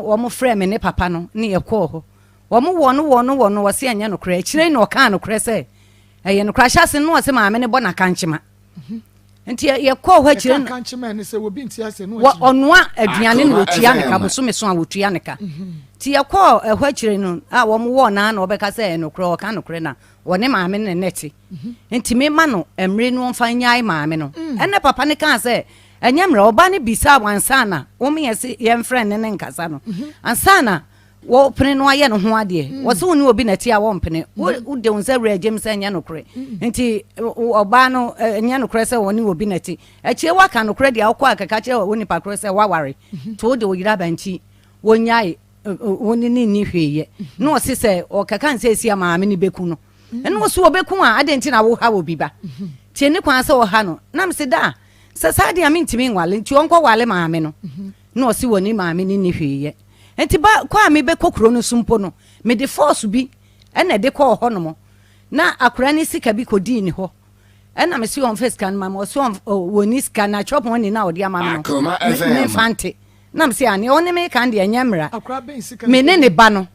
Wɔn frɛɛ me ne papa no ne yɛkɔɔ hɔ. Wɔn wɔ no wɔ no wɔ no, wɔse ɛnyɛ nokorɛ. Akyire yi na ɔkaa nokorɛ sɛ ɛyɛ nokorɛ. Ahyɛase no na ɔse maame no bɔ no akankyema. Nti yɛkɔɔ hɔ akyire no. Ɔnoa aduane na ɔtua ne ka, bosome so a wɔtua ne ka. Nti yɛkɔɔ ɛhɔ akyire no a wɔn wɔ no ara na ɔbɛka sɛ ɛyɛ nokorɛ, ɔka nokorɛ na ɔne maame no na ɛte. Nti mema no mmere no ɔmfa nnyae maame no. Ɛnna papa no kaa sɛ Ɛnyɛ mmerɛ, ɔbaa no bisaa wɔ ansa na wɔn yɛ se yɛmfrɛ ne ne nkasa no, ansa na wɔpene no ayɛ no ho adeɛ. Wɔse wo ne obi na ɛte a wɔmpene. Wode wo nsa wura gyem sɛ ɛnyɛ nokorɛ. Nti ɔbaa no ɛnyɛ nokorɛ sɛ wɔne obi na ɛte. Akyire woaka nokorɛ deɛ wokɔ akɛka kyerɛ wo nipa korɔ sɛ woaware. Nti wode wo yere aba nti wɔnyae wo ne no nni hwee yɛ. Na ɔse sɛ ɔkɛka no sɛ ɛsi a maame no bɛku no. Ɛna ɔse ɔbɛku a adɛn nti na woha obi ba? Nti ɛni kwan sɛ ɔha no. Na mese da sɛ saa deɛ a mentumi nwale nti ɔnkɔ wale maame no. Na ɔse wɔne maame no nni hwee yɛ. Nti ba kɔ a mebɛkɔ kuro no so mpo no, mede force bi ɛna ɛde kɔɔ hɔ nom. Na akora ne sika bi kɔdii ne hɔ. Ɛna mese ɔmfa sika no ma me, ɔse ɔnni sika na chop money no a ɔde ama me no, memfa nte. Na mese aane, ɔne me ka no deɛ ɛnyɛ mmara. Me ne ne ba no.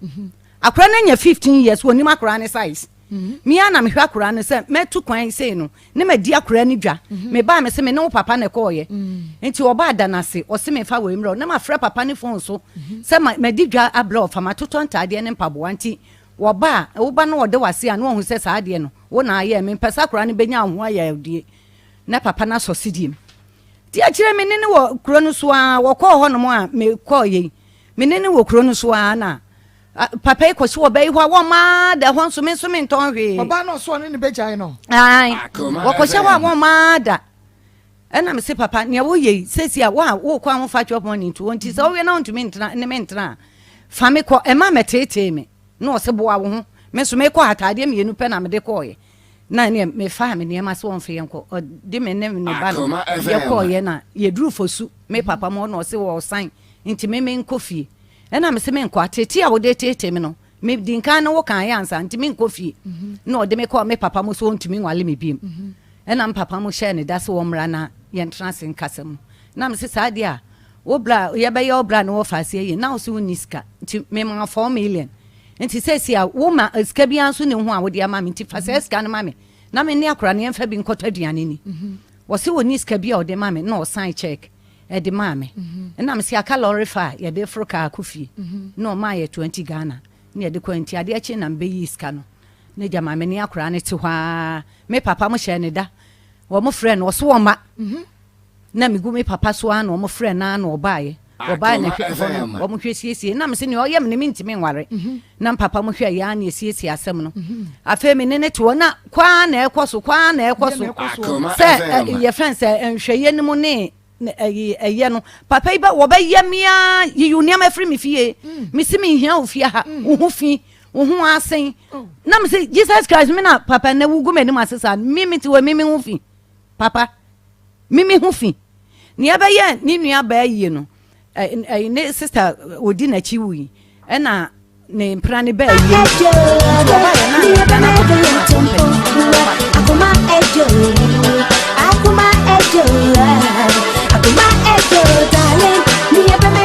Akora no anya 15 years, wɔnim akora no size. Me ara na mehwɛ akora no sɛ mɛtu kwan sei no, ne madi akora no dwa. Mebaa me se me ne wo papa na ɛkɔɔyɛ. Nti ɔbaa da no ase, ɔse memfa wei mmerɛ wo. Na mafrɛ papa no phone so sɛ madi dwa abrɛ ɔfa, matotɔ ntaadeɛ ne mpaboa. Nti wɔba a, wo ba no ɔde w'ase a, na wahu sɛ saa adeɛ no, wo na ayɛ. Mempɛ sɛ akora no bɛnya wo ho ayawdie. Na papa no asɔ sedie mu. Nti akyire me ne no wɔ kuro no so ara, wɔkɔɔ hɔnom a mekɔɔyɛ yi, me ne no wɔ kuro no so ara na papa yi kɔsi ɔbaa yi hɔ a wɔmmaa da hɔ nso me nso mentɔn hwee. Ɔbaa no ɔso ɔne ne bɛgyae no. Ae, wɔkɔhyɛ hɔ a wɔmmaa da. Ɛna me se papa nea woyɛ yi sɛsi a wo a wokɔ a wofa chop money nto hɔ nti sɛ woyɛ na wontumi ntena ne me ntena a fa me kɔ ɛma mɛteetee me na ɔse boa wo ho me nso mekɔ ataadeɛ mmienu pɛ na mede kɔɔyɛ na ɛneɛ mefaa me nneɛma sɛ wɔmfa yɛn kɔ ɔde me ne ne ba no yɛkɔɔyɛ na yɛduru fosu me papa mu hɔ na ɔse wɔsan nti me menkɔ fie Ɛna mese menkɔ, ateetee a wode reteetee me no, medi nkan ne wo kaeɛ ansa, nti menkɔ fie. Na ɔde me kɔɔ me papa mu sɛ ɔntumi nwale me biom. Ɛna me papa mu hyɛɛ ne da sɛ ɔmmra na yɛntena ase nkasa mu. Na mese saa deɛ a, wo bra, yɛbɛyɛ wo bra ne wo ɔfa ase ayi, na wo se wonni sika, nti mema wo 4 million. Nti seesei a, wo ma sika biara nso nni ho a wode ama me, nti fa saa sika no ma me na me ne akwadaa no yɛmfa bi nkɔtɔ aduane nni. Ɔse ɔnni sika bi a ɔde ma me, na ɔsan check. Ɛde maa me. Ɛna mese aka lɔre fa a yɛde foro kaa kɔ fie. Na ɔmaa yɛ 20 Ghana na yɛde kɔɛ nti adeɛ kye na mebɛyii sika no. Na gya ma me ne akoraa no te hɔ ara. Me papa mo hyɛɛ ne da. Wɔn frɛɛ no ɔso ɔmma. Na megu me papa so ara na wɔn frɛɛ no ara na ɔbaeɛ. Ɔbaeɛ na hwɛ hɔ no wɔn hwɛ siesie. Na mese nea ɔyɛ me no mentumi nware. Na papa mo hwɛ yɛ ara na yɛsiesie asɛm no. Afei me ne no te hɔ na kɔ ara na ɛkɔ so kɔ ara na ɛkɔ so sɛ yɛfrɛ no sɛ nhwɛyɛ no mu ne ɛyɛ no papa yi bɛ wɔbɛyɛ me ara yiyi wo nneɛma firi me fie mesi me nhia wo fie ha wo ho fi wo ho asen na mese Jesus Christ me na papa na wugu m'anim ase saa me me te wɔ me me ho fi papa me me ho fi nea ɛbɛyɛ ne nua baa yie no ɛyi ne sista odi n'akyi wui ɛna ne mpena ne baa yie nti ɔbaa yɛ na ne mpena no akɔto no Akoma ejo, akoma ejo, akoma ejo, darling, me a be me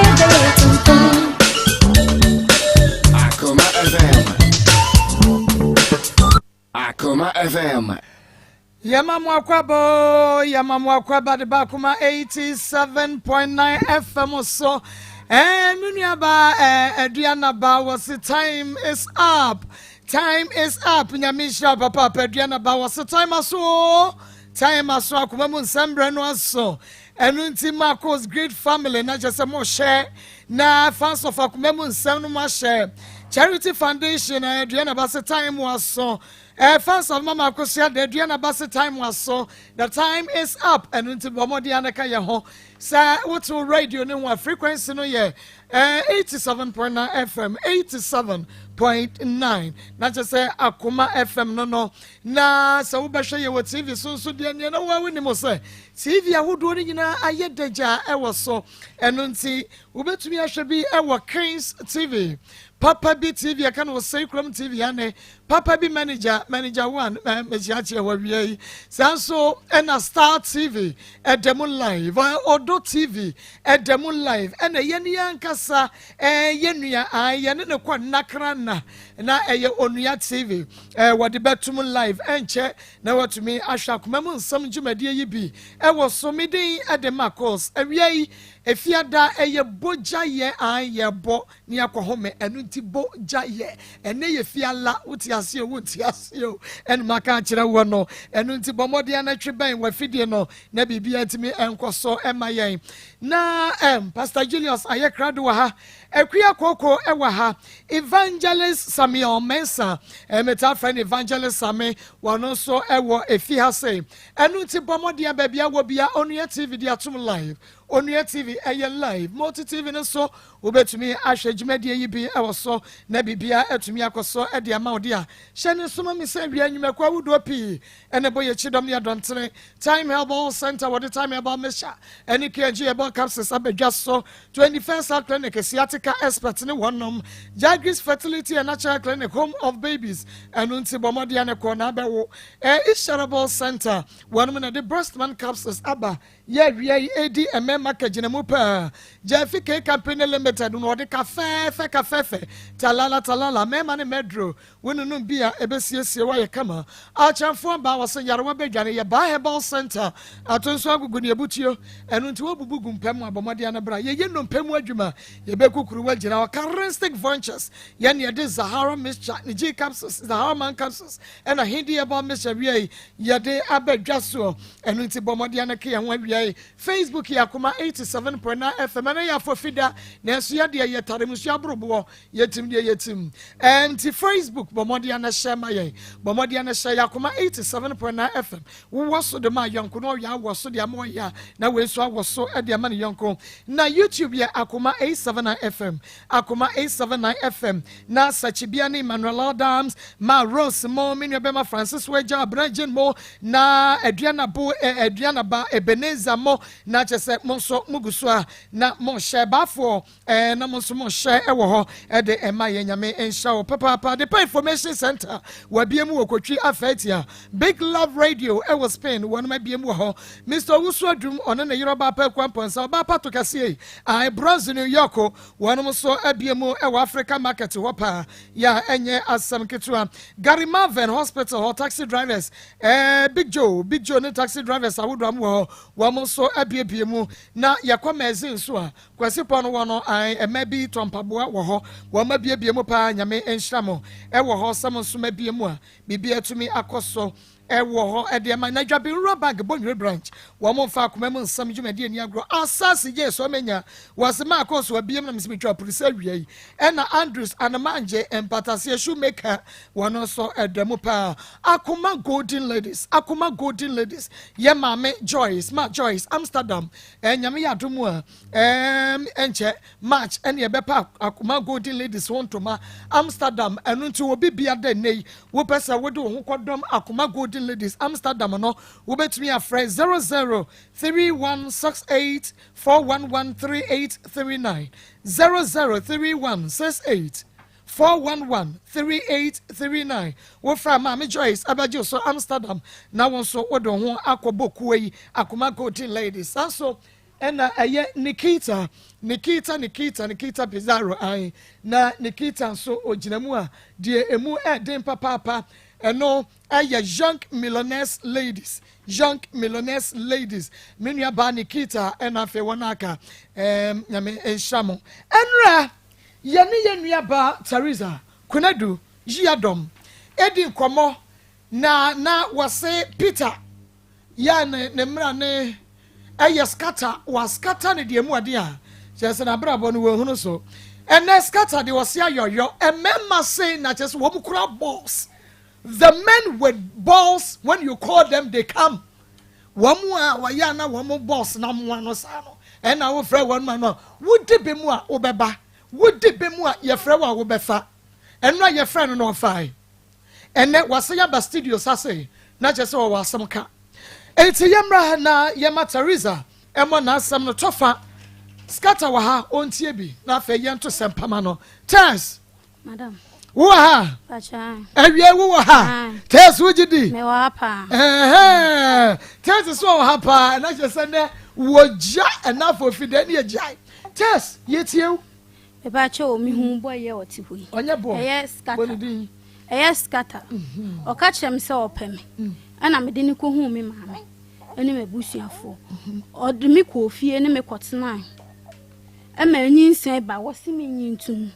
Akoma FM. Akoma FM. Yɛma mo akwaba o, yɛma mo akwaba de ba Akoma 87.9 FM so. Me nuaba Aduana ba wɔ se time is up. Time is up. Nyame nhyira papa papa Aduana ba wɔ se time aso o. Time aso akoma mu nsɛm brɛ no aso. Ɛno nti Marcos Great Family na kyerɛ sɛ mo hyɛ na fans of akoma mu nsɛm no mo ahyɛ. Charity Foundation Aduana ba se time aso. Fans of Mama Akosua de Aduana ba se time aso. The time is up. Ɛno nti bɔ mmɔden anaka yɛ ho. Sɛ woto radio ne ho a frequency no yɛ 87.9 FM, 87.9 na kyerɛ sɛ Akoma FM no. Na sɛ wobɛhwɛ yɛ wɔ TV so nso deɛ neɛ na woa wonim sɛ TV ahodoɔ no nyinaa ayɛ dagya ɛwɔ so. Ɛno nti wobɛtumi ahwɛ bi ɛwɔ Kings TV, Papa bi TV ɛka no wɔ Seikurom TV ane Papa bi manager, manager one mɛkyiakyia wɔ awia yi. Saa nso ɛna Star TV ɛda mu live. Ɔdɔ. Ɔdɔ TV ɛda mu live ɛna yɛne yɛn ankasa ɛɛ yɛn nua ae yɛne no kɔ nnakra nna na ɛyɛ Onua TV ɛɛ wɔde bɛtum live ɛnkyɛ na watumi ahwɛ akoma mu nsɛm dwumadie yi bi ɛwɔ so. Me din ɛde Marcos. Awia yi efiada ɛyɛ bogya yɛ ae yɛbɔ ne akɔhome, ɛno nti bo gya yɛ. Ɛnɛ yɛ fiala, wote aseɛ o, wonte aseɛ o, ɛne maka akyerɛ wɔ no. Ɛno nti bɔ mmɔden anatwe bɛn wafidie no na biribia ntumi ɛnkɔ so ɛma yɛn. Na Pastor Julius ayɛ krado wɔ ha, Akua Koko ɛwɔ ha, Evangelist Samuel Mensa, ɛmɛta frɛ no Evangelist Same, wɔno nso ɛwɔ efi ha sei. Ɛno nti bɔ mmɔden baabi a wɔ bia, Onua TV de atom live. Onua TV ɛyɛ live, Multi TV no so wobɛtumi ahwɛ dwumadie yi bi ɛwɔ so na biribia atumi akɔ so ɛde ama wo de a hyɛ ne nsoma mi sɛ wia nnwumakuo ahodoɔ pii ɛne bɔ yɛkyi dɔm ne adɔntene Time Herbal Center, wɔde Time Herbal Mixture ɛne KG Herbal Capsules abɛdwa so, 21st Health Clinic, sciatica expert ne wɔnom, Jagris Fertility and Natural Clinic, home of babies, ɛno nti bɔ mmɔden ne kɔ na abɛwo. Isharable Center, wɔnom na de Breastman Capsules aba yɛ awia yi edi mmarima kagyina mu paa. Jaffi K Company Limited na ɔde kafɛɛfɛ kafɛɛfɛ talala talala mmarima ne mɛduro wɔnunum bi a ɛbɛsiesie wayɛ kama. Akyɛnfoɔ baa wɔ sɛ yarewa bɛdwane yɛ Baa Herbal Center ato nso agugu ne abutuo, ɛno nti wɔbubu gu mpɛ mu abɔmmɔden no bra yɛyɛ nnompe mu adwuma yɛbɛkukuru wagyina hɔ. Charistic Ventures yɛne yɛde Zahara Mixture ne G capsules, Zahara Man capsules ɛna Hindi Herbal Mixture wia yi yɛde abɛdwa soɔ. Ɛno nti bɔ mmɔden no ke yɛn ho. Awia yi Facebook yɛ Akoma 87.9 FM. Ɛno yɛ afɔfida nanso yɛdeɛ yɛ taremusuo aboroboɔ yɛtim deɛ yɛtim. Ɛnti Facebook bɔ mmɔden no hyɛ ma yɛn, bɔ mmɔden no hyɛ yɛ Akoma 87.9 FM. Wowɔ so de ma yɔnko na ɔyɛ awɔ so de ama ɔyɛ a na wei nso awɔ so de ama ne yɔnko. Na YouTube yɛ Akoma 879 FM, Akoma 879 FM. Na Sakyibia ne Emmanuel Adams ma Rose mo, me nua bɛma Francis Wagya Abragyen mo na Aduanabo Aduanaba Ebenezer mo na kyɛ sɛ mo nso mo gu so a na mo hyɛ baafoɔ na mo nso mo hyɛ ɛwɔ hɔ ɛde ɛma yɛ. Nyame nhyɛ wo papaapa. De pa Information Center wabie mu wɔ Kotwi Afɛtia. Big Love Radio ɛwɔ Spain, wɔnom abie mu wɔ hɔ. Mr Owusu Adum, ɔne ne yere ɔbaa pa Akua Mpɔnsa, ɔbaa pa to kɛseɛ yi ae Bronze New York, wɔnom nso abie mu ɛwɔ Africa Market hɔ paa yɛ a ɛnyɛ asɛm ketewa. Gary Marvin Hospital hɔ, taxi drivers, Big Joe, Big Joe ne taxi drivers ahodoɔ am wɔ hɔ, wɔn nso abiebie mu. Na yɛkɔ mɛzi nso a Kwasi pɔn wɔ no ae ɛmɛ bi tɔ mpaboa wɔ hɔ, wɔn abiebie mu paa. Nyame nhyira mo ɛwɔ hɔ sɛ mo nso mabie mu a biribi atumi akɔ so ɛwɔ hɔ ɛde ɛma. Na Dwabinwura Bank Bonyere branch, wɔn mfa akoma mu nsɛm dwumadie ni agorɔ. Asase gye so ɔmenya wɔsi maa kɔ so abiem na mesi metwa polisi awia yi. Ɛna Andrews Anamangye mpataseɛ shoemaker, wɔn nso ɛda mu paa. Akoma Golden Ladies, Akoma Golden Ladies, yɛ maame Joyce, ma Joyce Amsterdam. Ɛnyame yɛ adom a ɛnkyɛ March ɛne ɛbɛpa Akoma Golden Ladies ho ntoma Amsterdam. Ɛno nti obi bia dɛ nne yi wopɛ sɛ wode wo ho kɔdɔm Akoma Golden Ladies Amsterdam no, wobɛtumi afrɛ 0031 68 411 3839, 0031 68 411 3839. Wofra Maame Joyce abɛgye so Amsterdam na wo nso wode wo ho akɔbɔ kuo yi Akoma Golden Ladies. Saa nso ɛna ɛyɛ Nikita, Nikita, Nikita, Nikita Pizarro ae na Nikita nso ogyina mu a deɛ emu ɛɛden papaapa. Ɛno ɛyɛ Young Millionaires Ladies, Young Millionaires Ladies, me nua baa Nikita. Ɛna afei wɔn aka Nyame nhyira mo. Ɛnura yɛne yɛn nua baa Teresa Kunadu Yiadɔm edi nkɔmɔ na wɔse Peter yɛ ne mmra ne ɛyɛ scatter wa scatter ne deɛ mu ade a kyerɛ sɛ n'abrabɔ no wɔhunu so. Ɛnɛ scatter deɛ wɔse ayɔyɔ mmarima se na kyerɛ sɛ wɔn kura balls, the men with balls, when you call them they come. Wɔn a wɔyɛ ana wɔn balls na mmoa no saa no ɛna wofrɛ wɔn ma no a wodi bi mu a wobɛba, wodi bi mu a yɛfrɛ wɔ a wobɛfa. Ɛno a yɛfrɛ no na ɔfae. Ɛnɛ wasa yaba studio sase na kyerɛ sɛ wɔwɔ asɛm ka. Enti yɛmmra na yɛma Teresa ɛmmɔ n'asɛm no tɔfa. Scatter wɔ ha, ɔntie bi na afei yɛnto sɛm pama no. Tess. Madam. Wowɔ ha? Pacha. Awie wowɔ ha? Aye. Tess, wogye di? Mewɔ ha paa. Ɛhɛn. Tess so wɔ ha paa. Ɛna kyerɛ sɛ nnɛ Wɔgya ɛna afɔ fi dɛ ne yɛgyae. Tess, yɛtie wo. Mepakyɛ o, mehu boy yɛ ɔte hɔ yi. Ɔnyɛ boy. Ɛyɛ Bɔ scatter. ne din. Ɛyɛ scatter. Ɔka kyerɛ me sɛ ɔpɛ me. Ɛna mede ne kɔhuu me maame ɛne m'abusuafoɔ. Ɔde me kɔɔ fie ne me kɔtenae. Ɛma anyinsɛn ba, wɔse me nyi ntom.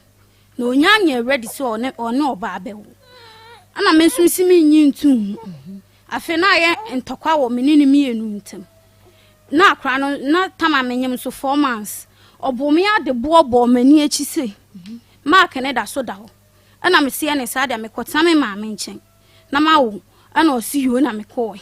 Na onya nyɛ ready sɛ ɔne ɔbaa bɛwo. Ɛna me nso si me nyi ntom. Afei na ayɛ ntɔkwa wɔ me ne ne mmienu ntam. Na akora no na tama menyem so 4 months. Ɔbɔ me ade boɔ bɔɔ m'ani akyi se mark ne da so da hɔ. Ɛna meseɛ ne saa deɛ, mekɔtena me maame nkyɛn na mawo. Ɛna ɔsi yoo, na mekɔɔɛ.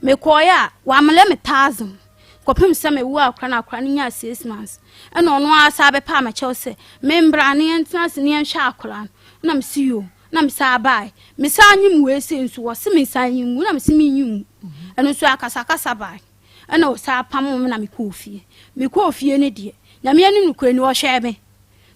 Mekɔɔɛ a, wamlɛ me 1,000 kɔpem sɛ mewu akora no, akora no nyaa 6 months. Ɛna ɔno ara saa bɛpa amakyɛw sɛ membra ne yɛntena ase ne yɛnhwɛ akora no. Na mesi yoo, na mesaa bae. Mesaa nyim wei se nso wɔse mesaa nyim wu, na mese menyi wu. Ɛno nso akasakasa bae. Ɛna ɔsaa pam me na mekɔɔ fie. Mekɔɔ fie no deɛ, Nyame anim nokorɛ ni, ɔhwɛɛ me,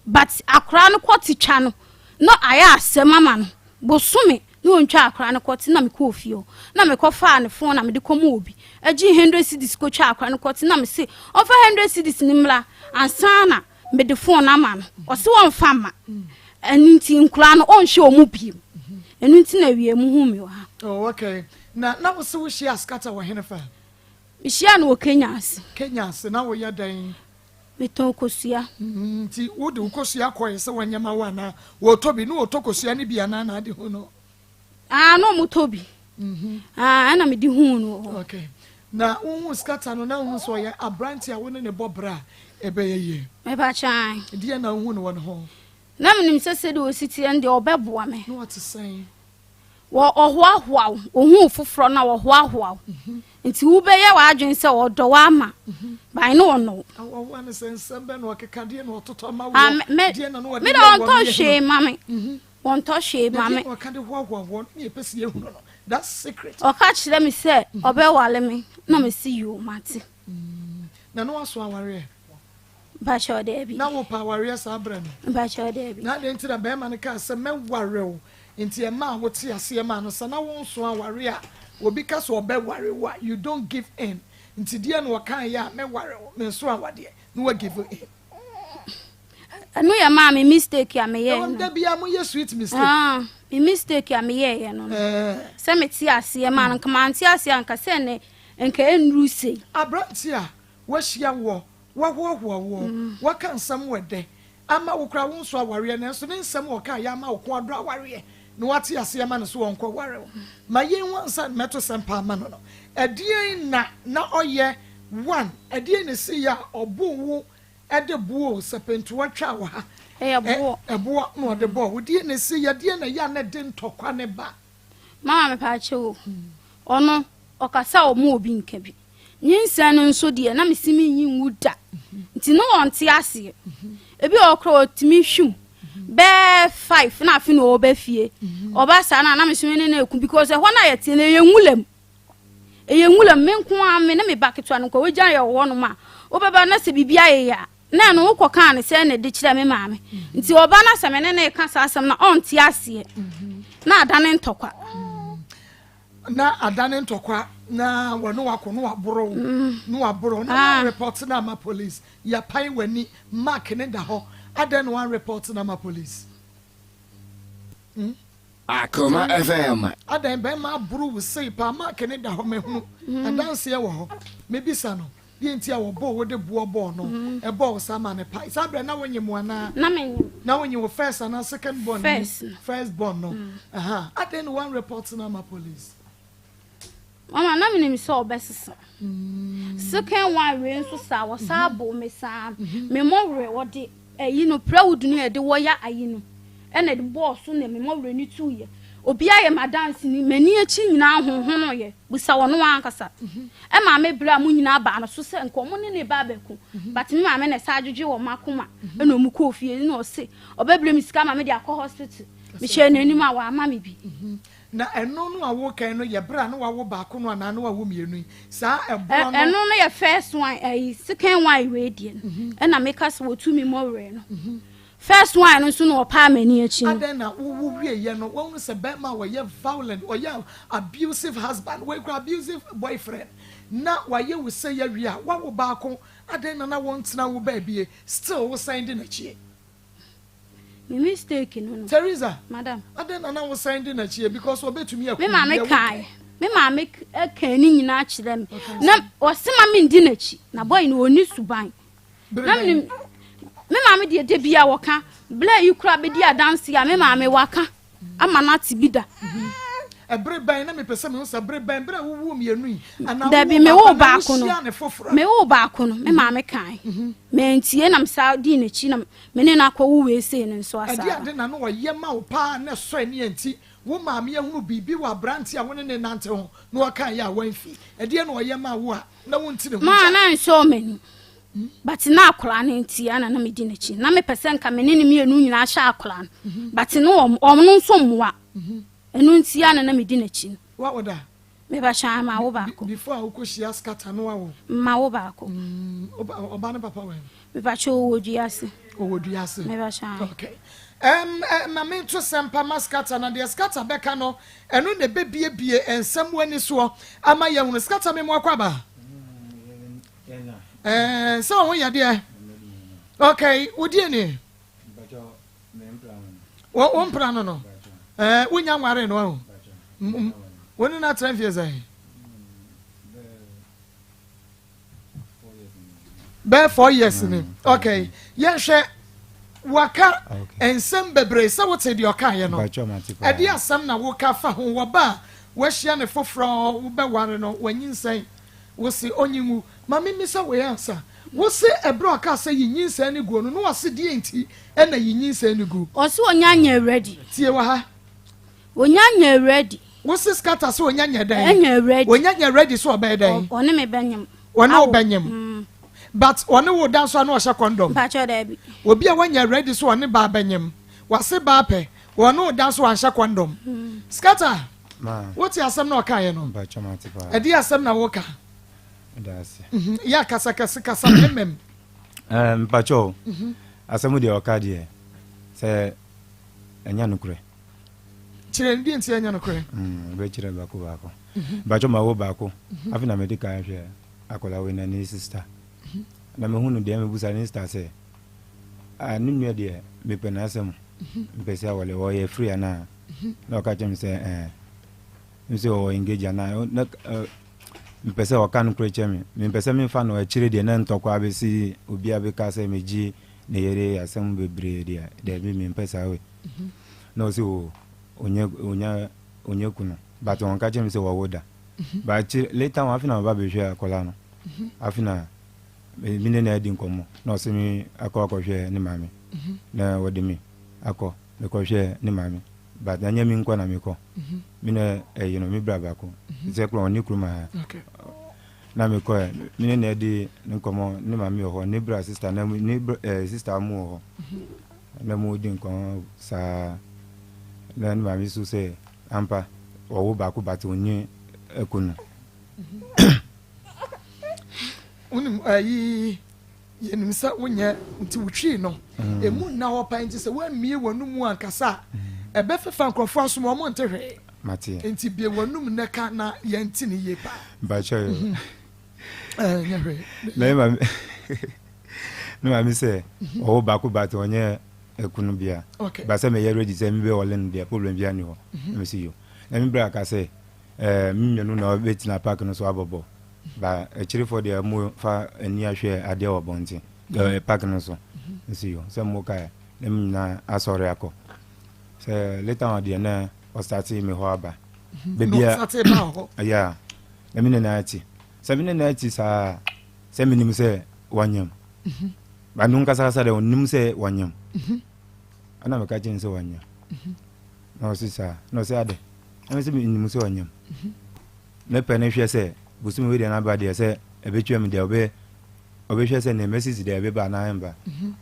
but akora no kɔte twa no na ayɛ asɛm ama no. Bosome na ɔntwa akora no kɔte. Na mekɔɔ fie hɔ na mekɔfaa ne phone na mede kɔma obi agye 100 cedis kɔtwa akora no kɔte. Na mese ɔmfa 100 cedis no mmra ansa na mede phone ama no. Ɔse wɔmfa ma ɛno nti nkora no ɔnhwɛ ɔmu biem. Ɛno nti na awie mu hu me wɔ ha. Oh, okay. Na wo sɛ wohyia scatter wɔ hene fa? Mehyia no wɔ Kenya ase. Kenya ase. Na woyɛ dɛn? Metɔn kosua. Nti wode wo kosua kɔɛ sɛ wɔnyɛ ma wo anaa wɔtɔ bi ne wɔtɔ kosua no bi anaa na ade hu no? Aa, na ɔmotɔ bi. Aa, ɛna mede huu no wɔ hɔ. Okay. Na wohu scatter no na wohu sɛ ɔyɛ aberante a wo ne ne bɔ berɛ a ɛbɛyɛ yie? Mepakyan. Deɛ na wohu no wɔ ne ho? Na menim sɛ sɛdeɛ ɔsi teɛ no deɛ, ɔbɛboa me. Na ɔte sɛn? Wɔ ɔhoahoa wo, ohuu foforɔ na wɔhoahoa wo, nti wobɛyɛ w'adwene sɛ ɔdɔ wo ama ban ne ɔnɔ wo. Ɔhoa ne sɛ nsɛm bɛ na ɔkeka deɛ na ɔtotɔ ma Ah, wo? me Deɛ na na ɔde me de yɛ wɔ ɔntɔ no yɛ hwee ma me, wɔntɔ hwee na ma deɛ me. na ɔka de hoahoa wɔ ne yɛpɛ sɛ yɛhunu no, that secret. Ɔka kyerɛ me sɛ ɔbɛwale me na mesi yoo, mate. Na ne waso awareɛ? Mpakyɛw, daabi. Na wopɛ awareɛ saa berɛ no? Mpakyɛw, daabi. Na adɛn nti na bɛrima no kaa sɛ mɛware wo, nti ɛma a wote aseɛ ma no sɛ na wo nso aware a obi ka sɛ ɔbɛware wo a, you don't give in? Nti deɛ na ɔka yɛ a mɛware wo, me nso awadeɛ na wa give in? Ɛno yɛ maa me mistake a meyɛɛ ɛwɔm no. Da bia moyɛ sweet mistake. Ah, me mistake a meyɛeɛ no, sɛ mete aseɛ ma no, nka mante aseɛ a, nka sɛ ne nka ɛnnuru sei. Aberante a wahyia wɔ wahoahoa wɔ waka nsɛm wɔ dɛ ama wo kora wo nso awareɛ, nanso ne nsɛm wɔ ka yɛ ama wo ko adɔ awareɛ na wate aseɛ ma no so wɔnkɔ ware wo ma yɛn wansa mmɛto sɛm pa ama no, ɛdeɛn na ɔyɛ one? Ɛdeɛn na si yɛ a ɔbo wo ɛde boɔ sɛpɛntoa twa wɔ ha? Ɛyɛ boɔ. Ɛboɔ na ɔde bɔɔ wo. Deɛ na si yɛ, deɛ na yɛ a na ɛde ntɔkwa ne ba? Mama, mepaakyɛ o, ɔno ɔkasa a ɔmo obi nka bi. Nyinsɛn no nso deɛ, na mesi me nyi nwu da, nti ne wɔnte aseɛ. Ebi wɔ hɔ koraa ɔtumi hwim bɛɛ 5 na afe na ɔba fie. Ɔba saa na mesi me ne no eku because ɛhɔ na yɛte no ɛyɛ nwulam, ɛyɛ nwulam. Me nko ara, me ne me ba ketewa no nkɔ wogya yɛ wɔ hɔnom a, wobɛba na sɛ biribi ayɛ yɛ a, na ɛno wokɔ kaa ne sɛ na ɛde kyerɛ me maame. Nti ɔba na sɛ me ne ne ka saa asɛm na ɔnte aseɛ na adane ntɔkwa. Na adane ntɔkwa na wɔne wakɔ no waboro wo na waboro na Ah. wa report na ama police. Yɛpan w'ani, mark ne da hɔ. Adɛn na wa report na ama police? Akoma FM. Adɛn, bɛrima aboro wo sei paa, mark ne da hɔ, mahunu adanseɛ wɔ hɔ. Mebisa no deɛ nti a wɔbɔ wo de boɔ bɔɔ no, ɛbɔɔ wo saa ma ne pa saa berɛ na wonye mu anaa? Na menyim. Na wonye wo first anaa second born ni? First no. First born no. Aha, adɛn na wan report na ama police? Mama, na menim sɛ ɔbɛsesa. Second one wei nso saa, wɔsaa bo me saa. Me mmɔwerɛ, wɔde ayi no plywood no yɛde wɔyɛ ayi no ɛna de bɔɔ so na me mmɔwerɛ no tuiɛ. Obi ayɛ m'adanse ni, m'ani akyi nyinaa honhono. Yɛ busa wɔn ankasa. Ɛma me berɛ a mo nyinaa baa no so sɛ nka ɔmo ne ne ba abɛko, but me maame na ɛsa adwedwe wɔ m'akoma. Ɛna ɔmo kɔɔ fie na ɔse ɔbɛbrɛ me sika ma me de akɔ hospital. Mehyɛ n'anim a wama me bi. Na ɛno no a wokan no yɛ berɛ a na wawo baako no anaa na wawo mmienu yi saa ɛboɔ no? Ɛno no yɛ first one. Ɛyi second one wei deɛ no ɛna meka sɛ wɔtu mi mmɔwerɛ no. First one no nso na ɔpaa m'ani akyi no. Adɛn na wowo wieɛ no wɔhu sɛ bɛrima a wɔyɛ violent, ɔyɛ abusive husband, wɔkura abusive boyfriend. Na wayɛ wo sei awie a, wawo baako, adɛn na na wontena wo baabie, still wosan di n'akyie? Me mistake no no. Teresa, Madam. Adɛn na na wosan di n'akyie because ɔbɛtumi aku Me maame deɛ wopɛ. kae. Me maame kaa ne nyinaa kyerɛ me. Na ɔse ma mendi n'akyi. Na boy no ɔnni suban. Bere Na bɛn? menim me maame deɛ da bia wɔka. Berɛ yi koraa bɛdi adanse a me maame waka ama no ate bi da. Ɛbere bɛn na mepɛ sɛ mehu sɛ bere bɛn bere a wowoo mmienu yi anaa Dabi, wowoo mewoo baako anaa baako no. wohyiaa ne foforɔ a? Mewoo baako no, me maame kae. Mantie na mesan dii n'akyi na me ne no akɔwo wei sei no nso asa Ɛdeɛn aba. ade na na ɔyɛ ma wo paa na ɛsɔ ani a enti wo maame ahunu biribi wɔ aberante a wo ne no renante ho na ɔkaeɛ a woamfi? Ɛdeɛn na ɔyɛ maa wo a na wonte ne ho Maa gya? na ɛnsɔɔ m'ani but na akwadaa no nti a na na medi n'akyi. Na mepɛ sɛ nka me ne no mmienu nyinaa hyɛ akwadaa no but no ɔno nso mmoa. Ɛno nti a na na medi n'akyi no. Woawo da? Mebakyɛ ae mawo baako. Before a wokɔ hyia scatter no wawo? Mawo baako. Ɔba no papa wɛn? Mebakyɛ ɔwɔ dua ase. Ɔwɔ dua ase. Mebakyɛ ae. Okay. Ma me nto sɛmpa ma scatter na deɛ scatter bɛka no ɛno na ɛbɛbiebie nsɛm wɔ ani soɔ ama yɛhunu. Scatter me mu akɔ aba? Sɛ ɔho yɛ deɛ. Okay, wodie ni? Wo wo mpena no no ɛɛ wonya nware no ahu wo ne no atena mfie sɛn bɛɛ 4 years ni. Okay, yɛnhwɛ waka nsɛm bebree sɛ wote deɛ ɔkaeɛ no. Ɛde asɛm na woka fa ho wɔba a wahyia ne foforɔ wobɛware no wanyinsɛn wo se ɔnyi ngu. Ma memmisa wei ansa. Wo se ɛberɛ a ɔkaa sɛ yi nyinsɛn no guo no na ɔse deɛ nti ɛna yi nyinsɛn no gu? Ɔse ɔnya nyɛ ready. Tie wɔ ha. Ɔnya nyɛ ready. Wo se scatter sɛ ɔnya nyɛ dɛn? Ɛnyɛ ready. Ɔnya nyɛ ready sɛ ɔbɛyɛ dɛn? Ɔne me bɛnyem. Ɔne wo Awo. bɛnyem. But ɔne wo da nso a na ɔhyɛ condom? Mpakyɛ daabi. Obi a wanya ready sɛ ɔne baa bɛnyem, wase baa pɛ, ɔne wo da nso wanhyɛ condom. Scatter, Ma. wote asɛm na ɔkaeɛ no? Mpakyɛ mate paa. Ɛde asɛm na woka? Meda ase. Yɛ kasa kɛse, kasa mmɛm. Mpakyɛ o, asɛm deɛ ɔka deɛ sɛ ɛnyɛ nokorɛ. Kyerɛ ne deɛ nti ɛnyɛ nokorɛ. Bɛkyerɛ baako baako. Mpakyɛ ma wo baako. Afei na mede kan hwɛ akwadaa wei na ne sister. Na mehu no deɛ mebusa ne sister sɛ ah, ne nua deɛ mepɛ n'asɛm. Mpɛ sɛ awɔle ɔyɛ free anaa? Na ɔka kyerɛ me sɛ ɛɛ. Sɛ ɔwɔ engage anaa na mpɛ sɛ ɔka no korɛ kyerɛ me. Mempɛ sɛ memfa no akyire deɛ na ntɔkwa bɛsi obi a bɛka sɛ megye ne yere asɛm bebree deɛ daabi mempɛ saa wei. Na ɔsɛ o ɔnyɛ ɔnyɛ ɔnyɛ kunu but ɔnka kyerɛ me sɛ wɔwo da. But akyire later on afei na maba bɛhwɛ akwadaa no. Afei na me ne no adi nkɔmmɔ na ɔsɛ me akɔ akɔhwɛ ne maame na wɔde me akɔ mekɔhwɛ ne maame but ɛnyɛ me nkɔ na mekɔ me na ɛyi no me bra baako sɛ kura ɔne kurom ha na mekɔ me ne na ɛdi ne nkɔmmɔ ne maame wɔ hɔ ne bra sister na ne bra sister mu wɔ hɔ na mu di nkɔmmɔ saa na ne maame so sɛ ampa ɔwo baako but ɔnye ɛkunu. Wonim ayi yɛnim sɛ wonyɛ nti wotwii no ɛmu nna hɔ pa nti sɛ woammie w'anum ankasa a ɛbɛfefa nkurɔfoɔ asom ɔmo nte hwee. Mate. Nti bie w'anum nnɛ ka na yɛnte ne yie paa. Mpakyɛ yɛ. Nyɛ hwee. Na ne maame sɛ ɔwɔ baako but ɔnyɛ ɛkunu bia. Ba sɛ meyɛ ready sɛ mebɛ ɔle no deɛ problem bia ni hɔ. Na mesi yo. Na me bra ka sɛ me mmienu na ɔbɛtena park no so abɔbɔ. Ba akyirifoɔ deɛ mo fa ani ahwɛ adeɛ wɔ bɔnten park no so. Nsi yo sɛ mo kae na me nyinaa asɔre akɔ. Sɛ later on deɛ na ɔsate me hɔ aba. Baabi a ɔsate ba hɔ. Yeah. Na me ne na ati. Sɛ me ne na ati saa sɛ menim sɛ wanyam. Ba no nkasakasa deɛ ɔnim sɛ wanyam. Ɛna meka kyerɛ no sɛ wanyam. Na ɔse saa. Na ɔse adɛ. Na me sɛ menim sɛ wanyam. Mepɛ no hwɛ sɛ bosome wei deɛ n'aba deɛ sɛ ɛbɛtwa mu deɛ ɔbɛ ɔbɛhwɛ sɛ nea mɛsisi deɛ ɛbɛba anaa ɛmba.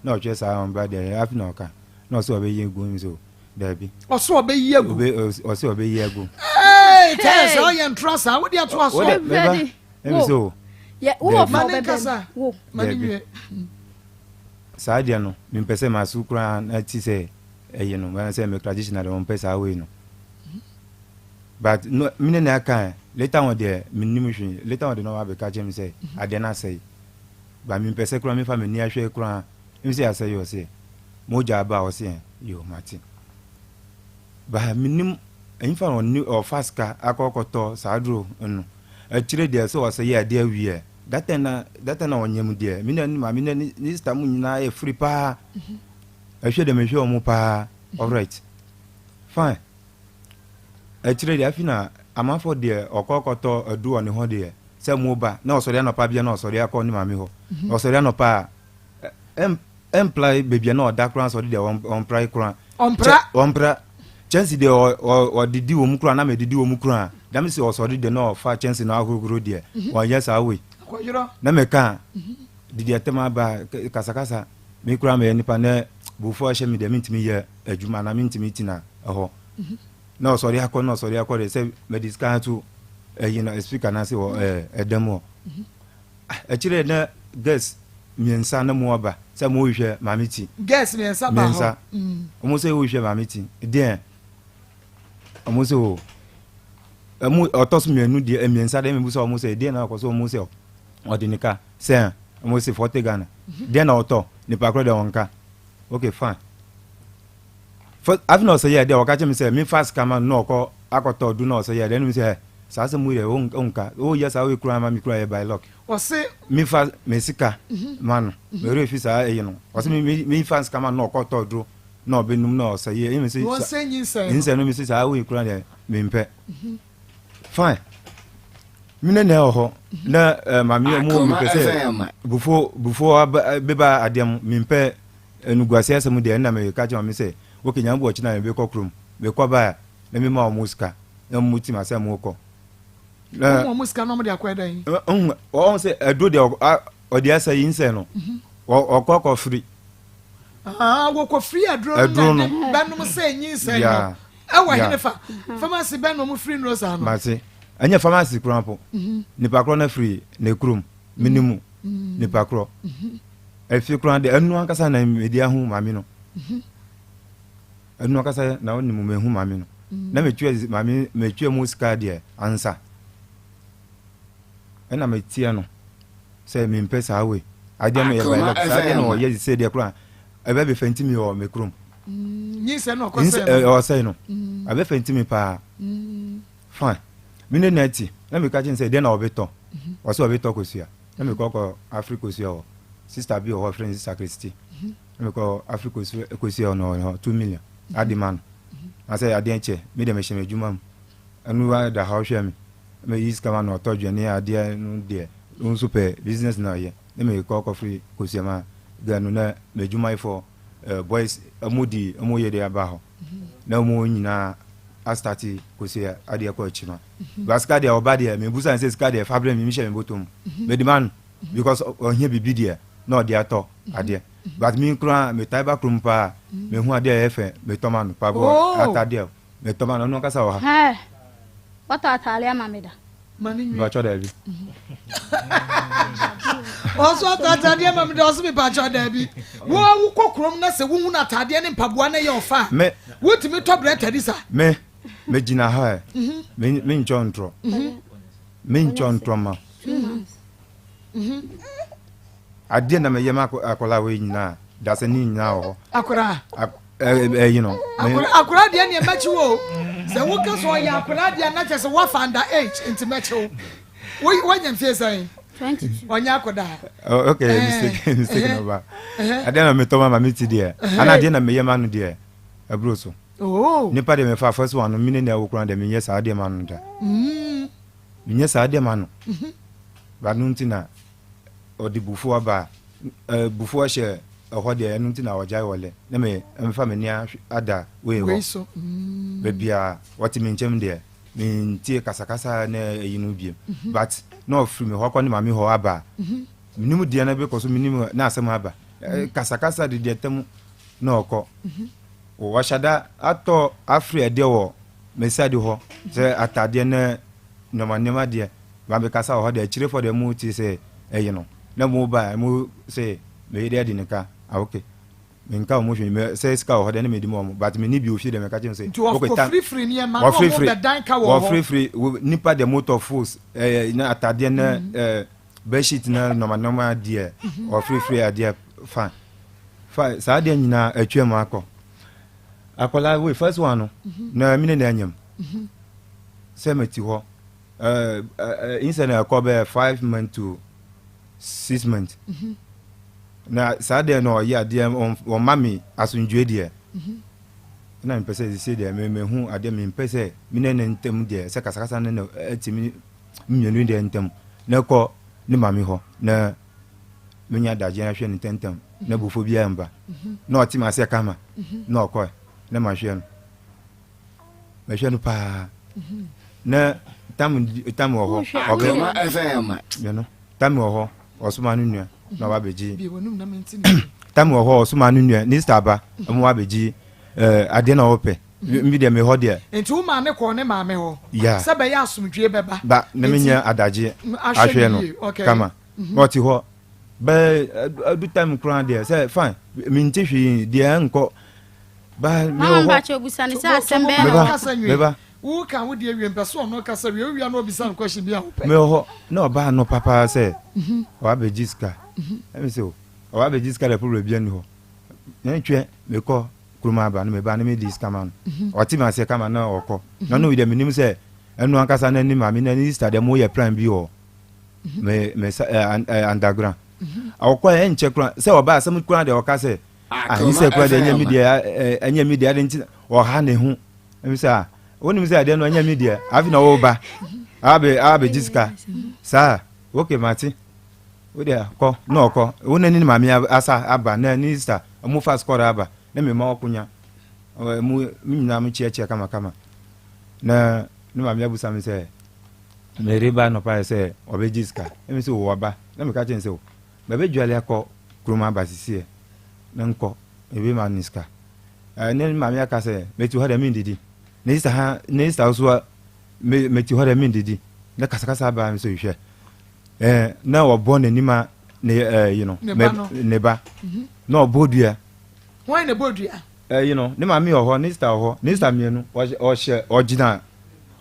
Na ɔhwɛ saa ɔmba deɛ afi na ɔka. Na ɔsɛ ɔbɛyi egu mi so daabi. Ɔsɛ ɔbɛyi agu. Ɔsɛ ɔbɛyi agu. Ee tɛɛ sɛ ɔyɛ ntora saa wode ato aso. Wode meba ɛmi so. Wo Ma ne nkasa ma ne nwie. Saa deɛ no mempɛ sɛ maso koraa na ti sɛ ɛyi no sɛ me traditional deɛ wɔmpɛ saa wei no. But no me ne na aka. Later on deɛ mennim hwee. Later on deɛ na ɔba abɛka kyerɛ me sɛ adeɛ no asɛe. But mempɛ sɛ koraa memfa m'ani ahwɛ koraa. Meme sɛ asɛe ɔse mogya aba a ɔse ɛn yoo mate. But mennim ɛmfa na ɔne ɔfa sika akɔ akɔtɔ saa aduro no. Akyire deɛ sɛ ɔsɛe adeɛ awie ɛ. That time na that time na ɔnyam deɛ me ne ne maame ne ne sista mu nyinaa yɛ free paa. Ɛhwɛ deɛ mehwɛ wɔn paa. Alright. Fine. Akyire deɛ afi na amanfoɔ deɛ ɔkɔ kɔtɔ aduru wɔ ne hɔ deɛ sɛ mo ba na ɔsɔre anɔpa bia na ɔsɔre akɔ ne maame hɔ. Ɔsɔre anɔpa a ɛmpla baabi a na ɔda koraa sɛ ɔde deɛ ɔmpra koraa. Ɔmpra. Ɔmpra. Kyɛnse deɛ ɔdidi wɔ mu koraa na mɛdidi wɔ mu koraa. Dame sɛ ɔsɔre deɛ na ɔfa kyɛnse no ahorohoro deɛ ɔnyɛ saa wei. Na mɛka didi ɛtɛm aba kasakasa me koraa mɛyɛ nipa na bufuo ahyɛ me deɛ mentumi yɛ adwuma na mentumi tina ɛhɔ. Na ɔsɔre akɔ na ɔsɔre akɔ deɛ sɛ mɛde sika ato ɛyi na speaker no ase wɔ ɛɛ ɛdɛm hɔ. Akyire na girls mmiɛnsa na mu aba sɛ mo rehwɛ maame ti. Girls mmiɛnsa ba hɔ. Mmiɛnsa. Wɔn sɛ wɔrehwɛ maame ti. Deɛ wɔn sɛ o ɛmu ɔtɔ so mmienu deɛ mmiɛnsa deɛ mmienu sɛ wɔn sɛ deɛ na ɔkɔ so wɔn sɛ ɔde ne ka sɛ wɔn sɛ 40 Ghana. Deɛ na ɔtɔ nipa korɔ deɛ wɔn ka. Okay fine. Afei na ɔsɛ yɛ deɛ ɔka kyerɛ me sɛ mefa sika ma no na ɔkɔ akɔtɔ du na ɔsɛ yɛ deɛ ɛna me sɛ saa asɛm yi deɛ ɔnka ɔyɛ saa ɔyɛ kura ma me kura yɛ by luck. Ɔse. Mefa me sika ma no me werɛ fi saa ɛyi no ɔse mefa sika ma no na ɔkɔtɔ duro na ɔbɛnum na ɔsɛ yɛ ɛna me sɛ Wɔnsɛ nyinsɛn no. Nyinsɛn no me sɛ saa ɔyɛ kura deɛ mempɛ fine me ne na ɛwɔ hɔ na maame ɔmo mepɛ sɛ bufo bufo beba adeɛ mo mempɛ Animguase asɛm deɛ ɛna meka kyerɛ maame sɛ ok Nyame boa ɔkyena mebɛkɔ kurom mekɔ ba a na mema wɔn sika na wɔn tim asɛ wɔn kɔ. Na wɔn wɔn sika na wɔn de akɔ ɛdɛn? Wɔn sɛ ɛduro deɛ ɔde asɛ yi nsɛ no ɔkɔ kɔ firi. Wɔkɔ firi aduro no na bɛnom sɛ nyi nsɛ no ɛwɔ hene fa pharmacy bɛn na wɔn firi nnuro saa no. Mate ɛnyɛ pharmacy koraa mpo nipa korɔ na firi ne kurom minimu nipa korɔ. Afie koraa de, ɛno ankasa na mede ahu maame no. Ɛno ankasa na ɔnim mehu maame no. Na metua maame metua mu sika deɛ ansa. Ɛna metia no sɛ mempɛ saa wei. Adeɛ no yɛ by luck. Saa adeɛ no ɔyɛ sɛ deɛ koraa ɛbɛ bɛfɛ nti mi wɔ me kurom. Nyinsɛ no ɔkɔsɛe no. Ɔsɛe no. Ɛbɛfɛ nti mi paa. Fine. Me ne no ati. Na meka kyerɛ no sɛ deɛ na ɔbɛtɔ. Ɔsɛ ɔbɛtɔ kosua. Na mekɔ kɔ afiri kosua hɔ. Sister bi wɔ hɔ ɔfrɛ no Sister Christy. Na mekɔ afiri kosua kosua hɔ na ɔwɔ hɔ 2 million ade ma no. Na sɛ adeɛ nkyɛ me deɛ mehyɛ m'adwuma mu. Ɛno da ha ɔhwɛ me. Meyi sika ma no ɔtɔ dwane adeɛ no deɛ ɔno nso pɛ business na ɔyɛ. Na mekɔ kɔfiri kosua ma girl no na m'adwumayɛfoɔ eh, boys ɔmo di ɔmo yɛ de aba hɔ. Na ɔmo nyinaa astate kosua adeɛ kɔ akyi no. Ba sika deɛ ɔba deɛ mebusa ne sɛ sika deɛ fa brɛ me mehyɛ me bɔtɔ mu. Mede ma no because ɔhia biribi deɛ na ɔde atɔ adeɛ. But me koraa metae ba kurom paa mehu adeɛ a ɛyɛ fɛ metɔ ma no paboa atadeɛ metɔ ma no ɔno ankasa wɔ ha. Hɛɛ watɔ ataare ama me da. Mepakyɛw daabi. Ɔso atɔ ataadeɛ ma me da ɔso mepakyɛw daabi. Wo a wokɔ kurom na sɛ wohunu ataadeɛ ne mpaboa na ɛyɛ ɔfa a wotumi tɔ brɛ Tadisa. Me megyina ha ɛ me menkyɛ ntorɔ menkyɛ ntorɔ ma adeɛ na meyɛ ma akwadaa wei nyinaa dasani nyinaa wɔ hɔ. Akwadaa. Ɛyi no. Akwadaa deɛ neɛ mɛkyi wo sɛ woka sɛ ɔyɛ akwadaa deɛ na kyɛ sɛ woafa under age nti mɛkyi wo woanya mfie sɛn ɔnyɛ akwadaa. Oh, okay mistake mistake na ba adeɛ na metɔ ma ma me ti deɛ ana adeɛ na meyɛ ma no deɛ ɛboro so. Oh. Nipa deɛ mefa first one no mene na ɛwo koraa deɛ menyɛ saa deɛ ma no da. Menyɛ saa deɛ ma no. Ba no nti na ɔde bufuo aba a bufuo ahyɛ ɛhɔ deɛ ɛno nti na ɔgyae wɔlɛ na me mfa m'ani ada wei hɔ. Baabi a wɔte me nkyɛn deɛ mentie kasakasa na ɛyi no biem. But na ɔfiri me hɔ kɔ ne maame hɔ aba. Menim deɛ na bɛkɔ so menim na asɛm aba. Kasakasa de deɛ tɛm na ɔkɔ. Wɔahyɛ da atɔ afiri ɛdeɛ wɔ me side hɔ sɛ atadeɛ ne nneɛma nneɛma deɛ mabɛkasa wɔ hɔ deɛ akyirefoɔ deɛ mo te sɛ ɛyi no na mo ba mo sɛ meyɛ deɛ adi ne ka ah okay. Menka wɔn hwee, me sɛ sika wɔ hɔ deɛ na medi ma wɔn, but menni bi wɔ fie deɛ mɛka kyerɛ wɔn sɛ. Nti wɔkɔfirifiri nneɛma na wɔn bɛdan ka wɔ hɔ. Wɔfirifiri nipa deɛ motɔ fos ɛɛ na atadeɛ na ɛɛ bedsheet na nneɛma nneɛma deɛ wɔfirifiri adeɛ fa fa saa adeɛ nyinaa atwa mu akɔ. Akwadaa wei first one no na mene na anyam sɛ meti hɔ ɛɛ ɛɛ insɛ na ɛkɔ bɛyɛ 5 months to 6 months na saa deɛ na ɔyɛ adeɛ ɔma me asomdwoe deɛ na mepɛ sɛ sese deɛ mehu adeɛ mempɛ sɛ me ne ne ntam deɛ sɛ kasakasa ne no ɛte me mmienu deɛ ntam na kɔ ne maame hɔ na menya adagye ahwɛ ne ntɛntɛm na bufo biara mba na ɔte me aseɛ kama na ɔkɔɛ na mahwɛ no mehwɛ no paa na tam tam wɔ hɔ ɔbɛ mmienu tam wɔ hɔ ɔsoma no nua na ɔba abɛgye tam wɔ hɔ ɔsoma no nua ne sista aba ɔmo wa abɛgye ɛɛ adeɛ na ɔpɛ mi deɛ mi hɔ deɛ. Nti wo maame kɔɔ ne maame hɔ. Ya. Sɛ bɛyɛ asomdwie bɛba. Ba na mi nya adagye ahwɛ no kama na ɔte hɔ bɛɛ adu time koraa deɛ sɛ fine mi nti hwee deɛ nkɔ ba mi wɔ hɔ. Mama mpakyɛ obusa ne sɛ asɛm bɛɛ na ɔwɔ. Meba. Wo ka wo deɛ wie mpɛ so ɔno kasa wie owia na ɔbisa no question bi a wopɛ. Mi wɔ hɔ na ɔbaa no papa sɛ ɔba abɛgye sika ɛmi sɛ o ɔba abɛgye sika dɛ problem bi ɛni hɔ na ntwɛ mekɔ kurom aba na meba na medi sika ma no ɔte mi aseɛ kama na ɔkɔ na ɔno deɛ menim sɛ ɛno ankasa na ne maame na ne sista deɛ mo yɛ plan bi wɔ me me sa ɛ ɛ underground ɔkɔ ɛ nkyɛ kura sɛ ɔba asɛm kura deɛ ɔka sɛ ayi sɛ kura deɛ ɛnyɛ mi deɛ ɛ ɛnyɛ mi deɛ adi nti ɔha ne ho ɛmi sɛ a wonim sɛ adeɛ no ɛnyɛ mi deɛ afi na ɔba abɛ abɛgye sika saa ok mate wo deɛ kɔ na ɔkɔ wo na ne maame asa aba na ne sista ɔmo fa sukɔrɔ aba na mi ma ɔkonya ɔmo mi nyinaa mo kyiakyia kamakama na ne maame abusa mi sɛ mɛre ba nɔpa yɛ sɛ ɔbɛgye sika ɛmi sɛ ɔwɔ aba na mi ka kyɛn sɛ o mɛbɛ dwale akɔ kurom aba sisi yɛ na nkɔ ebi ma ne sika ɛɛ ne maame aka sɛ mɛti hɔ dɛ mi ndidi ne sista ha ne sista nso a mɛ mɛti hɔ dɛ mi ndidi na kasakasa aba mi sɛ hwɛ ɛɛ na ɔbɔ n'anim a ne ɛɛ yi no mɛ ne ba na ɔbɔ dua. Wɔn na bɔ dua. Ɛyi no ne maame wɔ hɔ ne sista wɔ hɔ ne sista mmienu ɔhyɛ ɔgyina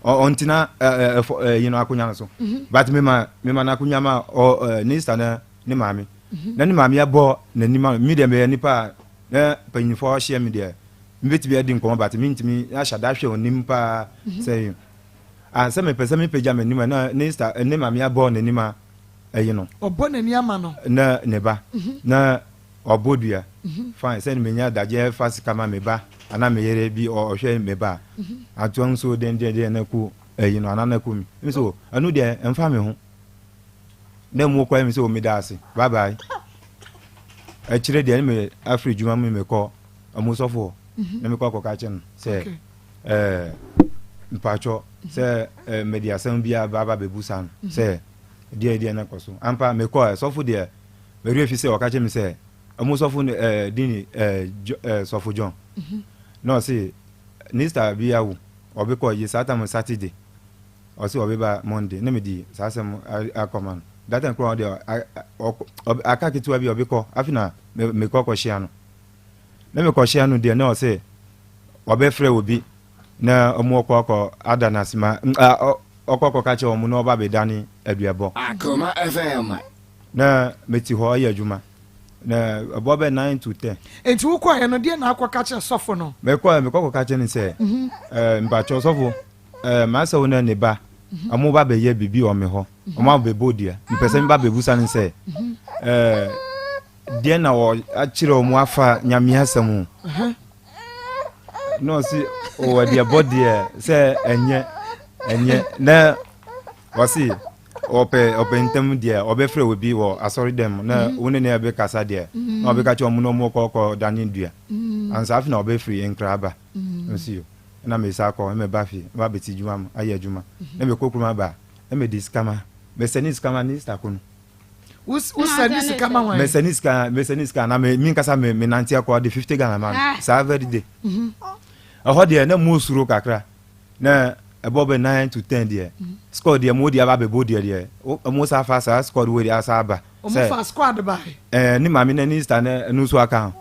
ɔntena ɛɛ ɛfɔ ɛyi no akonnwa no so but mema mema n'akonnwa ma ɔ ɛɛ ne sista na ne maame na ne maame abɔ n'anim a mi deɛ meyɛ nipa a na mpanyinfoɔ ahyia mi deɛ mbɛtumi adi nkɔmɔ but mi ntumi ahyɛ da ahwɛ onim paa sɛ a sɛ mepɛ sɛ mepagya m'anim a na ne sista ne maame abɔ n'anim a ɛyi no. Ɔbɔ n'ani ama no. Na ne ba na ɔbɔ dua fine sɛ menya adagye fa sika ma me ba anaa me yere bi ɔhwɛ me ba atoa nso dendenden na ku ɛyi no anaa na ku mi mi so ɛno deɛ ɛmfa me ho na mu kɔ mi sɛ omi da ase bye bye akyire deɛ ne me afiri adwuma mu me kɔ ɔmo sɔfo na me kɔ akɔka kyɛ no sɛ ɛɛ mpatsɔ sɛ ɛɛ mɛde asɛm bi aba aba bɛbu sa no sɛ deɛ deɛ na kɔ so ampa me kɔ sɔfo deɛ mɛri efi sɛ ɔka kyerɛ mi sɛ ɔmo sɔfo no ɛɛ dini ɛɛ ɛɛ sɔfo John na ɔsi nista bi awu ɔbi kɔ yi saa tam Saturday ɔsi ɔbi ba Monday na mi di saa asɛm akɔma no that time kura ɔde aka ketewa bi ɔbi kɔ afi na me kɔ kɔ hyia no na me kɔ hyia no deɛ na ɔsi ɔbɛfrɛ obi na ɔmo ɔkɔ akɔ ada n'ase ma ɔkɔ akɔ ka kyerɛ ɔmo na ɔba abɛdane aduabɔ. Akoma FM. Na meti hɔ ayɛ adwuma na ɛbɔ bɛ 9 to 10. Nti wokɔɛ no deɛ na akɔka kyerɛ sɔfo no? Mekɔ mekɔ kɔka kyerɛ no sɛ mpakyɛw sɔfo, maasɛ wo ne ne ba ɔmo ba bɛyɛ biribi wɔ me hɔ, ɔmo abɛbɔ dua, mpɛ sɛ meba bɛbusa no sɛ deɛ na akyerɛ ɔmo afa Nyame asɛm ho na ɔsi ɔwɔ deɛ bɔ deɛ sɛ ɛnyɛ na ɔsi ɔpɛ ntɛm deɛ ɔbɛfrɛ obi wɔ asɔre dɛm na wo ne ne ɛbɛkasa deɛ na ɔbɛka kyerɛ ɔmo na ɔmo kɔ dane dua ansa afi na ɔbɛfiri Nkra aba nsi yo na mesa kɔ na mɛba fie na mabɛti dwuma mu ayɛ adwuma na mɛkɔ kurom aba na mɛdi sika ma mɛsɛ ne sika ma ne sista ko no. Wosɛ ne sika ma wɔn? Mɛsɛ ne sika na me mi nkasa me nante akɔ de 50 Ghana ma no saa very day. Ɛhɔ deɛ na mu osuro kakra na ɛbɔ bɛ 9 to 10 deɛ squad deɛ mo de aba abɛbɔ deɛ mo sa fa saa squad wo de asa aba. Ɔmo fa squad ba? Ɛɛ, ne maame na ne sista na ɛno nso aka ho.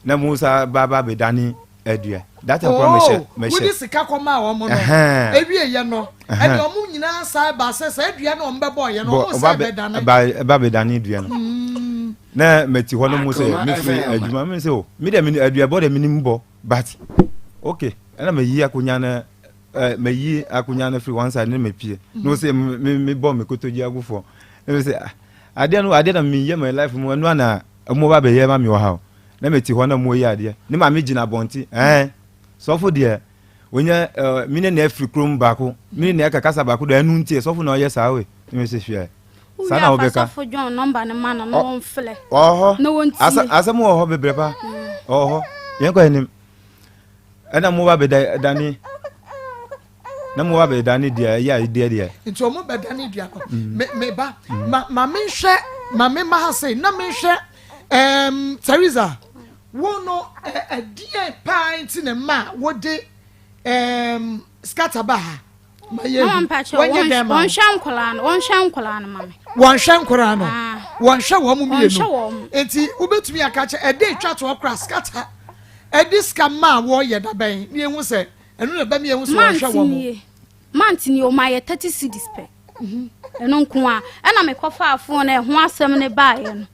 Na mo sa ba ba bɛdane adua. That time koraa mehyɛ Oh, mehyɛ. wode sika kɔmaa wɔn no, Ɛhɛn. ɛwieɛ no, Ɛhɛn. ɛne wɔn nyinaa san baa sɛ saa dua no a wɔn bɛbɔeɛ no, Bɔ wɔn ɔba san bɛ bɛdane. ba ba bɛdane dua no. Na mete hɔ no mo sɛ Akoma mefiri FM. adwuma me sɛ o me deɛ me aduabɔ deɛ menim bɔ but okay ɛna mayi akonya no eh, mayi akonya no firi one side ne mapie na ɔsɛ me me bɔ me kotodwe agu fam na me sɛ ah, adeɛ no adeɛ na meyɛ my life mu ɛno ana mo ba bɛyɛ ma me wɔ ha o na mete hɔ na mo yɛ adeɛ ne maame gyina abɔnten ɛn sɔfo deɛ onye ɛɛ mi ne na afiri kurom baako mi ne na ɛka kasa baako deɛ ɛnu nti sɔfo na ɔyɛ saa wei ne mi sɛ hwɛ saa na ɔbɛka sɔfo John nɔmba no ma no na wɔmflɛ ɔhɔ na wɔntie asɛm wɔ hɔ bebree pa ɔwɔ hɔ yɛn kɔ anim ɛna mo ba bɛda dani na mo ba bɛda ne deɛ ɛyɛ a deɛ deɛ. Nti ɔmo bɛda ne dua no mm. me me ba mm. ma ma me nhwɛ ma me ma ha sei na me nhwɛ ɛɛm Teresa wo no ɛdeɛ paa nti na mma wode ɛɛm scatter ba ha ma yɛ hu wɔnyɛ dɛn ma wɔnhwɛ nkwadaa no wɔnhwɛ nkwadaa no ma me wɔnhwɛ nkwadaa no ah. wɔnhwɛ wɔn mu mmienu nti wobɛtumi aka kyɛ ɛde etwa toɔ kora scatter ɛde sika maa wɔyɛ dabɛn ne ehu sɛ. Ɛno na ɛbɛma yɛahu sɛ wɔhwɛ wɔn. Nie, month nie ɔma yɛ 30 cedis pɛ. Mhm. Ɛno nko a ɛna mekɔfaa phone na ɛho asɛm ne baeɛ no.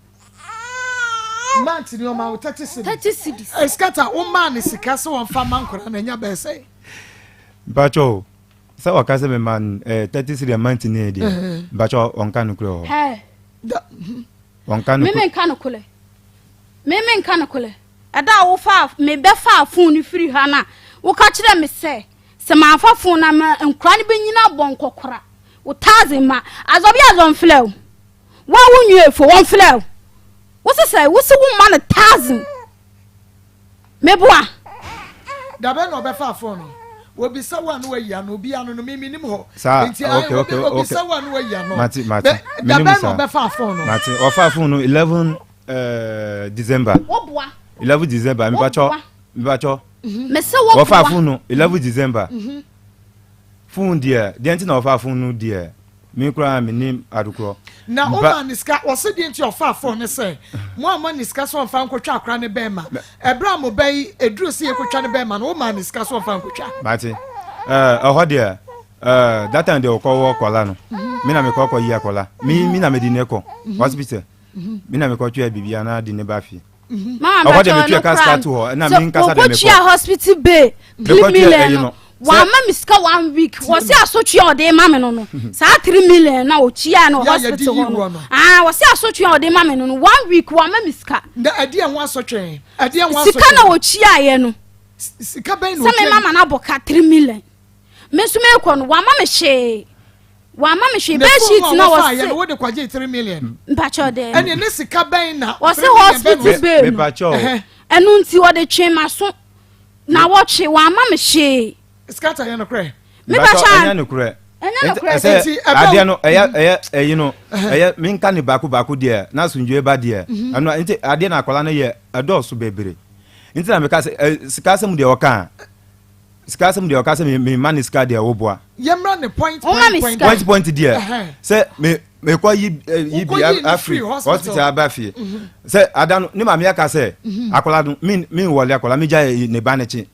Month ni ɔma wo 30 cedis. 30 cedis. Eskata wo maa ne sika sɛ wɔmfa ma nkwadaa na ɛnya bɛyɛ sɛ. Mpakyɛ o sɛ wɔka sɛ mema no eh, 30 cedis month ni deɛ mpakyɛ ɔnka nokorɛ wɔ hɔ. Ɔnka nokorɛ. Meme nka nokorɛ. Meme nka nokorɛ. Ɛda a wofaa mebɛfaa fon no firi ha no a, woka kyerɛɛ me sɛ, sɛ mamfa fon no amma a, nkwadaa no bɛnyini abɔ nkɔkora. Wo taze mma. Azɔ bi azɔ mflɛ wo. Wo a wo nwie fo, wɔmflɛ wo. Wo se sɛ, wo se womma no taze. Meboa. Dabɛn na ɔbɛfaa fon no? Wɔbisa wo a na wayi ano, obi ano no, me menim hɔ. Saa, Nti, okay, okay, okay. Obisa wo a na wayi ano. Mate, mate. Dabɛn na ɔbɛfaa fon no? Mate, ɔfaa fon no 11 Eh, December. Woboa. 11 December. Mipacho. Mipacho. Mese woboa. Wɔfa fon no 11 December. Fon deɛ, deɛ nti na wɔfa fon no deɛ, me koraa me nim adekorɔ. Na ɔma ne sika, wɔse deɛ nti ɔfa fon ne sɛ, mo amma ne sika sɛ ɔmfa nkotwa akora ne bɛɛma. Ɛberɛ a mo bɛ yi, ɛduru sɛ yɛkotwa ne bɛɛma no, woma ne sika sɛ ɔmfa nkotwa. Mate. Eh, ɛhɔ deɛ, eh, that time deɛ ɔkɔwɔ kɔla no, me na mekɔ kɔ yi akɔla. Me, me na mede ne kɔ hospital. Me na mekɔtwea biribi anaa de ne ba fie. Mama Ɛhɔ deɛ mpakyɛ metua ɔno ka sika koraa to hɔ ɛna sɛ me nkasa deɛ mekɔ. wɔkɔtua hospital bill three Mekɔtua million ɛyi no no. Sɛ wama me sika one week wɔsi asotwe a ɔde ma me no no saa 3 million na ɔtua no Yɛ a yɛde hospital yi hɔ no woɔ no. ah wɔsi asotwe a ɔde ma me no no one week wama me sika. Na ɛdeɛ ho asotwe? Ɛdeɛ ho Sika asotwe? na ɔtuaeɛ no. Sika bɛn na Sɛ me ɔtua? mama no abɔ ka 3 million me nso mekɔ no wama me hwee. Wama me hwee Ne bed phone sheet a na wɔfa yɛ no wɔse. wode kɔgye 3 million. Mpakyɛw dɛ. Ɛne ne sika bɛn na. Wɔse 3 million bɛn na hospital wɔse- bill no. Mepakyɛw. Ɛhɛ. Ɛno nti wɔde twee m'aso na wɔtwe wama me hwee. Scatter yɛ nokorɛ. Me Mepakyɛw pakyɛw. ɛnyɛ nokorɛ. Ɛnyɛ nokorɛ. Ɛsɛ Nti, ɛbɛ wo- adeɛ no ɛyɛ ɛyɛ ɛyi no ɛyɛ menka ne baako baako deɛ na asomdwoe ba deɛ ɛno nti adeɛ na akwadaa no yɛ ɛdɔɔso bebree nti na meka sɛ ɛ sika asɛm deɛ ɔka a Sika asɛm deɛ ɔka sɛ me me ma ne sika deɛ woboa. Yɛmmra ne point Woma point me point. sika. Point point deɛ Ɛhɛn. sɛ me mekɔ yi eh, yi bi Wokɔ yii no afiri firi hospital. hospital aba fie sɛ ada no ne maame aka sɛ akwadaa no me me nwɔle akwadaa me gya ne ba n'akyi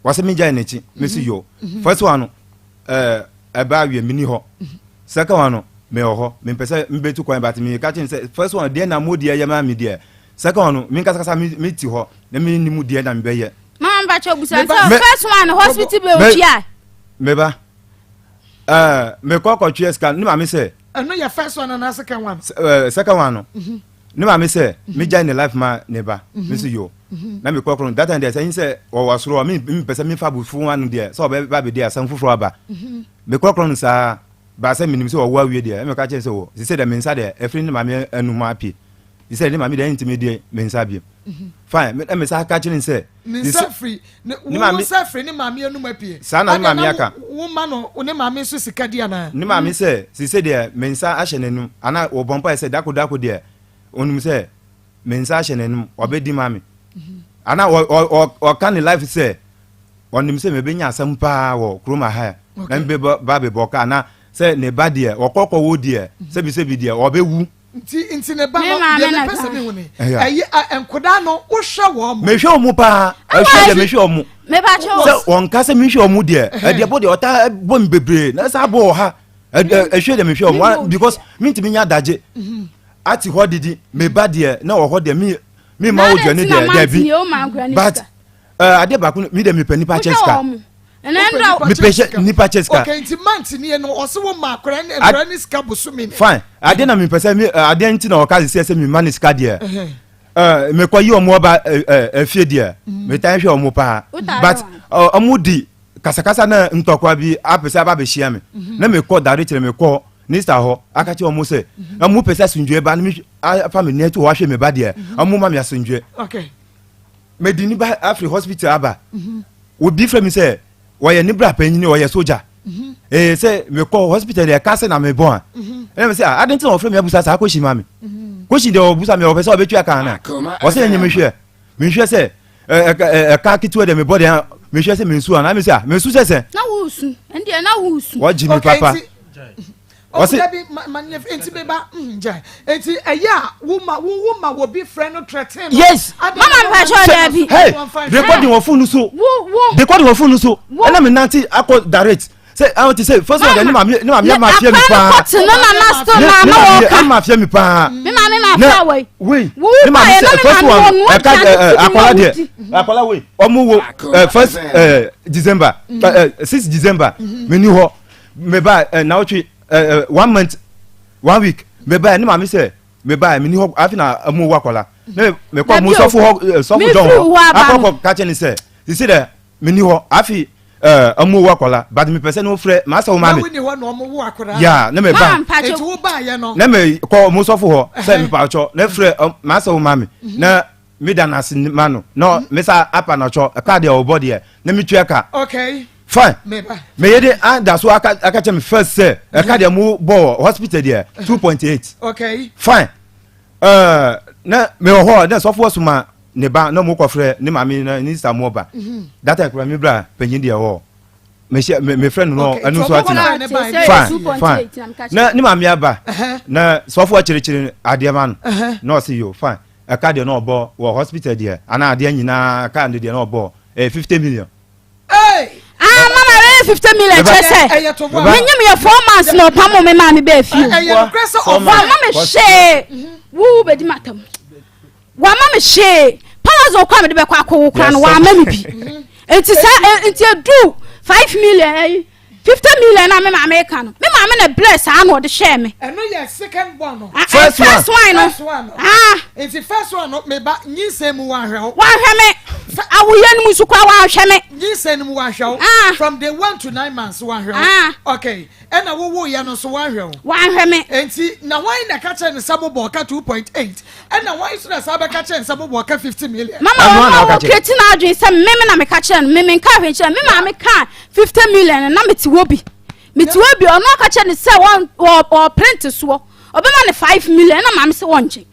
wɔsɛ me gya n'akyi me si yo first one no ɛɛ ɛba awie me ni hɔ second one no me wɔ hɔ me mpɛ sɛ me bɛtu kwan but me ka kyɛn sɛ first one deɛ na mo deɛ yɛ maa me deɛ second one no me nkasakasa me me ti hɔ na me ni mu deɛ na me bɛyɛ. Mama mpakyɛ obusa Me ba- sɛ Me- first one hospital bill Me- otua. meba ɛɛ mekɔ kɔtwe sika ne maame sɛ Ɛno yɛ first one anaa second one? ɛɛ second one no ne maame sɛ megyae ne life ma ne ba me so yo na mekɔ koro that time deɛ sɛ sɛ ɔwɔ soro me mpɛ sɛ mefa abufuo ano deɛ sɛ ɔbɛba bɛdi asɛm foforɔ aba mekɔ koro no saa baa sɛ menim sɛ ɔwɔ awie deɛ ɛmɛka kyerɛ sɛ wɔ sɛ sɛ deɛ me nsa deɛ ɛfiri ne maame anum apue sɛ ne maame deɛ ɛntumi deɛ me nsa bio fine me sa ka kyerɛ ne sɛ ne nsa firi ne wo nsa firi ne maame anum apue saa na ne maame aka wo ma no ne maame nso sika di anaa ne maame sɛ sise deɛ me nsa ahyɛ n'anum ana wɔbɔ mpa sɛ dako dako deɛ onim sɛ me nsa ahyɛ n'anum ɔbɛdi maame ana ɔka ne life sɛ ɔnim sɛ mebɛnya asɛm paa wɔ kurom aha na mebɛba bɛbɔ ka ana sɛ ne ba deɛ ɔkɔkɔ wo deɛ sɛbisɛbi deɛ ɔbɛwu. Nti nti ne ba no deɛ mepɛ sɛ mehu ni ɛyɛ nkodaa no wohwɛ wɔn mo. Mehwɛ wɔn paa ɛhwɛ deɛ mehwɛ wɔn. Sɛ wɔn ka sɛ mehwɛ wɔn deɛ ɛdeɛ bɔ deɛ ɔta bɔ mi bebree na ɛsɛ abɔ wɔ ha ɛhwɛ deɛ mehwɛ wɔn because mi ntumi nya adagye ate hɔ didi me ba deɛ na wɔ hɔ deɛ mi mi ma wo dwane deɛ dɛbi but adeɛ baako mi deɛ mepɛ nipa kyɛ sika. Mepɛ sɛ nipa kyɛ sika. Okay, nti month nie no ɔsɛ wo ma akora ne akora ne sika bosome ne. Fine, adeɛ na mepɛ sɛ me adeɛ nti na ɔka sɛ sɛ me ma ne sika deɛ. Ɛɛ mekɔ yi ɔmo ɔba ɛɛ efie deɛ. Metan hwɛ ɔmo paa. But ɔmo di kasakasa na ntɔkwa bi apɛ sɛ aba abɛhyia me. Na mekɔ dare kyerɛ mekɔ ne sista hɔ aka kyerɛ ɔmo sɛ ɔmo pɛ sɛ asomdwoe ba na me afa me nua to hɔ ahwɛ me ba deɛ ɔmo ma me asomdwoe. Okay. Mede ne ba afiri hospital aba. Obi frɛ me sɛ wɔyɛ ne bra panyin ɔyɛ soja. Mhm. Ee sɛ mekɔ hospital deɛ ɛka sɛ na mebɔ a. Mhm. Ɛna me sɛ ah adi nti na wɔfrɛ me abusa saa kɔsi ma me. Mhm. Kɔsi deɛ ɔbusa me ɔpɛ sɛ ɔbɛtua kan na. Ɔsɛ ɛnyɛ mehwɛ. Mehwɛ sɛ ɛka ketewa deɛ mebɔ deɛ mehwɛ sɛ mensu ana me sɛ ah mensu sɛ sɛ. Na wosu ɛndeɛ na wosu. Wɔgye me papa. Ɔse. Dabi ma ma nyɛ enti me ba mm gyae enti ɛyɛ a wo ma wo wo ma obi frɛ no threaten no. Yes. Mama mpakyɛw dabi. Hey recording wɔ phone no so. Wo wo. Recording wɔ phone no so. Ɛna me nante akɔ direct sɛ ahun ti sɛ first one ne maame ne maame ama afia mi paa. Akora no kɔte no nana still na ama wɔ ka. Ne ama afia mi paa. Me maame ma afia wei. Wei ne maame sɛ first one ɛka ɛ akɔla deɛ akɔla wei ɔmo wo ɛ first ɛ December ɛ 6 December mi ni hɔ. meba ɛ nawɔtwe ɛ ɛ one month one week meba ɛ ne maame sɛ meba ɛ meni hɔ afi na ɛmu wɔ akɔla ne mekɔ mu sɔfo hɔ ɛ sɔfo jɔn hɔ akɔkɔ kakyɛ ne sɛ sisi dɛ meni hɔ afi ɛ ɛmu wɔ akɔla but mepɛ sɛ ne wofrɛ maa sɛ wo maame ya ne meba ne mekɔ mu sɔfo hɔ sɛ mepa ɔkyɔ ne frɛ maa sɛ wo maame na me da n'ase ma no na me sa apa na ɔkyɔ ɛka deɛ ɔbɔ deɛ na me tua ka. Okay. Fine. Me yɛ de ada so aka aka kyɛ me first sɛ ɛka deɛ mo bɔ wɔ hospital deɛ 2.8. Okay. Fine. Ɛɛ na me wɔ hɔ na sɔfoɔ soma ne ba na mo kɔfrɛ ne maame na ne sista mo ba. That time kura me bra panyin deɛ wɔ. Mehyɛ me me frɛ no no ɛno nso atena. Fine fine. Na ne maame aba na sɔfoɔ kyerɛkyerɛ adeɛ ma no na ɔsi yo fine. Ɛka deɛ na ɔbɔ wɔ hospital deɛ anaa adeɛ nyinaa ɛka no deɛ na ɔbɔ ɛyɛ 50 million. Ah mama ɛyɛ 50 million kyerɛ sɛ menyim yɛ 4 months na ɔpam me maa me bɛɛ fie wama me hwee wo bɛdi matam wama me hwee palazzo kɔ a mede bɛkɔ akɔwo kora no wama me bi nti sɛ nti edu 5 million ɛyi 50 million na me maame ka no me maame na bless saa na ɔde hyɛɛ me. Ɛno yɛ second born no. Ah, eh, First one. First one no. First one no. Ah. Nti first one no me ba nyinsɛn mu wanhwɛ wo. Wanhwɛ me. Awoyɛ no mu nso koraa wanhwɛ me. Nyinsɛn no mu wanhwɛ wo. Ah. From day one to 9 months wanhwɛ wo. Ah. Okay. Ɛna wowo yɛ no nso wanhwɛ wo. Wanhwɛ me. Nti na wan na ka kyerɛ ne sɛ mobɔ ɔka 2.8 ɛna wan nso na saa bɛka kyerɛ ne sɛ mobɔ ɔka 50 million. Mama Ɛno wɔn a na a ɔka wɔn kyerɛ. kireti n'adwene sɛ mmemme na meka kyerɛ no mmemme nka ahwɛ nkyerɛ me maame ka 50 million no na mete hɔ bi mete hɔ bi ɔno aka kyerɛ ne sɛ wɔn wɔ wɔ print soɔ ɔbɛma ne 5 million na maame sɛ wɔngye.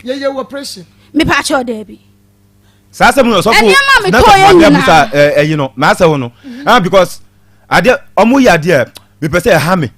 Yɛyɛ wɔ operation. Mepa akyɛw daabi. Saa asɛm no sɔfo Nneɛma a na metɔɔ sɔfo yɛ maame nyinaa. abusa ɛyi no maa sɛ wo no ah because adeɛ ɔmo yɛ adeɛ mepɛ sɛ ɛha me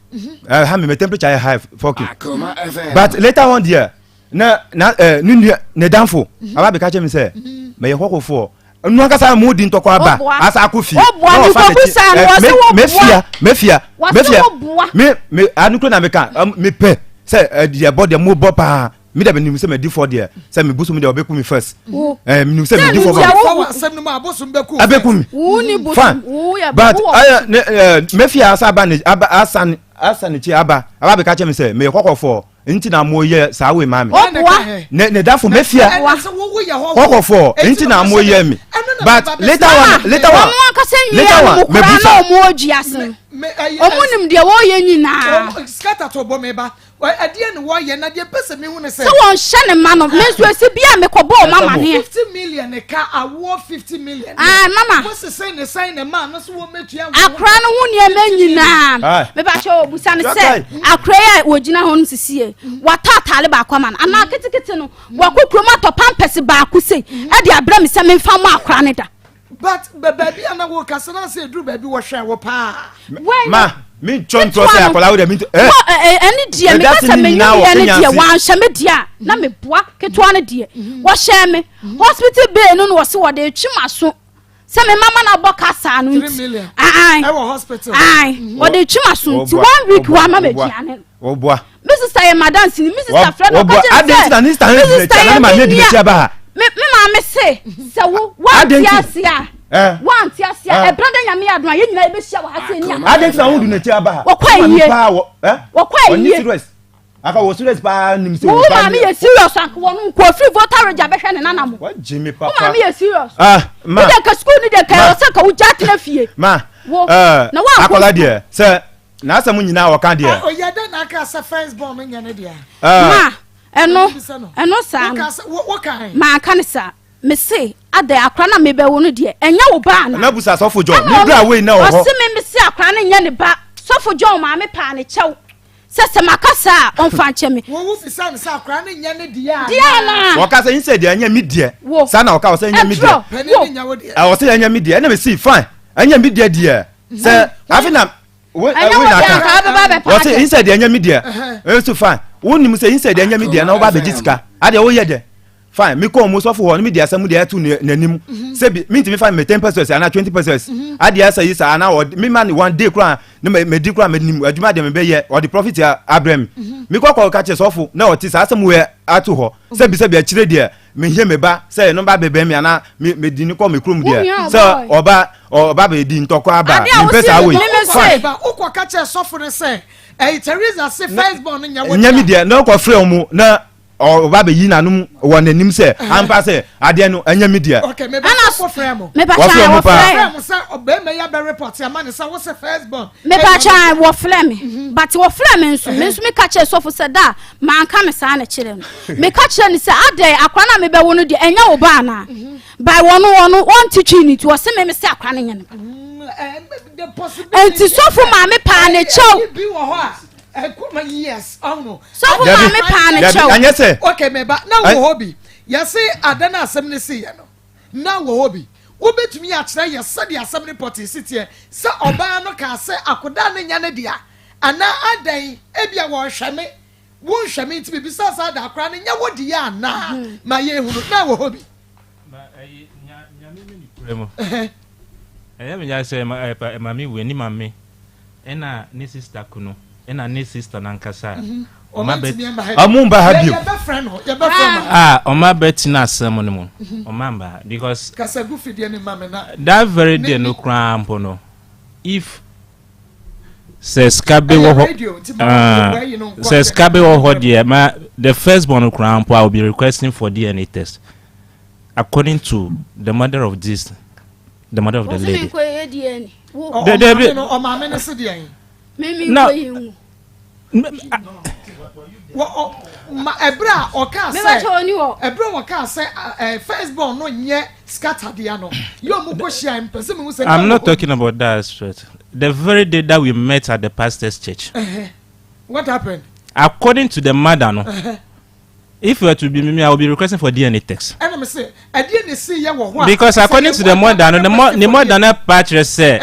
ɛha me me temperature yɛ high fucking Akoma FM. but later on deɛ na na ɛ ne nua ne danfo aba bɛka kyerɛ me sɛ mɛyɛ hɔhofoɔ nu ankasa mu di ntɔkwa aba Woboa. asa akɔ fie Woboa, na ɔfa mekɔbu n'akyi saa no, ɛ wɔse me woboa. mefia mefia Wɔse mefia woboa. me me anukuro na meka mepɛ sɛ ɛ deɛ bɔ deɛ mo bɔ paa mi dɛ menim sɛ madi fɔ deɛ sɛ me bosom deɛ ɔbɛku mi first Wo. ɛ menim sɛ Sɛ medi fɔ ntia ba wo- Fa wɔ asɛm no mu a abosom bɛku wo ɛbɛku first. mi Wo ni bosom. fine Wo yɛ but wo wɔ ɛyɛ ne ɛ mefia asa aba ne aba asa ne asa ne kyi aba aba bɛka kyerɛ mi sɛ meyɛ kɔkɔfoɔ nti na mo yɛ saa wei maa mi Woboa. ne ne dafo mefia Ɛna sɛ wowo yɛ hɔ. kɔkɔfoɔ nti na mo yɛ mi but later on later on Wɔn ankasa later nwia on no mu koraa mebusa na wɔn wɔ dua ase no. Wɔn nim deɛ wɔreyɛ nyinaa. Scatter to bɔ me ba. Ɛdeɛ ne wɔyɛ na deɛ pɛ sɛ mehu ne sɛ. Sɛ wɔn hyɛ ne ma no, me nso esi bi a mekɔbɔ wɔn amaneɛ. 50 million ka awoɔ 50 million. Ah, mama. Mo sese ne sɛn ne maa no so wɔn mɛtua. Akora no ho nneɛma nyinaa. Aye. Mebakyɛ obusa no sɛ akora yi a wɔgyina hɔ no sisi yɛ watɔ ataale baako ama no anaa ketekete no wakɔ kurom atɔ pampɛs baako sei ɛde abrɛ me sɛ memfa mmɔ akora no da. But baabi a na wo kasa na sɛ eduru baabi wɔhwɛ wo paa. Wɛn ma. Mentwa ntorɔ sɛ akwadaa wo deɛ mentwa. Wɔ ɛne deɛ meka sɛ menye deɛ ne deɛ wanhyɛ me deɛ a na meboa ketewa no deɛ wɔhyɛɛ me hospital bill no na wɔse wɔde retwe m'aso sɛ me mama no abɔ kasa no nti ae wɔde retwe m'aso nti one week wɔama me aduane no. Wɔboa. Me sista yɛ madansi ni me sista frɛ no ɔka kyerɛ sɛ me sista yɛ me nua me me maame se sɛ wo wante ase a wante ase a ɛbrɛ dɛ nyame adom a yɛn nyinaa yɛbɛhyia wɔ ha sɛ ni a. Adɛn nti na wo du n'akyi aba ha? Wɔkɔ ayie wɔkɔ ayie. Aka wɔ serious paa nim sɛ wo maame yɛ serious anka wɔn nko ofiri voter regya bɛhwɛ ne nana mo. Wagye me papa. Wo maame yɛ serious. Ah ma. Wo deɛ nka sukuu ni deɛ nka ɛwɔ sɛ nka wo gya atena fie. Ma. Wo. Na wo ankɔ. Akɔla deɛ sɛ N'asɛm nyinaa a ɔka deɛ. Ɔyɛ dɛn na aka sɛ first born no nyɛ ne dea? Ma, ɛno, ɛno saa no, manka no saa. Mese, adɛn, akora no a mebɛwo no deɛ, ɛnyɛ wo ba anaa? Na busa Sɔfo John, ne bra wei na wɔ hɔ. Ɔse me mese akora no nyɛ ne ba. Sɔfo John maame paa ne kyɛw sɛ sɛ maka saa a, ɔmfa nkyɛ me. Wo wo bisa no sɛ akora no nyɛ ne deɛ anaa? Deɛ anaa? Ɔka sɛ, insɛ deɛ ɛnyɛ me deɛ. Wo. Saa na ɔka, ɔsɛ ɛnyɛ me deɛ. Panin no nyɛ wo deɛ. Ɔsɛ ɛnyɛ me deɛ, ɛna mese fine, ɛnyɛ me deɛ deɛ. Sɛ, afe na. Ɛnyɛ wo deɛ anka wobɛba abɛpa wɔse akyɛ. insɛ deɛ ɛnyɛ me deɛ nso fine wonim sɛ insɛ deɛ ɛnyɛ me deɛ na woba abɛgye sika adeɛ woyɛ dɛ fine mekɔ mu sɔfo hɔ no mede asɛm deɛ ɛto n'anim mhm. sɛ bi mentumi fa me 10 pesos anaa 20 pesos mhm. adeɛ asɛ yi saa anaa ɔde mema ne one day koraa ne medi koraa menim adwuma deɛ mebɛyɛ ɔde profit abrɛ me mhm. mekɔ kɔ ka kyerɛ sɔfo na ɔte saa asɛm wei ato hɔ sɛ bi sɛ bi akyire deɛ mehia me ba sɛ ɛno ba bɛbɛn me anaa medi ne kɔ me kurom deɛ sɛ ɔba ɔba bɛdi ntɔkwa aba mempɛ saa wei fine wokɔ ka kyerɛ sɔfo no sɛ ɛyi Teresa se first born no nyɛ wo nyɛ me deɛ na ɔkɔ frɛ mu na ɔba bɛyi n'anom wɔ n'anim sɛ ampa sɛ adeɛ no ɛnyɛ me deɛ. Okay, me ba sɔfo frɛ mo. Me ba kyan wɔ frɛ mo sɛ ɔbɛrima yi abɛ report ama ne sɛ wo sɛ first born. Me ba kyan wɔ frɛ me but wɔ frɛ me nso me nso me ka kyerɛ sɔfo sɛ da manka me saa na kyerɛ no. Meka kyerɛɛ no sɛ, Adɛn, akora no a mebɛwo no deɛ, ɛnyɛ wo ba anaa? By wɔno wɔno, wɔnte twi no nti, wɔse me mese akora no nyɛ ne ba. Enti sɔfo maame paa ne kyɛw. Sɔfo maame paa ne kyɛw. Ɛnyɛ sɛ. Okay, meba na wɔ hɔ bi. Yɛse ada no asɛm no si yɛ no. Na wɔ hɔ bi. Wobɛtumi akyerɛ yɛ sɛdeɛ asɛm no pɔtee si teɛ sɛ ɔbaa no kaa sɛ akodaa no nyɛ ne dea anaa adɛn ebia wɔrehwɛ me Wonhwɛ me nti mebisa saa da koraa no nyɛ wo deɛ anaa ma yɛnhunu na wɔ hɔ bi. Ma ɛyi nya nyame me ne kura mu. Ɛyɛ me ya sɛ maame wei ne maame ɛna ne sister kunu ɛna ne sister nankasa ɔma bɛ ɔmo mba ha bio yɛbɛfrɛ no yɛbɛfrɛ no a ɔma bɛ tena asɛm no mu ɔma mba ha because kasa gu fidie ne ma me na that very day no koraa mpo no if Sɛ sika bi wɔ hɔ sɛ sika bi wɔ hɔ deɛ ma the first born koraa mpo I will be requesting for DNA test according to the mother of this the mother of the lady. Ɔmaame no se deɛ. Na ma ɛberɛ a ɔkaa sɛ ɛberɛ a ɔkaa sɛ ɛɛ first born no nyɛ scatter dea no yɛ ɔmo kɔ hyia mpɛ sɛ mehu sɛ I'm not talking about that aspect the very day that we met at the pastor's church. Uh -huh. What happened? According to the mother no. Uh -huh. If you were to be me, I will be requesting for DNA test. Ɛna mi sɛ ɛdeɛ na esi yɛ wɔ hɔ a. Because according to the mother no, the mo ne mother no pa kyerɛ sɛ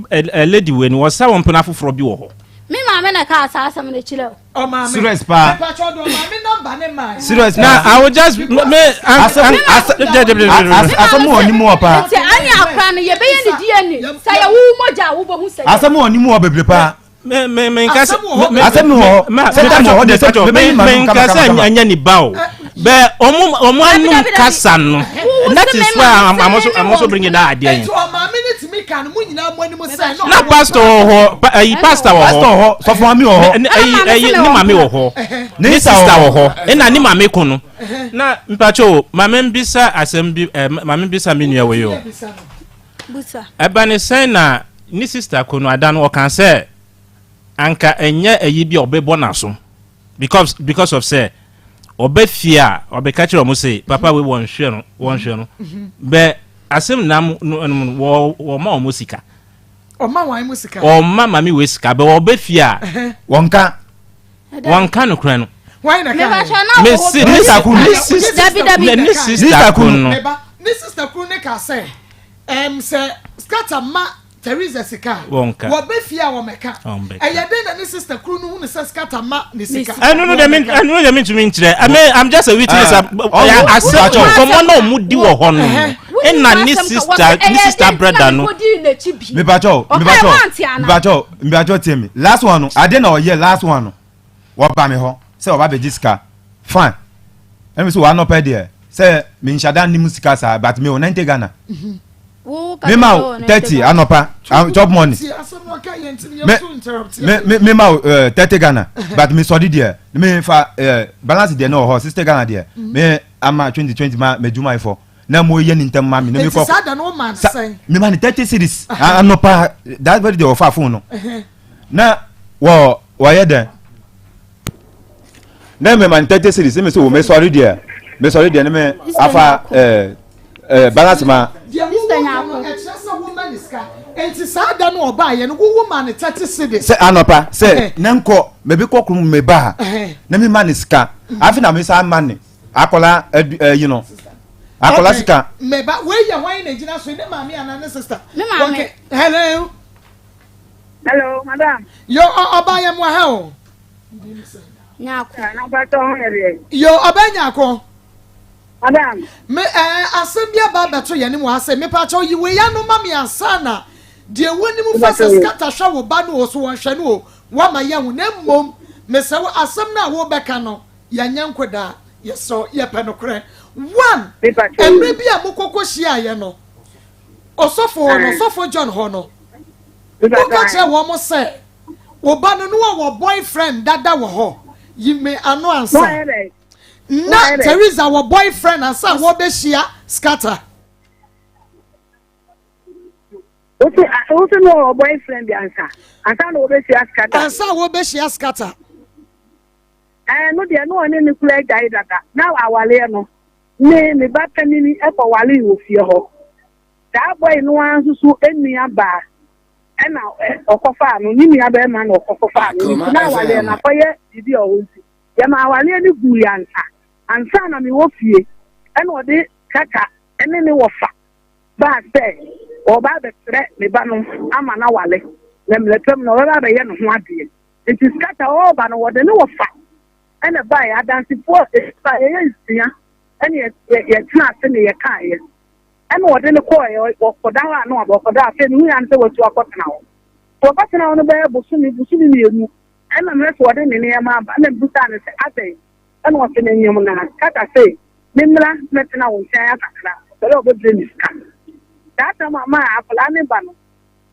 ɛ lady wei no wɔsa wɔn mpena foforɔ bi wɔ hɔ. Me maame na kaa saa asɛm no kyerɛ o. Ɔmaame. Serious paa. Mepakyɛ ɔde ɔmaame namba ne maa. Serious paa. Na I will just me asɛm asɛm wɔ ne mu wɔ paa. Nti ɛne akora no yɛbɛyɛ ne DNA sɛ yɛ wo mogya a wobɛhu sɛ. Asɛm wɔ ne mu wɔ bebree paa. Me me me nka sɛ me asɛm wɔ hɔ sɛ tam wɔ hɔ deɛ sɛ mebɛyi ma no kama kama kama ɛnyɛ ne ba o bɛ ɔmo ɔmo anum kasa no that is why I'm, I'm also I'm also bringing that idea in. Eti ɔmaame ne tumi ka no mo nyinaa mo anim sɛ na pastor wɔ hɔ ɛyi pastor wɔ hɔ pastor wɔ hɔ sɔfo maame wɔ hɔ ɛyi ɛyi ne maame wɔ hɔ ne sister wɔ hɔ ɛna ne maame kun no na mpatsɛ o maame mbisa asɛm bi ɛ maame mbisa mi nua wɔ yi o. Ɛba ne sɛn na ne sister ko no ada no ɔka sɛ anka ɛnyɛ ɛyi bi a ɔbɛbɔ n'aso because because of sɛ ɔbɛ fie a ɔbɛka kyerɛ ɔmo se papa wei wɔnhwɛ no wɔnhwɛ no bɛ asɛm nam no no wɔ wɔma ɔmo sika ɔma wɔn mo sika ɔma mame wei sika bɛ ɔbɛ fie a wɔnka wɔnka no korɛ no mesi ne sister kun no ne sister kun ne ka sɛ ɛm sɛ scatter ma. Teresa sika a, Wɔnka. wɔba fie a wɔmmɛka. Wɔmmɛka. Ɛyɛ dɛn na ne sister koro no hunu sɛ Scatter ma ne sika? Ɛno no deɛ Wɔmmɛka. ɛno no deɛ mentumi nkyerɛ. I mean, I'm just a witness. Ah, Ɔyɛ ɔwɔ- asɛm Mpakyɛw. nkɔmmɔ na ɔmo di wɔ hɔ no Ɛhɛ. ɛna ne sister ne sister brother no. Mepakyɛw, mepakyɛw, mepakyɛw, mepakyɛw tie me. Last one no, ade na ɔyɛ last one no. Wɔba me hɔ sɛ ɔba bɛgye sika. Fine. Ɛna me sɛ wɔanɔpɛ deɛ sɛ menhyɛ da nnim sika saa but me wɔ 90 Ghana. Me ma wo 30 anɔpa chop money. Tie asɛm no ɔka yɛ nti no Me yɛnto interrupt me yɛ. me me ma wo 30 Ghana but me sɔre deɛ me fa balance deɛ na wɔ hɔ 60 Ghana deɛ me ama 20 20 ma m'adwumayɛfoɔ na mo yɛ ne ntɛm ma me na me Nti kɔ saa da no woma no sa sɛn? me ma ne 30 cedis anɔpa that very day ɔfa phone no na wɔ wɔyɛ dɛn na me ma ne 30 cedis me sɛ wo me sɔre deɛ me sɔre deɛ ne me afa ɛɛ ɛɛ balance ma Deɛ wowo ka no ɛkyerɛ sɛ woma ne sika. Nti saa da no ɔbaeɛ no wowo ma no 30 cedis. Sɛ anɔpa sɛ ne nkɔ mebe kɔ kurom me ba a na me ma ne sika afi na me sa ma ne akɔla ɛdu ɛyi no akɔla Okay, sika. meba wei yɛ hwan na egyina so ne maame anaa ne sister? Me maame. Okay, hello. Hello, madam. Yo, ɔba yɛ mo ha o. Nyako. Na mpatsɔ ho yɛ deɛ. Yo, ɔba nyako. Madam. Me ɛɛ asɛm bi aba abɛto yɛn mu ha sɛ mepakyɛw yi wei ano ma me ansa na deɛ wonim fa sɛ scatter hwɛ wo ba no o so wɔnhwɛ no o woama yɛahu na mmom mesrɛ wo asɛm no a wobɛka no yɛnyɛ nkodaa yɛsrɛ wo yɛpɛ nokorɛ one mmerɛ bi a mokɔkɔ hyiaeɛ no ɔsɔfo hɔ no ɔsɔfo John hɔ no woka kyerɛ wɔn sɛ wo ba no no wɔ boyfriend dada wɔ hɔ yi me ano ansa Na Teresa wɔ boyfriend ansa a wɔbɛhyia Scatter. Wose wose no wɔ boyfriend bi ansa ansa na wɔbɛhyia Scatter. Ansa a wɔbɛhyia Scatter. Ɛɛ no deɛ no ɔne ne kura agyae dada na awaleɛ no ne ne ba panini ɛkɔ wale wɔ fie hɔ saa boy no ara nso so nua baa ɛna ɔkɔfaa no ne nua bɛrima na ɔkɔfaa no nti na awaleɛ no akɔyɛ biribi a ɔwɔ nti. Yɛmaa awareɛ no guiɛ ansa. Ansa na mewɔ fie ɛna ɔde Kaka ne ne wɔfa baa sɛ ɔreba abɛsrɛ me ba no ama no aware na mmerɛ pa mu no ɔbɛba abɛyɛ ne ho adeɛ. Nti Skata ɔreba no wɔde ne wɔfa ɛna ɛbaeɛ. Adansefoɔ a yɛyɛ nsia ɛna yɛtena ase na yɛkaeɛ. Ɛna ɔde no kɔeɛ, ɔkɔda hɔ a na waba, ɔkɔda hɔ afei mehuiɛ ara ne sɛ watu akɔtena hɔ. Nti ɔkɔtena hɔ no bɛyɛ bosome, bosome mmienu Ɛnna mehwɛ sɛ ɔde ne nneɛma aba, ɛnna mebisaa no sɛ, Adɛn? Ɛnna ɔse, Menyem no a, kasa se, memmra mmɛtena wo nkyɛn ha kakra, ɔpɛ dɛ ɔbɛbrɛ me sika. Saa tam a maa akwadaa no ba no,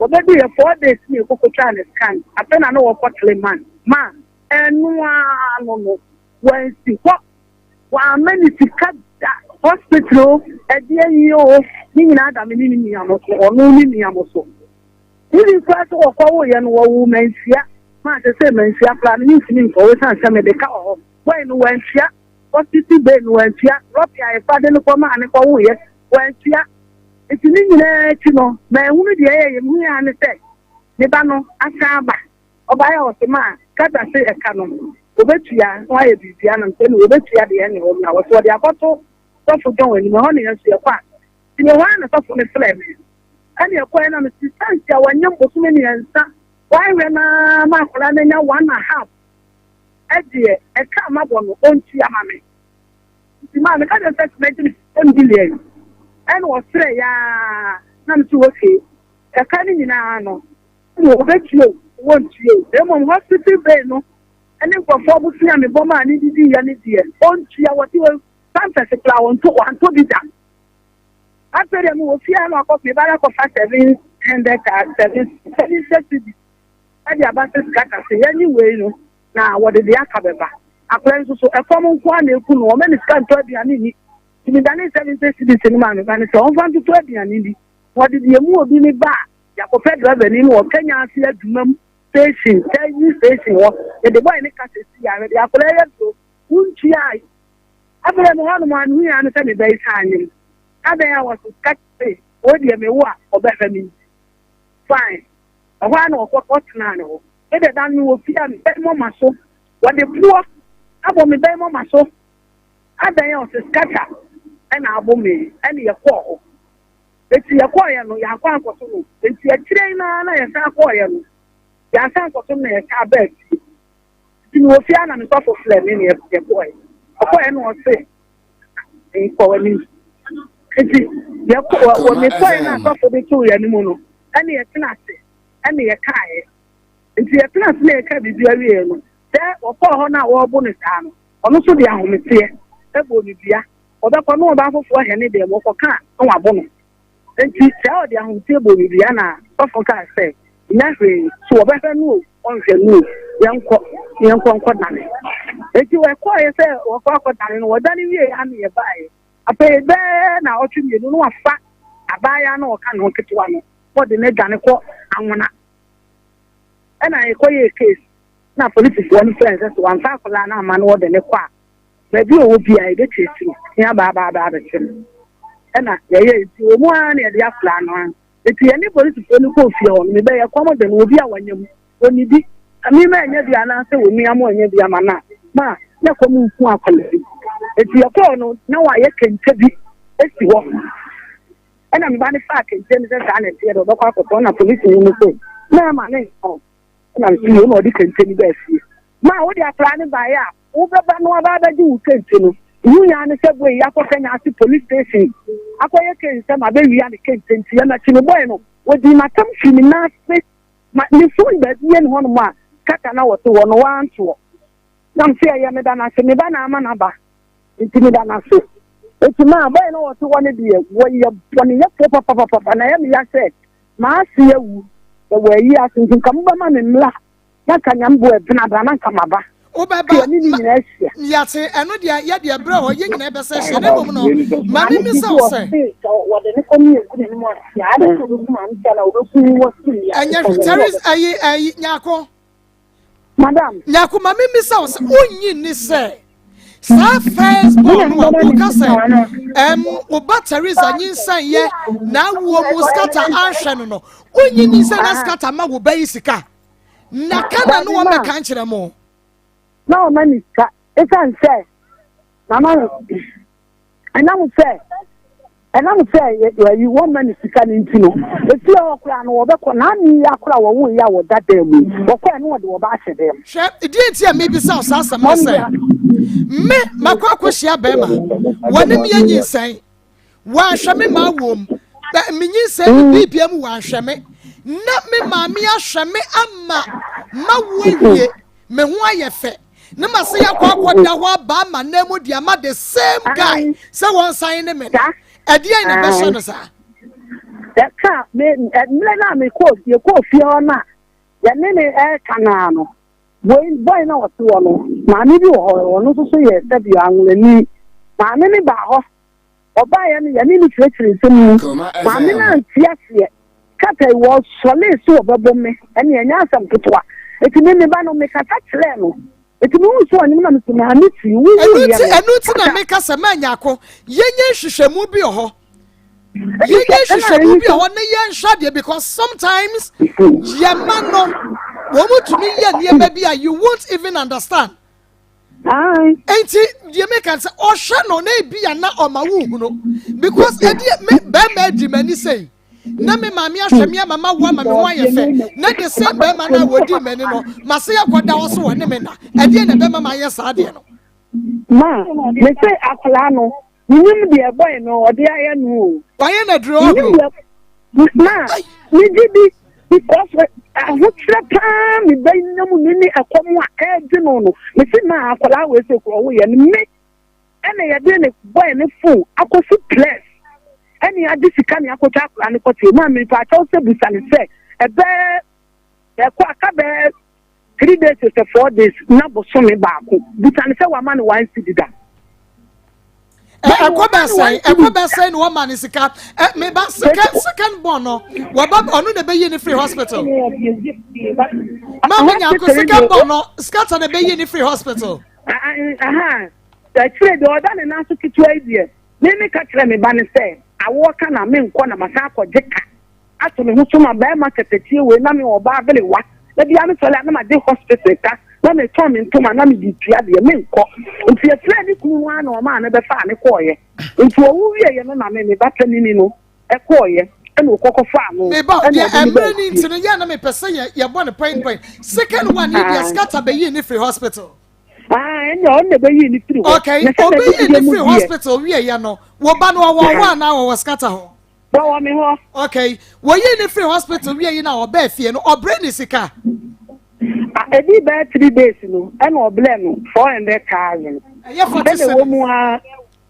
wɔbɛduiɛ four days na yɛkɔkɔtwaa no scan, afei na na wɔkɔ Tleman. Ma ɛno ara no no, wansi hɔ, wamma ne sika da, hospital o, ɛdeɛn yi o, ne nyinaa da me ne ne nua no so, ɔno ne nua mo so. Even koraa sɛ wɔkɔwoeɛ no, wɔwoo manhyia maa sɛsɛi manhyia koraa no mentumi nkɔ ɛsiane sɛ mede ka wɔ hɔ. Boy no wantua, hospital bill no wantua, lɔpe a yɛfa de no kɔmaa no kɔwoeɛ wantua. Nti ne nyinaa akyi no manhunu deɛ ɛyɛeɛ, mehuiɛ ara ne sɛ me ba no asan aba. Ɔbaeɛ a ɔse maa kasa se ɛka no ɔbɛtua na wayɛ biribiara na mesɛ ɛne ɔbɛtua deɛ ɛne hɔ na wɔse ɔde akɔto sɔfo John anim ɛhɔ na yɛn nso yɛkɔ a nti mewɔ hɔ ara na sɔfo no frɛɛ me. Ɛna ɛkɔɛ na mesi sɛnti a wanyam bosome mmiɛnsa wahwɛ no ara ma akwadaa no anya one and half ɛdeɛ ɛka a mabɔ no ɔntua ma me nti maa meka kyerɛ sɛ mɛgye me ten billion ɛna ɔsrɛ yaa na mesi okay ɛka no nyinaa no ɛna wɔbɛtua o wɔntua o na mmom hospital bill no ɛne nkurɔfoɔ bosome a mebɔ maa ne didiiɛ no deɛ ɔntua wɔte wɔ pampers koraa wɔnto wɔantɔ bi da. Afei deɛ mewɔ fie ha na wakɔ me ba no akɔfa 700 ka 7 cedis ɛde aba sɛ sika kase yɛnye wei no na wɔde deɛ aka bɛba. Akwadaa yi nso so ɛkɔm nko ara na eku no, wɔma ne sika ntɔ aduane nni. Nti medane 70 cedis no maa me ba no sɛ ɔmfa ntoto aduane nni. Wɔde deɛ mu obi ne ba a yɛakɔpɛ driver ni no wɔ Kenya ase adwuma mu station, Tɛyi station hɔ. Mede bɔe ne kasa si a mede akwadaa yi aduro wontua. Afei me hɔnom a mehui ara ne sɛ me ba yi san anyem. Adɛn a wɔse ka se wei deɛ mewo a ɔbɛhwɛ me nti. Fine. Ɛhɔ ara na ɔkɔ kɔtenaa ne hɔ. Me deɛ da no mewɔ fie a me ba yi mɔma so. Wɔde boɔ abɔ me ba yi mɔma so. Adɛn a ɔse scatter ɛna abo me. Ɛne yɛkɔɔ hɔ. Enti yɛkɔeɛ no, yɛankɔ ankɔto no. Enti akyire yi no ara na yɛsan kɔeɛ no, yɛansan ankɔto no na yɛsan baa fie. Nti mewɔ fie ara na me sɔfo frɛɛ me na yɛkɔeɛ. Ɔkɔeɛ no ɔse, nkɔ w'anim. Nti yɛkɔ wɔ mekɔeɛ no a sɔfo de too yɛn anim no, ɛne yɛtena ase ɛne yɛkaeɛ. Nti yɛtena ase na yɛka biribi awieɛ no, sɛ wɔkɔɔ hɔ no a wɔrebo no saa no, ɔno nso de ahometeɛ bɔɔ no dua. Ɔbɛkɔ na ɔbaa foforɔ hɛne deɛ wɔkɔka a na wabo no. Enti saa ɔde ahometeɛ bɔɔ no dua na sɔfo kaa sɛ, Nyɛ hwee, so wɔbɛhwɛ no o, wɔnhwɛ no o, yɛnkɔ na yɛnkɔ nkɔdane. Enti wɔkɔeɛ sɛ wɔkɔ akɔdane no, wɔdane wieeɛ ara na yɛbaeɛ. Afei bɛyɛ naawɔtwe mmienu na wafa abaayewa no a ɔka ne ho ketewa no na ɔde no adwane kɔ Anwona. Ɛna yɛkɔyɛɛ case na polisifoɔ no frɛɛ no sɛ sɛ wamfa akwadaa no amma na wɔde no kɔ a, Baabi a ɔwɔ biara yɛbɛkyerɛkyerɛ no na yɛaba aba aba abɛkyɛ no. Ɛna yɛyɛ nti wɔ mu ara na yɛde akwadaa no ara. Nti yɛne polisifoɔ no kɔɔ fie hɔ no, mebɛyɛ kɔm de no, obi a wanya mu, ɔnnidi. Me ma ɛnyɛ bi anaasɛ onua mo ɛnyɛ bi ama no a, ma na kɔm nku akwadaa yi. Nti yɛkɔɔ no, na wayɛ kente bi si hɔ. Ɛna me ba no faa kente no sɛ saa na ɛteɛ dɛ ɔbɛkɔ akɔtɔn na polisini no sɛ na ɛma ne ntɔn. Ɛna nso yɛ na ɔde kente no baa fie. Ma wode akwadaa no baeɛ a, Wobɛba na waba abɛgye wo kente no. Wo nyaa ne sɛ boy yi akɔ Kenya ase police station akɔyɛ case sɛ mabɛwia ne kente nti yɛmakyi no boy no wɔdii m'atam firi me nan ase ma ne phone baabi yɛ ne hɔnom a kata na wɔte hɔ no wantoɔ na mese ɛyɛ meda no ase me ba na ama no aba nti meda no ase nti maa boy no wɔte hɔ no deɛ wɔyɛ bɔneyɛfoɔ papapapapa na ɛyɛ me ya sɛ maase awu na wɔayi ase nti nka mobɛma me mmla na nka nyame bo ɛbena bra na nka maba. Wobɛba ne nyinaa ahyia. Yɛte ɛno deɛ yɛ deɛ berɛ hɔ yɛn nyinaa bɛsɛ hyia na mmom no ma me mmisa wo sɛ. Ɛnyɛ hwɛ Teresa ɛyi ɛyi nyako. Madam. Nyako ma me mmisa wo sɛ wonnyi nni sɛ saa first born no a woka sɛ ɛm wo ba Teresa nyinsɛn yɛ n'awuo mu scatter anhwɛ no no wonnyi nni sɛ na scatter ma wo ba yi sika. Na ka na ne wɔmmɛka nkyerɛ mo. Na ɔma ne sika esiane sɛ mama no ɛnam sɛ ɛnam sɛ yɛyi wɔmma ne sika no nti no efie hɔ koraa no wɔbɛkɔ na ami yi akora wɔwo yi a wɔda dan mu wɔkɔ ɛno wɔde wɔba ahyɛ dan mu. Hwɛ deɛ nti a mebisa wo saa asɛm ne sɛ me makɔ akɔhyia bɛrima wɔne me anyinsɛn Wanhwɛ me maa wom. Bɛ me nyinsɛn ne mm. biribia mu wanhwɛ me. Na me maame ahwɛ me ama ma wo awie. Me ho ayɛ fɛ. Ne ma se yakɔ akɔda hɔ aba ama na mu de ama the same guy sɛ wɔn san ne me no. Ɛdeɛn na ɛbɛhyɛ no saa? Ɛka me mmerɛ no a mekɔɔ yɛkɔɔ fie hɔ no a yɛne ne ɛreka naa no wei bɔe na ɔte hɔ no maame bi wɔ hɔ ɔno nso so yɛ sɛbi anwulani maame ne baa hɔ Ɔbaeɛ no, yɛne no kyerɛkyerɛɛ nsɛm mu. Maame no ante aseɛ. Kata yi, wɔsɔlee sɛ wɔbɛbɔ me. Ɛnneɛ ɛnyɛ asɛm ketewa. Enti me, me ba no, mekasa kyerɛɛ no. Enti mehuu sɛ ɔnyem na mese, Maame Sue, Ɛno wowuiɛ nti, no, ɛno nti na kata. meka sɛ manyako. Yɛnyɛ nhwehwɛmu bi wɔ hɔ. Ɛne Yɛnyɛ sɛ, ɛna nhwehwɛmu ɛne bi wɔ sɛ, hɔ na yɛnhwɛ adeɛ because sometimes yɛn mma no, wɔn tumi yɛ nneɛma bi a you won't even understand. Enti deɛ meka sɛ ɔhwɛ no na ebi a na ɔma wo hunu because ɛdeɛ me bɛrima adi m'ani sɛyi na me maame ahwɛ me ama ma wo ama me ho ayɛ fɛ na the same bɛrima no a wɔdi m'ani no ma se yɛkɔda hɔ so wɔ ne me na ɛdeɛ na bɛrima ma ayɛ saa deɛ no. Ma me se akwadaa no Menim deɛ boy no ɔde ayɛ no o. Wayɛ no aduro Menim ɔhoro. deɛ ma megye di because ahokyerɛ paa me ba yi nam ne ne ɛkɔm a ɛregye no no mese ma akwadaa wei sɛ kura ɔwoyɛ no me ɛna yɛde ne boy ne phone akɔsi press ɛne agye sika ne akɔtwa akwadaa no kɔte ma mepa akyɛw sɛ busa ne sɛ ɛbɛɛ ɛkɔ aka bɛɛ Three days sɛ four days na bosome baako bisa no sɛ wama no one cedi da. Ɛkɔ bɛ sɛn ɛkɔ bɛ sɛn na wɔma ne sika ɛ meba second second born no wɔba ɔno na ɛbɛyi ne free hospital. Maame nyako second born no scatter na ɛbɛyi ne free hospital. Akyire deɛ ɔda ne nan so ketewa yi deɛ me me ka kyerɛ me ba no sɛ awoɔ ka na menkɔ na masan akɔgye ka. ato me ho so ma barima katakyie wei na me ɔbaa aberewa da biara me sɔre a na magye hospital ka na metɔn me ntoma na mede tua deɛ menkɔ nti yɛfrɛɛ ne kunu no ara na ɔmaa no bɛfaa ne kɔɔeɛ nti ɔwo wieɛ no na me me ba panini no. ɛkɔɔyɛ ɛna ɔkɔ kɔfaa no Meba o, ɛna deɛ ɔde no baa mmerɛ ni fie. nti no yɛ a na mepɛ sɛ yɛ yɛbɔ no point point. Second one yi deɛ scatter bɛyii ne firi hospital. Ah, ɛnna ɔno na ɛbɛyii ne firi hɔ. Okay, Na sɛ ɔbɛyii n'adidie ne mu firi deɛ, hospital wieɛ no, wo ba no ɔwɔ hɔ anaa ɔwɔ scatter hɔ? Wɔwɔ me hɔ. Okay, wɔyii ne firi hospital wie yi na ɔbaa fie no, ɔbrɛ ne sika? Ah, ɛdii bɛyɛ 3 days no, ɛna ɔbrɛ no 400,000. Ɛyɛ 40 Ɛna ɛwɔ cedis. mu ara,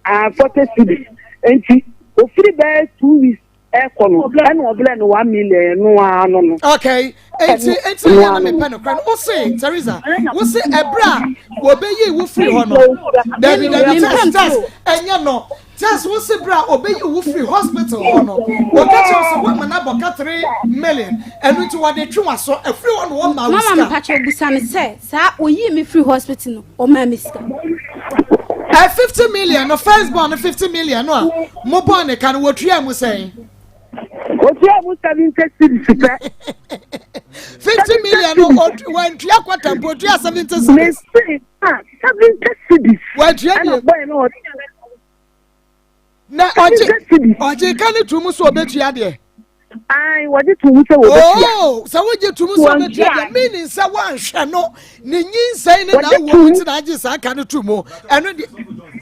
ah, 40 cedis. Nti, ofiri bɛyɛ 2 weeks ɛkɔ no, ɛna ɔbrɛ no 1 million ɛno ara no no. Okay, enti enti Ɛno yɛ na ara no. mepɛ no kora no. Wose Teresa, wose ɛberɛ a wɔbɛyii wo firi hɔ no, dabi dabi Mempɛ test test ntoro. ɛnyɛ no. Test wose berɛ a wɔbɛyii wo firi hospital hɔ no, wɔka kyerɛ wo sɛ woama no abɔ ka 3 million, ɛno nti wɔde twe w'aso afiri hɔ na wɔmmaa wo Mama sika. mepakyɛ busa me sɛ saa oyii me firi hospital no ɔmaa me sika. Ɛ 50 million no, first born no 50 million no a mobɔɔ ne ka no, wɔtuaa mu sɛn? Otua mu 70 cedis pɛ. 50 million no, wantua kwata mpo, otua 70 cedis. Mese ah, 70 cedis. Wantua Ɛna bi. bɔyɛ no ɔde Na ɔgye 70 cedis. Ɔgye ka ne to mu so ɔbɛtua deɛ. Ae, wɔde to mu sɛ wɔbɛtua. Oh, sɛ wogye to mu sɛ ɔbɛtua Wɔntua. deɛ, meaning sɛ woanhwɛ no ne nyinsɛn ne Wɔgye n'awoɔ to mu mu. nti na agye saa ka no to mu, ɛno deɛ.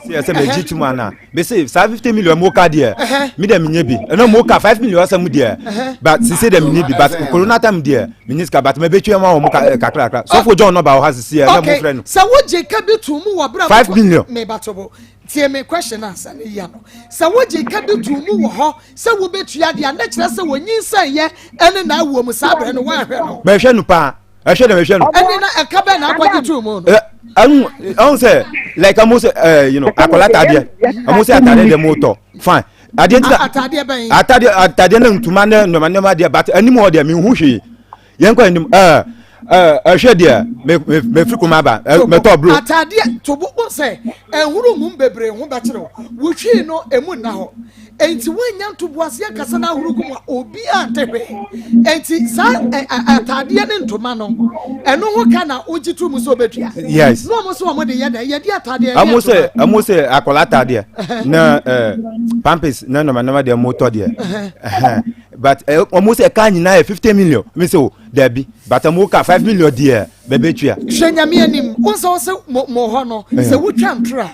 Sɛ sɛ mɛgye tum ana mese saa 50 million mo ka deɛ, mi dɛ menyɛ bi ɛnna mo ka 5 million asɛm deɛ, but sise dɛ menyɛ bi, but corona time deɛ menyɛ sika, but mɛbɛtua ma wɔn ka kakra kakra. Sɔfo John nɔba wɔ ha sisi yɛ ɛnna mo frɛ no. Sɛ wogye ka bi to mu wɔ berɛ a 5 million. Meba to bo, tie me question ansa ne yia no. Sɛ wogye ka bi to mu wɔ hɔ sɛ wobɛtua deɛ a, na kyerɛ sɛ wɔnyinsɛn yɛ ɛne n'awoɔ mu saa berɛ no woanhwɛ no. Mɛhwɛ no paa, ɛhwɛ dɛ mɛhwɛ no. Ɛne na ɛka bɛn na akɔgye to mu no? Ɛ ɛnu ɛhu sɛ like ɛmu sɛ akɔla ataadeɛ, ɛmu sɛ ataadeɛ deɛ mo tɔ fine adeɛ nti na Ataadeɛ bɛn? Ataadeɛ ne ntoma ne nneɛma nneɛma deɛ, but anim hɔ deɛ mi hu hwee. Yɛn kɔ anim ɛɛ ɛɛ ɛhwɛ deɛ mɛ mɛ mɛ firi kurom aba ɛ mɛ tɔ buro. Ataadeɛ tobo bo sɛ ɛhuru mum bebree ho bɛkyerɛ wo, wotwii no emu nna hɔ, enti woanya ntoboaseɛ kasa no ahoro gu mu a obiara nte hwee. Enti saa ɛ ɛ ataadeɛ ne ntoma no, ɛno ho ka na wogye to mu sɛ wobɛtua? Yes. Na wɔn nso wɔn de yɛ dɛ yɛde ataadeɛ yɛde Ɛmu sɛ ntoma. Ɛmu sɛ akɔla ataadeɛ na pampers na nneɛma nneɛma deɛ mo tɔ deɛ ɛhɛn, but ɔmo sɛ ɛka nyinaa yɛ 50 million. Mi sɛ o dabi, but ɔmo ka 5 million deɛ bɛbɛ tua. Hwɛ, Nyame anim, wo nsɛ wo sɛ mo hɔ no sɛ wotwa ntoro a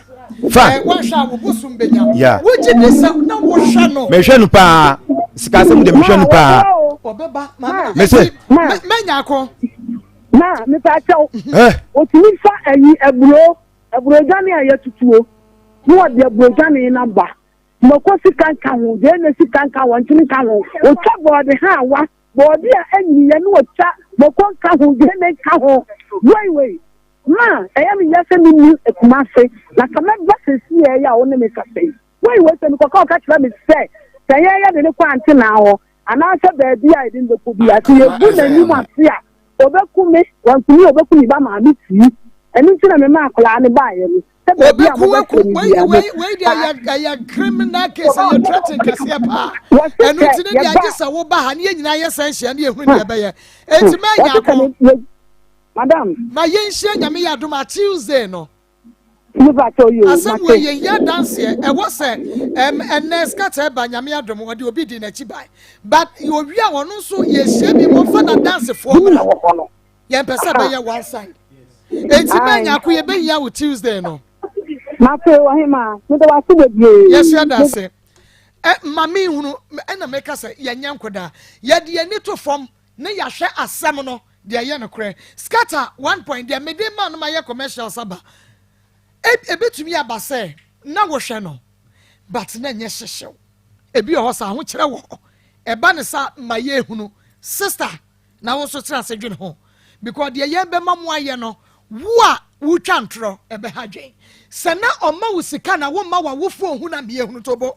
Fa. Woanhwɛ a wo bosom bɛnya. Yeah. Wogye di sɛ na wohwɛ no? Mehwɛ no paa, sika asɛm deɛ mehwɛ no paa. Ɔbɛba maame. Mese. Mɛnya ako. Ma mepa kyɛw. Ɛ. Otumi fa ayi aburo aburodwane a yɛtutuo na wɔde aburodwane no aba. Mako sika nka ho, gyeene sika nka ho, nkyene nka ho. Otwa bɔɔde haawa, bɔɔde a ɛnyiiɛ na otwa mako nka ho, gyeene nka ho. Wei wei. Ma ɛyɛ me ya sɛ menni Kumase na sɛ mɛba seesei yi a wo ne me kasa yi. Wei wei sɛ mekɔka ɔka kyerɛ me sɛ sɛ yɛn yɛde no kɔ antenaa hɔ anaasɛ baabi a yɛde no bɛkɔ biara sɛ yɛgu n'anim ase a ɔbɛku me, wankumi a ɔbɛku me ba maame tii. Ɛno nti na mema akwadaa no baeɛ no sɛ baabi a Ɔbɛku aku mobɛfrɛ me wei biara wei wei deɛ ɛyɛ ɛyɛ criminal case, ɛyɛ threatening kɛseɛ paa. Wɔse Ɛno sɛ nti ne deɛ yɛba agye sɛ woba ha ne yɛn nyinaa yɛ sɛn hyia ne yɛhunu deɛ ɛbɛyɛ. Enti mɛnya wɔse sɛ ako. Madam. Ma yɛnhyia, Nyame yɛ adom a, Tuesday no. Nipa kyɛw yi o, Asɛm wei mate. yɛhia adanseɛ. Ɛwɔ sɛ ɛnnɛ scatter ɛba, Nyame adom ɔde obi di n'akyi bae, but owie a ɔno nso yɛhyia bi ma ɔmfa n'adansefoɔ Bi na mmra. wɔ hɔ no. Yɛmpɛ sɛ ɛbɛyɛ one side. Enti mɛnya ako, yɛbɛhia wo Tuesday no. Mate, ɔhema. Meda wo ase bebree. Yɛsua dase. Ɛ ma menhunu ɛna meka sɛ yɛnyɛ nkodaa. Yɛde yɛn ani to fam ne yɛahwɛ asɛm no deɛ ɛyɛ nokorɛ. Scatter one point deɛ mede ma no ma yɛ commercials aba. Ebetumi aba sɛ na wohwɛ no but na ɛnyɛ hyehyew. Ebi wɔ hɔ sɛ ahokyerɛ wɔ hɔ. Ɛba ne sa ma yɛhunu. Sister, na wo nso tena ase dwene ho because deɛ yɛn bɛma mo ayɛ no, wo a wotwa ntorɔ ɛbɛha dwen. Sɛ na ɔma wo sika na womma w'awofoɔ hu na meyɛhunu tobo.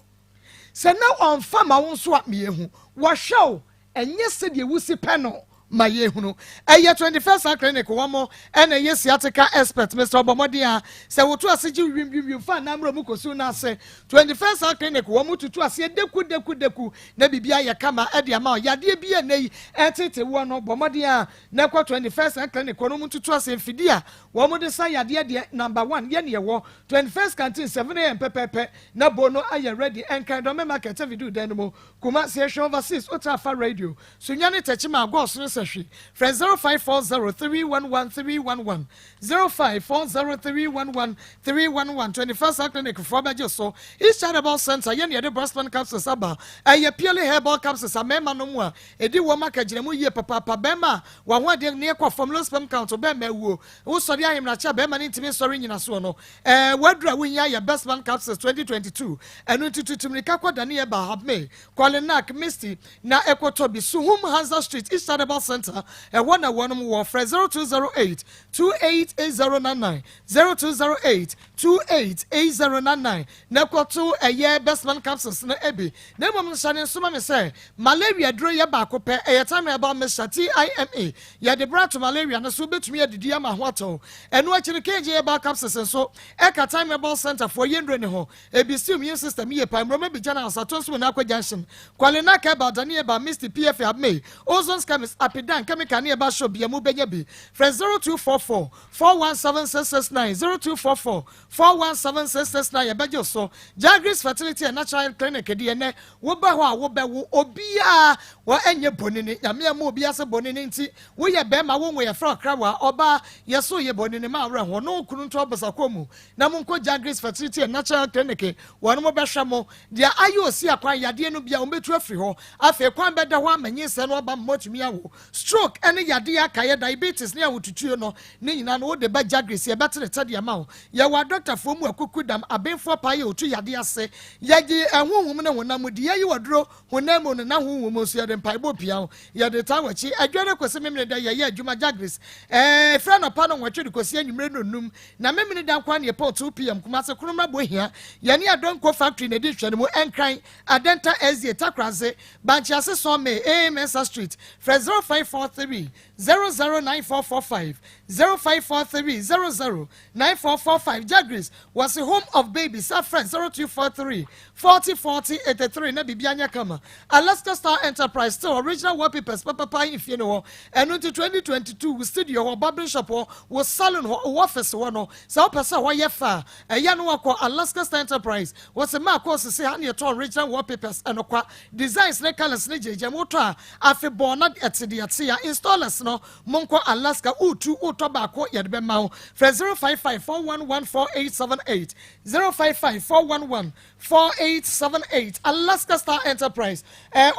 Sɛ na ɔmfa ma wo nso a meyɛhu. Wɔhwɛ wo, ɛnyɛ sɛdeɛ wosi pɛ no. ma yɛhunu. Ɛyɛ 21st Heart Clinic wɔn mo ɛna ɛyɛ sciatica expert. Mesrɛ bɔ mmɔden a sɛ woto ase gye wim wim wim fa anammerɛ mu kɔsiw no ase. 21st Heart Clinic wɔn mo tutu aseɛ deku deku deku na biribi ayɛ kama ɛde ama wo. Yadeɛ bi a ɛnɛ yi ɛtete woɔ no, bɔ mmɔden a na ɛkɔ 21st Heart Clinic wɔn mo tutu ase. Mfidie a wɔn de sa yadeɛ deɛ, number one yɛ ne ɛwɔ 21st Canteen, 7 a.m. pɛpɛɛpɛ na bo no ayɛ ready. Ɛnkan Dɔmɛ Market video dan no mu. Kumasi ehwɛ overseas o ta afa radio Sunyani, Tɛkyima, Agɔɔso no sɛ hwi. Frɛ 0540311311, 0540311311. 21st Heart Clinic foɔ bɛgye so. East Herbal Center yɛn yɛde breast capsules aba. Ɛyɛ purely herbal capsules a mmarima no mu a ɛdi wɔn akagyina mu yie papaapa. Bɛrima a wɔn ho adeɛ ne kɔ fam, low sperm count, bɛrima awuo, wosɔre ahemrakye a bɛrima no ntumi nsɔre nyina soɔ no, waduru a wohia yɛ Best Man Capsules 2022. Ɛno nti tutu mirika kɔ Dani ɛba Habme, Kɔlenak, Misty na ɛkɔtɔ bi. Suhum Hansa Street, East Herbal Center, ɛhɔ na wɔnom wɔ. Frɛ 0208 288099, 0208 288099 na ɛkɔto ɛyɛ Best Man Capsules no ebi. Na mmom nhyɛ ne nsoma mi sɛ malaria duro yɛ baako pɛ, ɛyɛ Time Herbal Mixture, TIMA. Yɛde bra to malaria no so, wobɛtumi adidi ama ho atɔ. Ɛno akyi no, KG Herbal Capsules nso ɛka Time Herbal Center foɔ yɛnduro ne ho. Ebi si immune system yie pa. Mmuroma bi gyina asato nso mu n'akɔ Junction, Kwalena Kɛba, Dani Eba, Misty, PFA, Abme, Ozone Chemist, Apidan Chemical ne ɛba shop bia mu bɛnya bi. Frɛ 0244 417669, 0244 417669, yɛbɛgye so. Jagris Fertility and Natural Clinic deɛ, nɛ woba hɔ a wobɛwo obiaa wɔ ɛnyɛ bonini. Nyame ama obiaa sɛ bonini nti woyɛ bɛrima wo ngo yɛfrɛ ɔkra wɔ a ɔbaa yɛso yɛ bonini ma awerɛ ho ne wo kunu nto abasakɔ mu na monkɔ Jagris Fertility and Natural Clinic. Wɔn mo bɛhwɛ mo deɛ ayɛ osi akwan yadeɛ no bia wɔn bɛtu afiri hɔ. Afei kwan bɛda hɔ ama nyinsɛn no aba mmɔtumi awo. Stroke ɛne yadeɛ akayɛ, diabetes ne ahotutuo no ne nyinaa no, wode ba Jagris, yɛbɛtene tɛdeɛ ma wo. Yɛwɔ adɔktafoɔ mu akuku dam abenfoɔ paa yɛ otu yadeɛ ase. Yɛgye ɛhohom ne honam mu deɛ yɛyi wɔduro honam mu no na honhom nso yɛde mpaebɔ pia ho. Yɛde taa wɔkyi adwa no kɔsi Memene da. Yɛyɛ adwuma Jagris frɛ nɔpa no 8 de kɔsi anwummerɛ no 5, na Memene da nkwa ne yɛpɔ 2 p.m. Kumase Koroma bɔ hia yɛne Adɔnko Factory na ɛdi hwɛ no mu. Ɛnkran Adɛnta SDA, Takraze, Bankyease, Sɔme A Mensa Street. Frɛ 0543 009445, 0543 009445. Jagris was the home of babies. Frɛ 0243 40 40 83 na biribi anyɛ kama. Alaska Star Enterprise, still original wallpapers papapa ahemfie no hɔ. Ɛno nti 2022 wo studio hɔ, barbering shop hɔ, wo salon hɔ, wo office hɔ no, sɛ wopɛ sɛ wɔyɛ fa a, ɛyɛ no wakɔ Alaska Star Enterprise. Wɔsɛ maa kɔɔ sisi ha ne yɛtɔ original wallpapers. Ɛno kwa designs ne colours ne gyinagyina mu wotɔ a afebɔɔ na ɛte deɛ ɛte a installers no, monkɔ Alaska. Wotu wotɔ baako, yɛde bɛma wo. Frɛ 055 411 4878, 055 411 4878. Alaska Star Enterprise,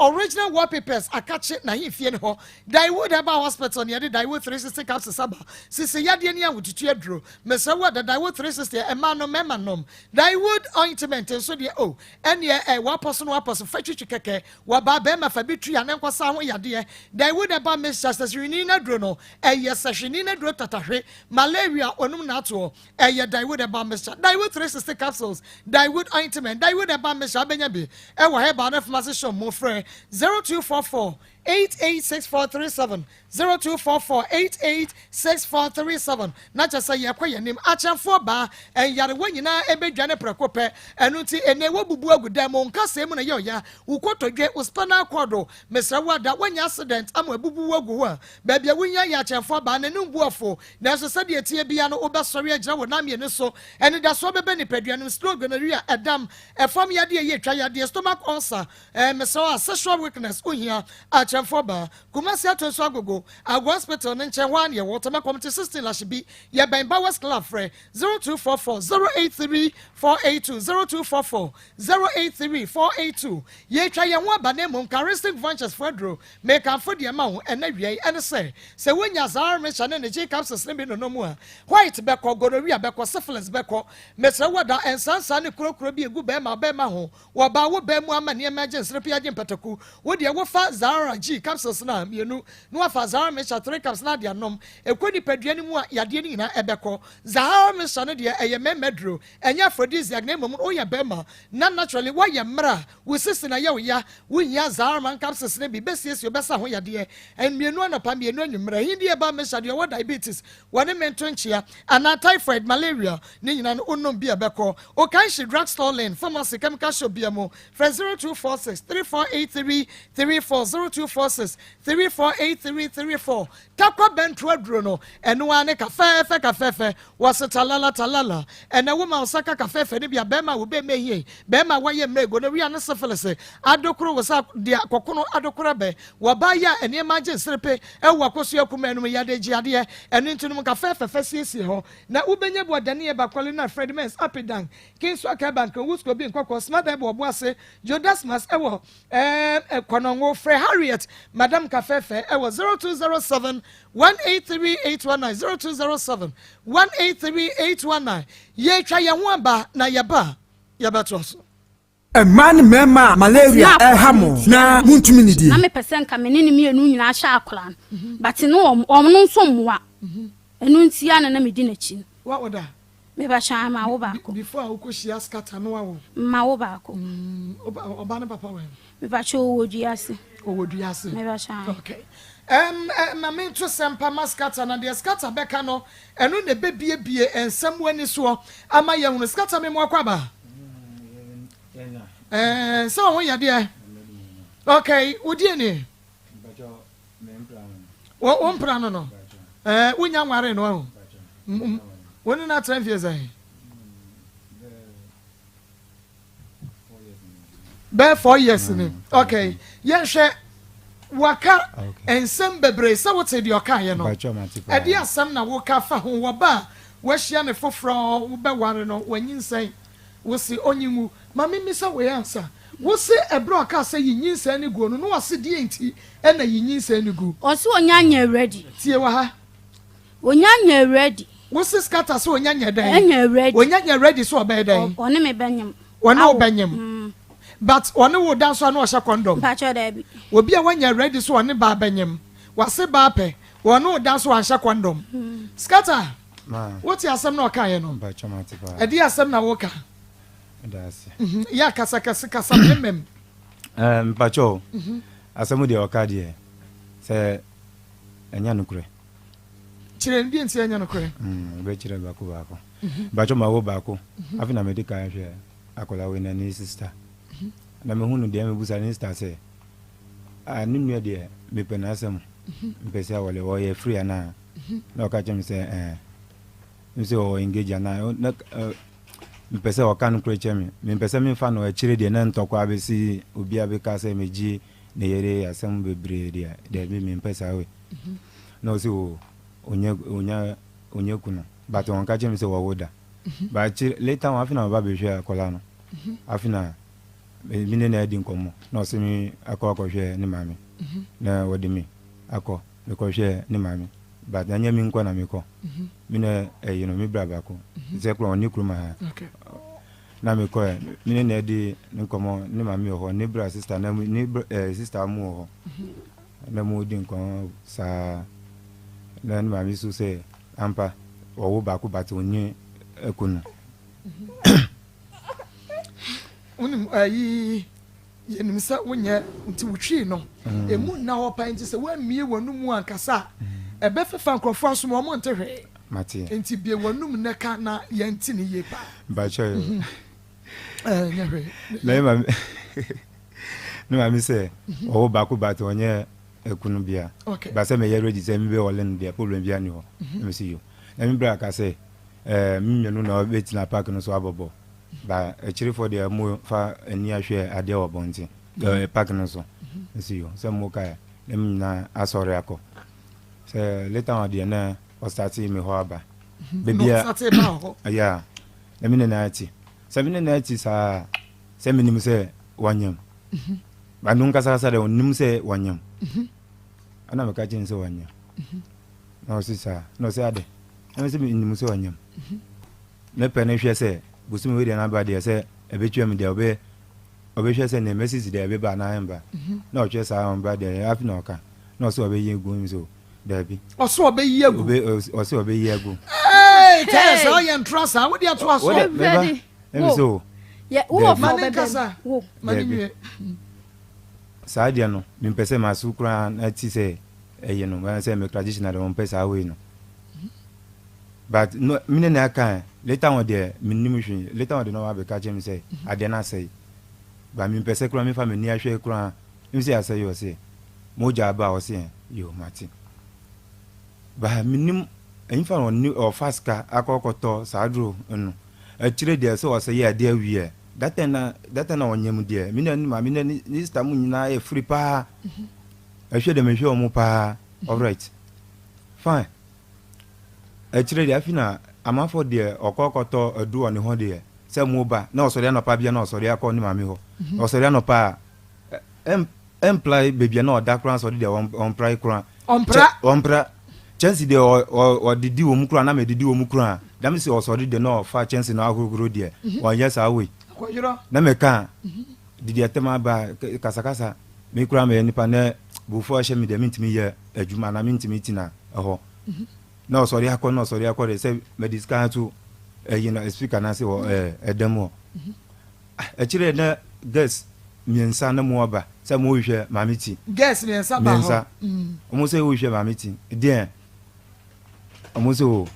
original wallpapers akakye na ahemfie no hɔ. Daewood Herbal Hospital ne yɛde Daewood 360 capsules aba. Sisi yadeɛ ne ahotutu aduro. Mesrɛ wo da Daewood 360 ɛma no mɛma nom. Daewood ointment nso deɛ o ɛneɛ wapɔ so no wapɔ so fa twitwi kɛkɛ wɔba bɛrima fa bi tu a ne nkɔsa ho yadeɛ. Daewood Herbal Mixture, sɛhwini no aduro no, ɛyɛ sɛhwini no aduro tatahwe malaria onum n'atoɔ. Ɛyɛ Daewood Herbal Mixture, Daewood 360 capsules, Daewood ointment, Daewood Herbal Mixture. Abɛnya bi ɛwɔ herbal ne pharmacy shop mo. Frɛ 0244 886437, 0244 886437. Na kyɛ sɛ yɛkɔ yɛn anim. Akyɛnfoɔ baa ɛnyarewa nyinaa ɛbɛdwane prɛko pɛ. Ɛno nti ɛnɛ wɔbubu agu dan mu nkasɛɛ mu na yɛ ɔya wo kotodwe, wo spinal cord. Mesrɛ wo ada woanya accident ama abubu agu hɔ a, baabi a wonya yɛ akyɛnfoɔ baa n'anim bu afo. Nanso sɛdeɛ tie bia no, wobɛsɔre agyina wɔ nam mmienu so. Ɛnidasoɔ bɛbɛ nipadua no. Stroke, gonorrhea, ɛdam, ɛfam yadeɛ, yɛ twa yadeɛ, stomach ulcer, mesrɛ wo a sexual weakness, wohia akyɛnfoɔ baa. Kumasi ato nso Agogo Ago Hospital ne nkyɛn hɔ a ne yɛwɔ. Tɛmɛ Community 16, Lashibi, yɛbɛn Bowers Club. Frɛ 0244 083 482, 0244 083 482. Yɛtwa yɛn ho aba ne mmom Charistic Ventures fo aduro mekamfo deɛ ma wo ɛnɛ wia yi. Ɛne sɛ wonya saa mehyɛ ne ne gye capsules ne bi nonom a, white bɛkɔ, gonorrhea bɛkɔ, syphilis bɛkɔ. Mesrɛ wo da nsansa ne kurokuro bi egu bɛrima bɛrima ho wɔbaa wo bɛn mu ama nneɛma agye nsere agye mpataku. Wo deɛ wofa Zara. G capsules no a mmienu na wafa Zahara Mixture 3 cups na ade anom. Ɛkɔ nipadua no mu a yadeɛ no nyinaa ɛbɛkɔ. Zahara Mixture no deɛ ɛyɛ mmarima aduro, ɛnyɛ aphrodisiac na mmom woyɛ barima na naturally woayɛ mmerɛ a wo sisi na ɛyɛ wo ya, wohia Zahara Man capsules no bi bɛsiesie wo bɛsa ho yadeɛ. Mmienu anɔpa, mmienu anwummerɛ. Hindi Herbal Mixture deɛ ɔwɔ diabetes, wɔne me nto nkyea, anaa typhoid, malaria, ne nyinaa no wonom bi a ɛbɛkɔ. Okanshi Drug Store Lane, Pharmacy, Chemical Shop bia mu. Frɛ 0246 3483 34, 0246 3483 34. Takwa bɛnto aduro no, ɛno ara ne kafɛɛfɛ kafɛɛfɛ, wɔse talala talala. Ɛnɛ woma wo nsa ka kafɛɛfɛ no bi a, bɛrima a wobɛmɛ hie, bɛrima a wayɛ mmerɛ, gonorrhea ne syphilis, adokoro wo sa deɛ kɔkono adokoro bɛ, wɔbaa yi a nneɛma agye nserepe ɛwɔ akosua kumaa no mu, yɛde gye adeɛ, ɛno nti nom kafɛɛfɛ fa siesie hɔ na wobɛnya bi wɔ Daniel Bakwale na Fred Mens Apidank Kingsway Bank, Owusu Obi Nkɔkɔ, Smart Bible Ɔboase, Joe Dasmas ɛwɔ ɛɛm Kɔnɔngo. Frɛ Harriet Madam Kafɛfɛ ɛwɔ 0207 183 819, 0207 183 819. Yɛtwa yɛn ho aba na yɛba a yɛbɛtoa so. Mmaa ne mmarima a malaria reha mo na montumi nnidi. Na mepɛ sɛ nka me ne ne mmienu nyinaa hyɛ akwadaa no but no ɔno nso mmoa ɛno nti a na na medi n'akyi no. Wa da? Mebakyɛ a mawo baako. Before a wokɔ hyia scatter no wawo? Mawo baako. Ɔba ne papa wɔ he? Mebakyɛ ɔwɔ dua ase. Ɔwɔ dua ase? Mebakyɛ a. Okay. Ma mento sɛmpa ma scatter na deɛ scatter bɛka no ɛno na ɛbɛbiebie nsɛm wɔ ani soɔ ama yɛhunu. Scatter me mu akɔ aba? Sɛ ɔho yɛ deɛ. Okay, wodie ni? Wo mpra no no wonya nware no ahu wo ne no atra mfie sɛn? Bɛɛ 4 years ni. Okay, yɛnhwɛ waka nsɛm bebree sɛ wote deɛ ɔkaeɛ no. Ɛde asɛm na woka fa ho wɔba a wahyia ne foforɔ wobɛware no wanyinsɛn wo se ɔnyi ngu. Ma memmisa wei ansa. Wo se ɛberɛ a ɔkaa sɛ yi nyinsɛn no guo no, na ɔse deɛn nti na yi nyinsɛn no gu? Ɔse ɔnya nyɛ ready. Tie wɔ ha. Ɔnya nyɛ ready. Wo se scatter sɛ ɔnya nyɛ dɛn? Ɛnyɛ ready. Ɔnya nyɛ ready sɛ ɔbɛyɛ dɛn? Ɔne me bɛnyem. Ɔne wo bɛnyem. But ɔne wo da nso a na ɔhyɛ condom? Mpakyɛw daabi. Obi a wanya ready sɛ ɔne baa bɛnyem, wase baa pɛ, ɔne wo da nso wanhyɛ condom. Scatter, wote asɛm na ɔkaeɛ no? Ɛdeɛ asɛm na woka? Yɛ kasa kɛse, kasa mmemmem. Mpakyɛw, asɛm deɛ ɔka deɛ sɛ ɛnyɛ nokorɛ. Kyerɛ no deɛ nti ɛnyɛ nokorɛ. Bɛkyerɛ baako baako. Mpakyɛw ma wo baako. Afei na mede kan hwɛ akwadaa wei na ne sister. Na mehu no deɛ mebusa ne sister sɛ ne nua deɛ mepɛ n'asɛm. Mpɛ sɛ wɔle ɔyɛ free anaa. Na ɔka kyerɛ me sɛ ɛɛ. Sɛ ɔwɔ engage anaa. Na mepɛ sɛ ɔka nokorɛ kyerɛ me. Mempɛ sɛ memfa no akyire deɛ na ntɔkwa bɛsi obiara bɛka sɛ megye ne yere asɛm bebree deɛ daabi mempɛ saa wei. Na ɔse o ɔnya ɔnya ɔnya kunu but ɔnka kyerɛ me sɛ wɔwo da. But akyire later on afei na maba bɛhwɛ akwadaa no. Afei na me ne no adi nkɔmmɔ na ɔse me akɔ akɔhwɛ ne maame na wɔde me akɔ mekɔhwɛ ne maame but ɛnyɛ me nko na mekɔ. Me ne ɛyi no me bra baako sɛ kura ɔne kurom ha na mekɔ ɛ me ne na ɛdi ne nkɔmmɔ ne maame wɔ hɔ ne bra sister na ne bra sister mu wɔ hɔ na mu di nkɔmmɔ saa na ne maame so sɛ ampa ɔwo baako but ɔnye ɛkunu. Wonim ayi Yɛnim sɛ wonyɛ nti wotwii no. Emu nna hɔ paa nti sɛ woammue w'anomu ankasa a, ɛbɛfefa nkurɔfoɔ aso ma wɔnte hwee. Mate. Nti bue w'anom nnɛ ka na yɛnte no yie paa. Mpakyɛ yo. Ɛɛ nyɛ hwee. Na ne maame ne maame sɛ ɔwɔ baako but ɔnyɛ ekunu bia. Okay. Ba sɛ meyɛ ready sɛ mebɛ wɔle no deɛ problem bia ni hɔ. Na mesi yo. Na me bra ka sɛ ɛɛ me mmienu na ɔbɛtena park no so abɔbɔ. Ba akyirifoɔ deɛ mo fa ani ahwɛ adeɛ wɔ abɔnten ɛɛ park no so nsi yo sɛ mo kae na mo nyinaa asɔre akɔ sɛ later on deɛ na ɔsate me hɔ aba baabi a ɛyɛ na me ne na ati sɛ me ne na ati saa sɛ menim sɛ wanyam ba no nkasakasa deɛ ɔnim sɛ wanyam ɛna meka kyerɛ no sɛ wanyam na ɔse saa na ɔse adɛ ɛna sɛ menim sɛ wanyam Me pɛ no hwɛ sɛ bosome wei deɛ n'aba deɛ sɛ ɛbɛtwa mu deɛ ɔbɛ ɔbɛhwɛ sɛ nea mɛsisi deɛ ɛbɛba anaa ɛmba. Na ɔtwerɛ saa ɔmba deɛ afi na ɔka na ɔsɛ ɔbɛyi agu mu so daabi. Ɔsɛ ɔbɛyi agu. Ɔsɛ ɔbɛyi agu. Ee tɛɛ sɛ ɔyɛ ntora saa wode ato aso. Wode mɛba ɛmi so. Daabi. Ma ne nkasa ma ne nwie. Saa deɛ no mempɛ sɛ maso koraa na ti sɛ ɛyɛ no sɛ me traditional deɛ wɔmpɛ saa wei no. But no me ne no aka ɛ later on deɛ mennim hwee later on deɛ na wabɛka akyerɛ me sɛ adeɛ no asɛe but mempɛ sɛ koraa memfa m'ani ahwɛ koraa meme sɛ asɛe ɔse mogya aba ɔse ɛ yo mate but mennim ɛmfa na ɔne ɔfa sika akɔ kɔtɔ saa duro no akyire deɛ sɛ ɔsɛ yɛ adeɛ awie ɛ that time na that time na ɔnyɛ mu deɛ me ne ne maame ne ne sista mu nyinaa yɛ firi paa ɛhwɛ deɛ mehwɛ ɔmo paa alright fine Akyire deɛ afi na amanfoɔ deɛ ɔkɔ kɔtɔ aduru wɔ ne hɔ deɛ sɛ mo ba na ɔsɔre anɔpa bia na ɔsɔre akɔ ne maame hɔ mhm. ɔsɔre anɔpa a ɛmplae baabi a na ɔda koraa sɔre deɛ ɔmprae koraa ɔmpra ɔmpra kyɛnse deɛ ɔdidi wɔ mu koraa na mɛdidi wɔ mu koraa dam sɛ ɔsɔre deɛ na ɔfa kyɛnse no ahorohoro deɛ mhm. ɔnyɛ saa wei na mɛka mhm. didi ɛtɛm aba kasakasa me koraa mɛyɛ nipa na bufuo ahyɛ me deɛ mentumi yɛ adwuma na mentumi tina ɛhɔ na ɔsɔre akɔ na ɔsɔre akɔ de sɛ mɛde sika ato ɛyi na speaker n'ase wɔ ɛɛ ɛdɛm hɔ akyire na girls mmiɛnsa na mu aba sɛ mo rehwɛ maame ti girls mmiɛnsa ba hɔ mmiɛnsa wɔn sɛ wɔrehwɛ maame ti deɛ wɔn sɛ o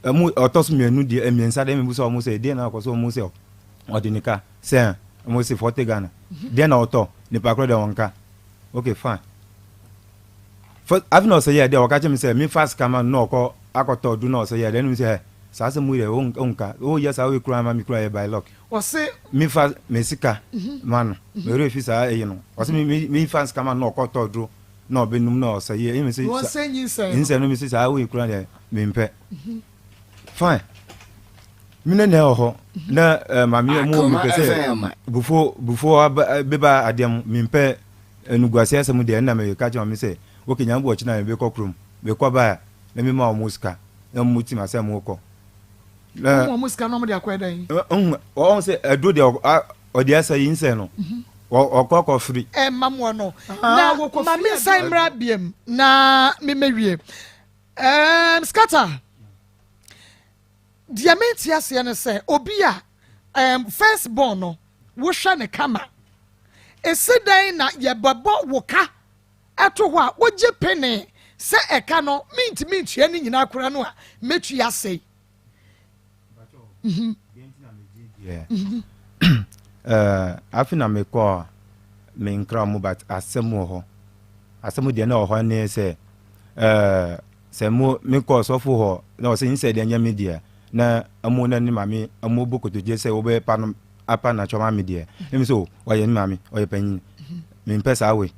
ɛmu ɔtɔ so mmienu deɛ mmiɛnsa deɛ mmiɛnsa wɔn sɛ deɛ na akɔ so wɔn sɛ ɔde ne ka sɛ wɔn sɛ fɔte Ghana deɛ na ɔtɔ nipa korɔ deɛ wɔn ka okay fine. Fɔ afei na ɔsɛ yɛ dɛ ɔka kyerɛ me sɛ memfa sika ma no na ɔkɔ akɔtɔ ɔdu na ɔsɛ yɛ dɛ ɛna me sɛ hɛ saa asɛm wei deɛ wonka woyɛ saa wei koraa ma me kura yɛ by luck Ɔse. Memfa me sika ma no me werɛ fi saa ɛyi no ɔse me memfa sika ma no na ɔkɔ tɔ aduro na ɔbɛnum na ɔsɛ yɛ ɛna me sɛ Na ɔsɛ nyinsɛn no. Nyinsɛn no me sɛ saa wei koraa deɛ mempɛ fine me ne na ɛwɔ hɔ na eh, maame ɔmo mepɛ sɛ bufo bufo aba beba adeɛ mo mempɛ Animguase asɛm deɛ ɛna me ka kyerɛ maame sɛ ok nyame boa ɔkyena me kɔ kurom me kɔ ba a na me ma ɔmo sika na ɔmo tim asɛ ɔmo kɔ na ɔmo sika na ɔmo de akɔ ɛdɛn ɔmo ɔmo sɛ ɛduro deɛ ɔde asɛ yi nsɛ no ɔkɔ kɔ firi ɛma mo no na ma me nsan mmra biem na me mɛwie ɛɛm scatter deɛ mente aseɛ ne sɛ obi a um, first born no wohwɛ ne kama esi dɛn na yɛbɛbɔ wo ka ɛto hɔ a wogye pene sɛ ɛka no mentumi ntua ne nyinaa koraa no a mɛtua asɛe mhm. Afe na mekɔ a menkra mu but asɛm wɔ hɔ asɛm deɛ na wɔ hɔ ne sɛ Sɛ mo me kɔ ɔsɔfo hɔ na ɔsɛ nsɛ deɛ nyɛ me deɛ na ɛmo na ne maame ɛmo bɔ kotodwe sɛ wobɛ pa no apa na twɛ ma me deɛ ɛmi sɛ ɔyɛ ne maame ɔyɛ panyin me mpɛ saa wei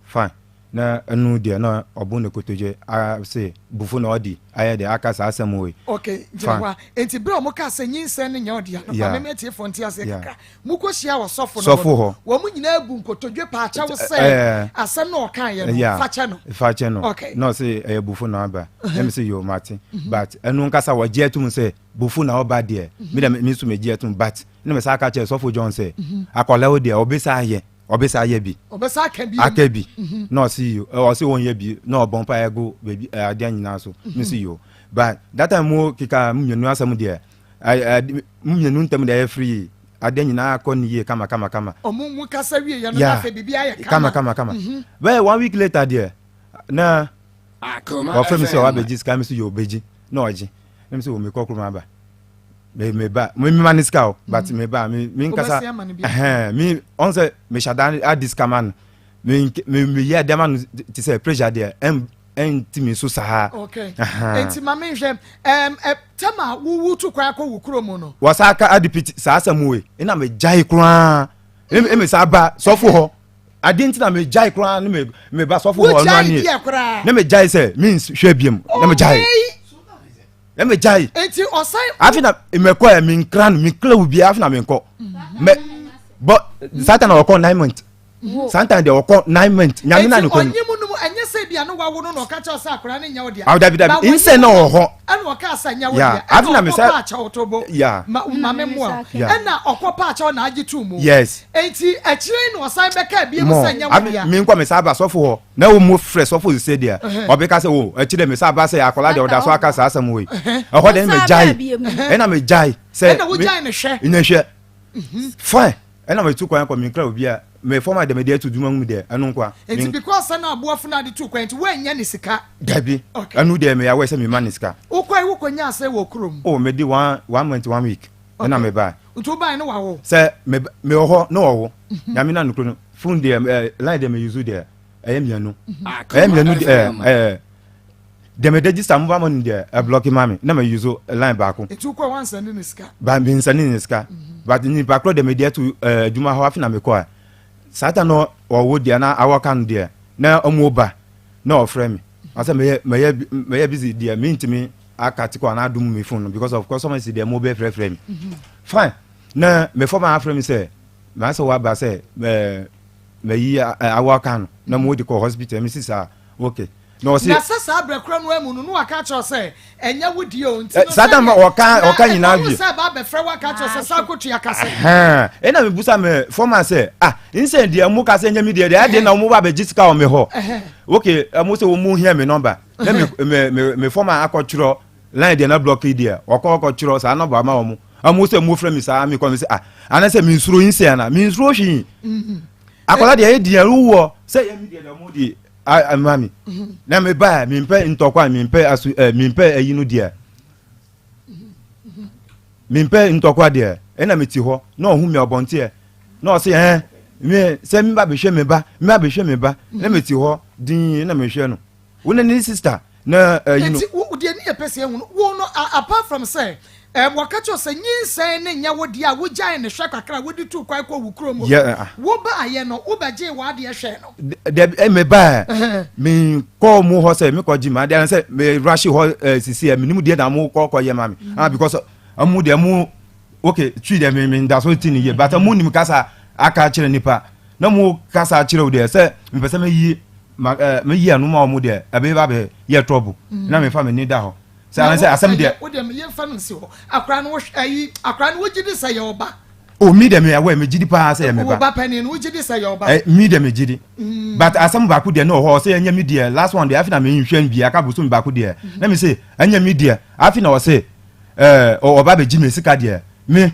fine na ɛnu deɛ na ɔbo ne kotodwe ase bufo na ɔdi ayɛ deɛ aka saa asɛm wei okay gyina hɔ a nti bere a wɔn kaa sɛ nyinsɛn no nyɛ ɔdea no maame mi atiefoɔ nte aseɛ kakra Mokɔhyiaa ɔsɔfo no hɔ no, wɔn nyinaa bu nkotodwe paa kyɛw sɛ asɛm no ɔkaeɛ no, fa kyɛ no. Fa kyɛ no. Na ɔse ɛyɛ bufo na aba. Na me se yo mate. Mhm. But ɛno nkasa wɔgye atum sɛ bufo na ɔba deɛ. Mhm. Me deɛ me nso megye atum but na me sa aka kyerɛ sɔfo John sɛ mhm. akwadaa wo deɛ ɔbɛsa ayɛ ɔbɛsa ayɛ bi. Ɔbɛsa aka bi. Aka bi. Na ɔse yo ɔse wɔn yɛ bi na ɔbɔ mpa ɛgu baabi adeɛ nyinaa so. Me se yo but that time mo keka mmienu asɛm deɛ mo mmienu ntam deɛ ɛyɛ free adeɛ nyinaa kɔ ne yie kama kama kama. Ɔmo mu kasa wie yɛ no na afei biribi ayɛ kama. Kama kama mhm. Bɛyɛ one week later deɛ na wɔfrɛ mi sɛ ɔabɛgye sika mi so yɛ ɔbɛgye na ɔgye na mi sɛ ɔmekɔ kurom aba me me ba me ma ne sika o but mhm. me ba me me nkasa ɛhɛn me ɔn sɛ me hyɛ dan adi sika ma no me me me yɛ adeɛ ma no te sɛ pressure deɛ ɛn ɛnti mi so saa. ok nti ma mi nhwɛ ɛm ɛ tɛm a wuwu tu kwan akɔ wu kuro mu no. wɔsa aka adi piti saa asɛm wei ɛna mi gyae koraa ɛmi saa ba sɔfo hɔ adi nti na mi gyae koraa ne mi mi ba sɔfo hɔ ɔno ani ne mi gyae sɛ mi nhwɛ biem ne mi gyae ne mi gyae nti ɔsan afi na mɛkɔ yɛ mi nkira no mi nkira wo bia afi na mi nkɔ mɛ bɔ saa ta na ɔkɔ 9 months. Sometimes deɛ ɔkɔ 9 months nyame na ne kɔ mu. Nti ɔnye mu no mu ɛnyɛ sɛ bi ebia na wawo no na ɔka kyerɛ wo sɛ akwadaa no nyɛ wo dea. Aw dabi dabi Ba wɔnyim nsɛ na no ɔwɔ hɔ. ɛna ɔkaa sɛ nyɛ wo Yeah, dea. afi Ɛna na me ɔkɔ sɛ paa kyɛw to bo yeah. ma ma me mmoa wo. Yeah. Ɛna ɔkɔ paa kyɛw na agye too mu. Yes. Enti akyire yi na ɔsan bɛkaa bio Mo sɛ nyɛ wo abi dea. me nkɔ me sa ba sɔfo hɔ na wo mo frɛ sɔfo sese deɛ ɔbɛka sɛ o akyire me sa ba sɛ akwadaa deɛ ɔda so aka saa asɛm wei ɛhɔ deɛ me gyae ɛna me gyae sɛ Ɛna wogyae no hwɛ. ne hwɛ fine ɛna me tu kwan kɔ me nkra obi a me fɔm a deɛ me deɛ to dwuma mu deɛ ɛno nkoa Nti because sɛ na aboafo no ade tu kwan nti woannya ne sika. Dabi Okay. ɛno deɛ me awɛ sɛ me ma ne sika. Wokɔe wokɔnyaa sɛ wɔ kurom. O me di one one month one week ɛna me ba. Nti wobae no wawo. Sɛ me me wɔ hɔ na ɔwo. Nyame na nokoro no phone deɛ ɛɛ line deɛ me use deɛ ɛyɛ mmienu ɛyɛ mmienu deɛ ɛɛ deɛ me register mobile money deɛ ɛblɔki ma me na me use line baako. Nti wokɔ wansɛnde ne sika. Ba me nsɛnde ne sika but nipa korɔ deɛ me deɛ to ɛɛ adwuma hɔ afi na me kɔ a saa ta no ɔwo deɛ na awɔ ka no deɛ na ɔmo ba na ɔfrɛ me asɛ mɛyɛ mɛyɛ mɛyɛ busy deɛ me ntumi aka te kɔ anaa dum me phone no because of customers deɛ mo bɛ frɛfrɛ me fine na me fɔ ma afrɛ me sɛ maa sɛ waba sɛ ɛɛ mɛyi awɔ ka no na mo de kɔ hospital me si saa okay na ɔsi. Na sɛ saa berɛ korɔ no ara mu no, na waka akyerɛ wo sɛ, Ɛnyɛ wo deɛ o, nti no saa tam sɛdeɛ ɔka na ɔka nyinaa ɛma wo wie. sɛ ba abɛfrɛ wo aka akyerɛ wo sɛ san kɔtua ka sɛ. Ɛhɛn, ɛna mebusa me fɔma sɛ, ah, nsɛ deɛ mo ka sɛ ɛnyɛ me deɛ deɛ, adeɛ na wɔn ba abɛgye sika wɔ me hɔ. Okay, ɛmo sɛ wɔn hia me nɔmba. Na me me me me fɔma akɔtwerɛ line deɛ na block yi deɛ, ɔkɔ ɔkɔtwerɛ saa nɔmba ama wɔn. Ɛmo sɛ mo frɛ me saa, me kɔ me sɛ ah, anasɛ me nsuro yi nsɛ ana, me nsuro hwee. Akwadaa deɛ ɛyɛ deɛ wowɔ sɛ ɛyɛ me deɛ deɛ wɔn de ama mi na me ba mi mpɛ ntɔkwa mi mpɛ asu ɛ mi mpɛ ɛyi no deɛ mi mpɛ ntɔkwa deɛ ɛna mi ti hɔ na ɔhu mi ɔbɔnteɛ na ɔsi ɛn mi sɛ mi ba bɛhwɛ mi ba mi ba bɛhwɛ mi ba na mi ti hɔ dinn na mi hwɛ no wɔn ne sista na ɛyi no. Eti wo deɛ ne yɛ pɛ sɛ ehunu wo no apart from sɛ ɛɛ wɔka kyerɛ sɛ nyinsɛn ne nyɛ wo deɛ a wogyae ne hwɛ kakra a wode tu kwan kɔ wo kurom hɔ Yeah, ah. wo baayɛ no wobɛgyee w'adeɛ hwɛɛ no. Dabi ɛ me ba me kɔ mu hɔ sɛ me kɔ gye ma adeɛ sɛ me rush hɔ ɛ sisi ɛ me nimu deɛ na mo kɔ kɔ yɛ ma me ah because ɛmu deɛ mo okay twi deɛ me me da so ti ne yie but mo nim kasa aka kyerɛ nipa na mo kasa kyerɛ o deɛ sɛ mpɛ sɛ me yi ma ɛ me yi ɛno ma ɔmo deɛ ɛbɛ ba bɛ yɛ trouble na me fa me ni da hɔ sɛ anasɛ asɛm deɛ. O deɛ yɛn fa no nsi hɔ akora no ayi akora no wogye di sɛ yɛ ɔba. O mi deɛ mi awɔ mi gyi di paa sɛ yɛ mi ba. Wo ba panyin no wogye di sɛ yɛ ɔba. Ɛ mi deɛ mi gyi di but asɛm baako deɛ ne wɔ hɔ ɔsɛ ɛnyɛ mi deɛ last one deɛ afi na mi nhwɛ bi aka bosom baako deɛ na mi se ɛnyɛ mi deɛ afi na ɔsɛ ɛɛ ɔba bɛ gyi mi sika deɛ mi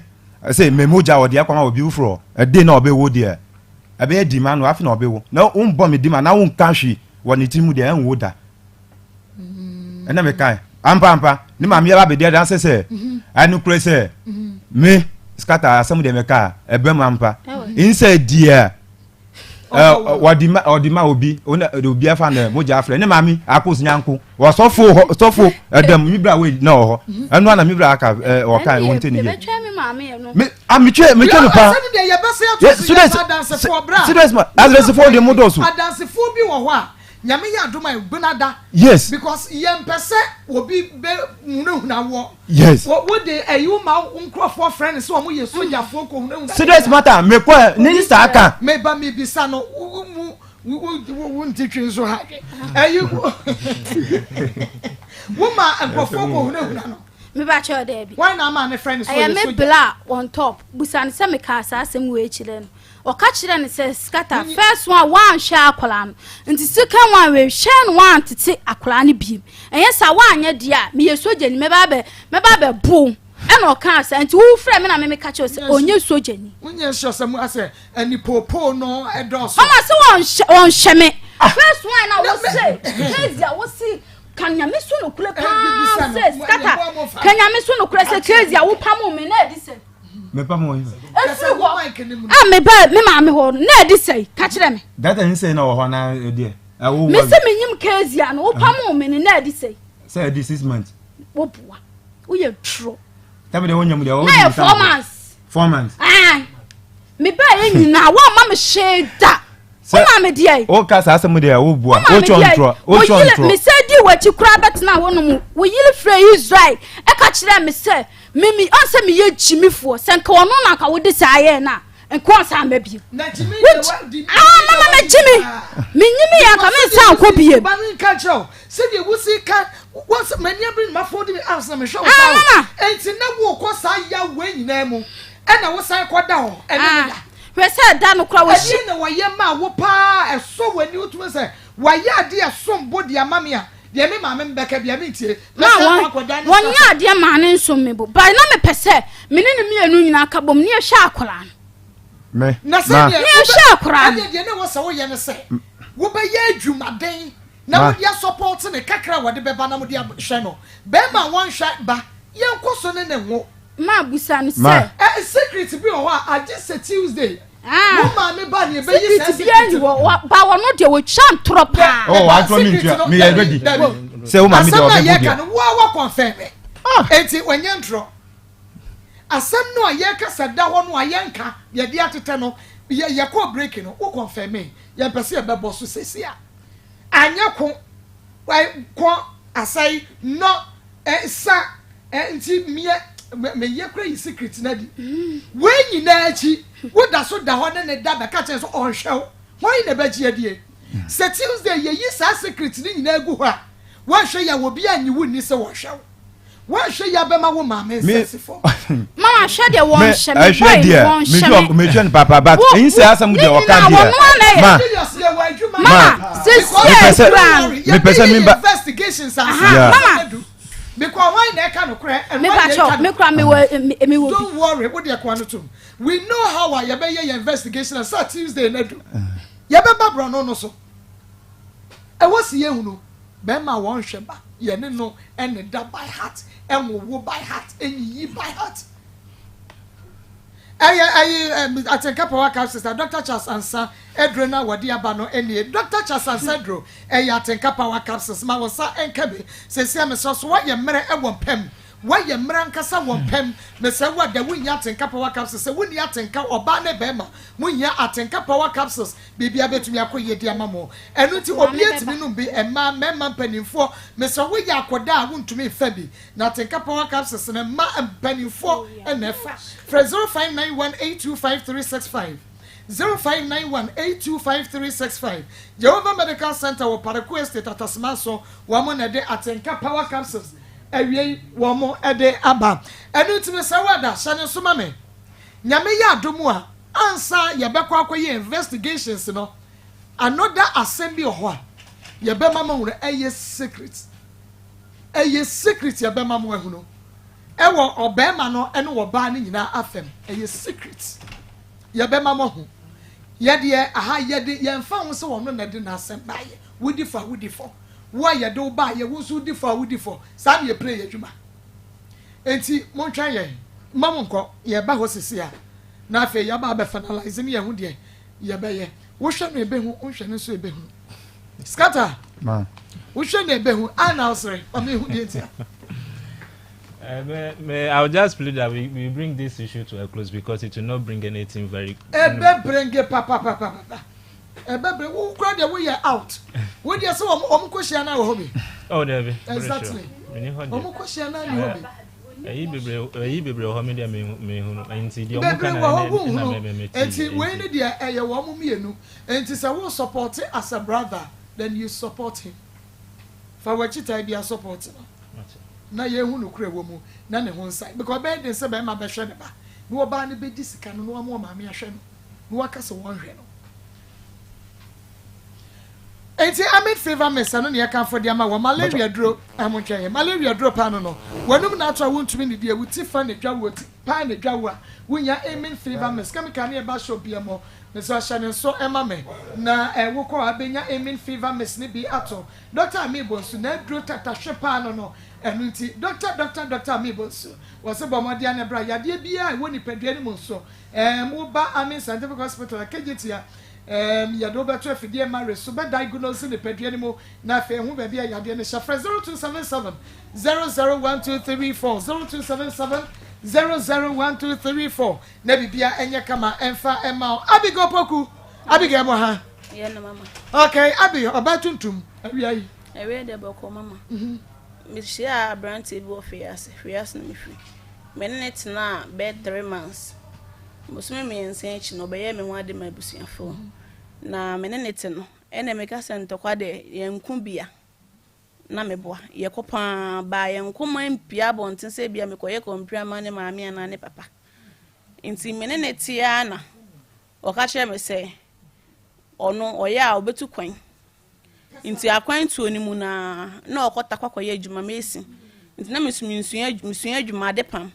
sɛ mi mogya ɔdeɛ akɔma obi foforɔ ɛde na ɔbɛ wo deɛ. Ɛbɛyɛ di ma no, afe na ɔbɛwo. Na wombɔ me di ma na wonka hwee wɔ ne tiri mu deɛ, ɛnwo da. Ɛna mekae, ampa ampa, ne maame yɛ ba bɛdi adanse sɛ, ɛnokorɛ sɛ, me, Scatter, asɛm deɛ meka a, ɛbam ampa. Nsɛ deɛ wɔde ma ɔde ma obi ona obi afa na mogya afrɛ ne maame akos nyanko wɔsɔfo hɔ sɔfo ɛdɛm mi bra wei na wɔ hɔ ɛno ana mi bra aka ɛ ɔka wɔn ti ne yie me a metwe metwe no paa serious serious ma adansefoɔ deɛ mo dɔɔso adansefoɔ bi wɔ hɔ a nyame yɛ adom a ɛgbena yes because yɛn pɛ sɛ obi bɛ hunahuna wɔ yes wo de ɛyi wo ma nkurɔfoɔ frɛ ne sɛ wɔn yɛ sogyafoɔ kɔ hunahuna serious matter mekɔ ne saa ka meba mebisa no wo mu wo wo nti twi nso ha ɛyi wo ma nkurɔfoɔ kɔ hunahuna no Me ba kyɛw daabi. Why na ama ne frɛ no sɛ ɔyɛ Ɛyɛ me sogya? bla on top. Busa no sɛ mekaa saa asɛm wei kyerɛ no. Ɔka kyerɛ no sɛ scatter first one woanhwɛ akwadaa no. Nti second one wei hwɛ no woantete akwadaa no biem. Ɛnyɛ saa woanyɛ deɛ a meyɛ sogyani mɛba abɛ mɛba abɛbo wo. Ɛna ɔkaa saa nti wo frɛ me na me meka kyerɛ wo sɛ ɔnyɛ sogyani. Wonyɛ sure sɛ mo asɛ anipoopoo no ɛdɔɔso. Mama sɛ wɔnhwɛ wɔnhwɛ me. First one na wo se Kezia wo se Ka nyame so nokorɛ paa sɛ skata ka nyame so nokorɛ sɛ crazy a wopamo me na ɛdi sɛ ɛfiri hɔ a meba me maame hɔ no na ɛdi sɛ ka kyerɛ me data ne sɛ na wɔ hɔ na ɛdeɛ me sɛ menyim crazy a no wopamo me no na ɛdi sɛ sɛ ɛdi six months woboa woyɛ turo tɛbi deɛ wonyam deɛ na yɛ four months 4 months mebaeɛ nyinaa woamma me hwee da woma me deɛ woka saa asɛm deɛ woboa wotwɔ ntorɔ wotwɔ ntorɔ mesɛ di w'akyi koraa bɛtena hɔ nom wo yere frɛ Israel ɛka kyerɛ me sɛ mimi ɔn sɛ meyɛ gyimifoɔ sɛ nka ɔno na nka wode saa yɛɛ no a. Nka ɔnsan mma bio. Wogye ah mama mɛgye me menyimi yɛ nka mensan nkɔ biem. Ba no nka nkyerɛ wo sɛdeɛ wosi ka wɔsɛ m'ani abere na mafo de me arms na mehwɛ wo ah, saa o. Mama. Enti na wokɔ saa yaw wei nyinaa mu ɛna wosan kɔda hɔ ɛne ne ah, da. Hwɛ sɛ da no kora wɔhyi. Ɛdeɛ na wɔyɛ maa wo paa ɛsɔ w'ani wotumi sɛ wɔayɛ adeɛ ɛsom bo de ama me a deɛ me maame mbɛka bia mentie. Ma Mɛsan wɔn akɔ akɔda ne wɔnyɛ saa. adeɛ maa ne nsom me bo but na mepɛ sɛ me ne no mmienu nyinaa ka bom ne yɛhwɛ akwadaa no. Me, Na ma. sɛdeɛ Ne wobɛ yɛhwɛ akwadaa no. ɛdeɛ deɛ na ɛwɔ sɛ woyɛ ne sɛ wobɛyɛ adwumaden na Ma. wode asɔpɔte ne kakra a wɔde bɛba na mode ahwɛ no. Bɛrima a wɔnhwɛ ba, yɛnkɔ so ne ne nwo. Ma busa no Ma. sɛ. Ɛ secret bi wɔ hɔ a agye sɛ Tuesday Ah. wo maame ba ne ɛbɛyi saa Secret biara secret ni no. hɔ wa ba wɔno deɛ wɔtwa ntorɔ paa. Oh, antɔ mi ntua. Me yɛ ready. Sɛ wo maame deɛ Asɛm no a ɔbɛbu yɛka deɛ. no wo a wa confirm enti wɔnyɛ ntorɔ. Asɛm no a yɛka sɛ da hɔ no a yɛnka yɛde atetɛ no yɛ yɛkɔɔ break no wo confirm yɛmpɛ sɛ yɛbɛbɔ so sɛsi a anyɛ ko ɛ kɔ asɛe nɔ ɛ sa ɛ nti meɛ meyɛ kora yi secret no adi wei nyinaa akyi woda so da hɔ ne ne da bɛka kyerɛ sɛ ɔnhwɛ wo hwan na ɛbɛgye adie sɛ Tuesday yɛyi saa secret no nyinaa gu hɔ a woanhwɛ yɛ a obi anyi wo nni sɛ wɔhwɛ wo woanhwɛ yɛ abɛma wo maame Me- nsa si fam Mama hwɛ deɛ Me, wɔnhyɛ me ɛhwɛ boy no deɛ, wɔnhyɛ mehwɛ me. mehwɛ no papa but Wo ɛyi sɛ asɛm ne deɛ ɔka nyinaa deɛ. wɔno ara na ɛyɛ. Ma, Julius yɛ wɔ adwuma Mama Because sɛsie Mepɛ sɛ- kura no. mepɛ sɛ memba- investigations ansa Aha, Yeah. mama. Adu. because why na ɛka nokorɛ and Me why pa na kyɛw ɛka me nokorɛ kura me wɔ me me wɔ bi. don't worry wo deɛ kɔn no tom we know how a yɛbɛyɛ yɛ investigation ansa Tuesday na du yɛbɛba borɔno no so ɛwɔ si yɛhunu bɛrima a wɔnhwɛ ba yɛne no ɛne da by heart ɛnwowo by heart ɛnyiyi by heart ɛyɛ ɛyi ɛm atenka power capsules na Dr Charles Ansa aduro na wɔde aba no ɛnie Dr Charles Ansa aduro ɛyɛ atenka power capsules ma wɔn nsa ɛnka bi sɛsi ɛmɛsɛ so wɔyɛ mmerɛ ɛwɔ mpɛm wɔyɛ mmerɛ ankasa wɔ mpɛm mesɛ wo ada wonya atenka power capsules sɛ wonni atenka ɔbaa ne bɛrima monya atenka power capsules biribia bɛtumi akɔ yie di ama mo ɛno nti Maame obi bɛba. atumi nom bi mmaa mmarima mpanimfoɔ mesɛ woyɛ akɔda a wontumi mfa bi na atenka power capsules no mma mpanimfoɔ ɛna ɛfa frɛ 0591 825365 0591 825365 Jehovah Medical Center wɔ Paraku Estate Atasema so wɔn mo na ɛde atenka power capsules awie wɔn mo ɛde aba ɛno ntumi sɛ wɔada hyɛ ne nso ma me nyame yɛ adom a ansa yɛbɛkɔ akɔyɛ investigations no another asɛm bi wɔ hɔ a yɛbɛma mo ahunu ɛyɛ secret ɛyɛ secret yɛbɛma mo ahunu ɛwɔ ɔbɛrima no ɛne ɔbaa no nyinaa afɛm ɛyɛ secret yɛbɛma mo ahu yɛdeɛ aha yɛde yɛnfa ho sɛ wɔn no na ɛde n'asɛm baayɛ wodi fɔ a wodi fɔ wo a yɛde wo baayɛ wo nso wodi fɔ a wodi fɔ saa na yɛ play yɛ adwuma eti montwɛn yɛn mma mo nkɔ yɛba hɔ sisi a na afei yɛaba abɛ finalize ne yɛn ho deɛ yɛbɛyɛ wohwɛ no ebehu wohwɛ no nso ebehu scatter ma. wohwɛ no ebehu a na ɔsere ɔmo ehu deɛ ntia Me, I'll just plead that we bring this issue to a close because it will not bring anything very. ebe bring papapapapa ebe bring wo kura deɛ woyɛ out wo deɛ sɛ wɔn wɔn kɔ hyia na wɔ hɔ bi Oh, there be. Exactly. wɔn kɔ hyia na ni hɔ bi Ɛyi bebree ɛyi bebree wɔ hɔ mi deɛ mi mi hu no nti deɛ ɔmo ka bebree na wɔ hɔ ɛna wo ɛna hunu mɛ mɛ mɛ ti. nti wei ni deɛ ɛyɛ wɔn mmienu nti sɛ wo support as a brother then you support him fa w'akyi taa bi a support no na yɛn hu nokura wɔ mu na ne ho nsa because ɔbɛyɛ den sɛ bɛrima bɛhwɛ ne ba na ɔbaa no bɛdi sika no na wama ɔmaame ahwɛ no na waka sɛ wɔnhwɛ no nti amin fever mix ɛno ne yɛka fo de ama wɔ malaria duro amontwɛn yɛ malaria duro paa no no wɔnum na ato a wontumi ne deɛ wuti fa ne dwa wo ti paa ne dwa wo a wonya amin fever mix chemical ne yɛba shop bi mu mesɛ ɔhyɛ ne nso ɛma me na ɛwo kɔ a bɛnya amin fever mix ne bi ato dr amibo nso na aduro tatahwe paa no no ɛno nti dr dr dr amibo nso wɔsɛ bɔ mmɔden ne bra yadeɛ biara ɛwɔ nipadua no mu nso ɛɛm woba amin scientific hospital akegye tia ɛɛm yɛde wobɛto afidie mare so bɛ diagnose nipadua no mu na afei ɛho baabi a yadeɛ no hyɛ frɛ 0277 001234 0277 001234 na bibia ɛnyɛ kama ɛmfa ɛma wo abigail poku abigail mo ha Yɛ no mama. okay abi ɔbaa tuntum awia yi Ɛwɛ deɛ bɔkɔ mama. Mehyia aberanteɛ bi wɔ Hwee ase. Hwee ase na mefiri. Me ne ne tenaa bɛyɛ 3 months. Bosome mmiɛnsa akyi no, ɔbɛyɛɛ me ho ade maa abusuafoɔ. Na me ne no te no, ɛnna meka sɛ ntɔkwa deɛ, yɛnko bi a, na meboa. Yɛkɔ pa ara, baa yɛnko ma mpue abɔnten sɛ ebia mekɔyɛ kɔmpire ama ne maame anaa ne papa. Nti me ne no te ara na ɔka kyerɛɛ me sɛ ɔno ɔyɛ a ɔbɛtu kwan. Nti akwantuo no mu no ara, na ɔkɔ Tarkwa kɔyɛ adwuma, mason. Nti na me nso mensua, mesua adwuma, adepam.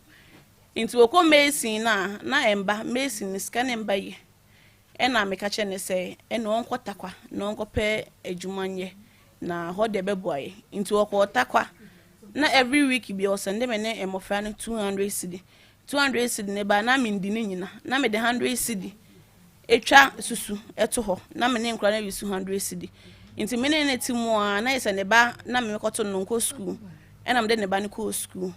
Nti ɔkɔ mason no a, na ɛmba, mason no sika no mba yie. Ɛna meka kyerɛɛ no sɛ ɛne ɔnkɔ Tarkwa na ɔnkɔpɛ adwuma nyɛ, na hɔ deɛ ɛbɛboa yɛn. Nti ɔkɔɔ Tarkwa, na every week biara ɔsɛnde me ne mmɔfra no 200 cedi. 200 cedi no ɛbaa na mendi ne nyina, na mede 100 cedi twa susu to hɔ, na me ne nkwadaa no resu 100 cedi. Nti me ne no te mu ara, na yɛ sɛ ne ba na mekɔto no nkɔ sukuu, ɛna mede ne ba no kɔɔ sukuu.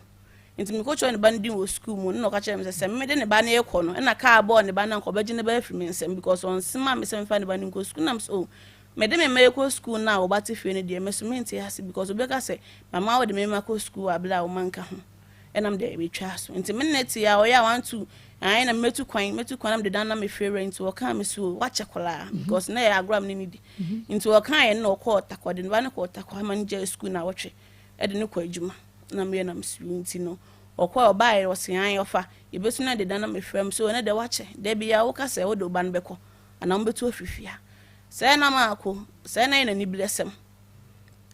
Nti mekɔtwerɛ ne ba no din wɔ sukuu mu, ɛna ɔka kyerɛɛ me sɛ sɛ mede ne ba no rekɔ no, ɛna kaa bɔɔ ne ba no anka ɔbɛgye ne ba afiri me nsam because ɔnsoma me sɛ memfa ne ba no nkɔ sukuu. Na me sɛ oh, mede me mma rekɔ sukuu no a wɔba te fie no deɛ, me so mente ase because obi bɛka sɛ mama wode me mma kɔ sukuu wɔ abere a wo mma nka ho. Ɛna mede metwaa so. Nti me ne no te a ɔyɛ a one two, ae na mɛtu kwan, mɛtu kwan na mede dan na mefiri awura nti ɔkaa me so o, wakyɛ koraa because na ɛyɛ agorɔ a me ne no di. Nti ɔkaeɛ no na ɔkɔɔ Tarkwa, ɔde ne ba no kɔɔ Tarkwa ma no gyae sukuu nnawɔtwe de no kɔ adwuma. Na meyɛ na mesuro nti no ɔkɔɛ ɔbaeɛ ɔse ae ɔfa yɛbɛsu no deda na mefrɛ m so ɛnɛ deɛ wakyɛ da biara woka sɛ wode wo ba no bɛkɔ anaa mobɛtu afiri fie ha sɛɛ na maako sɛɛ na yɛ n'aniberɛsɛm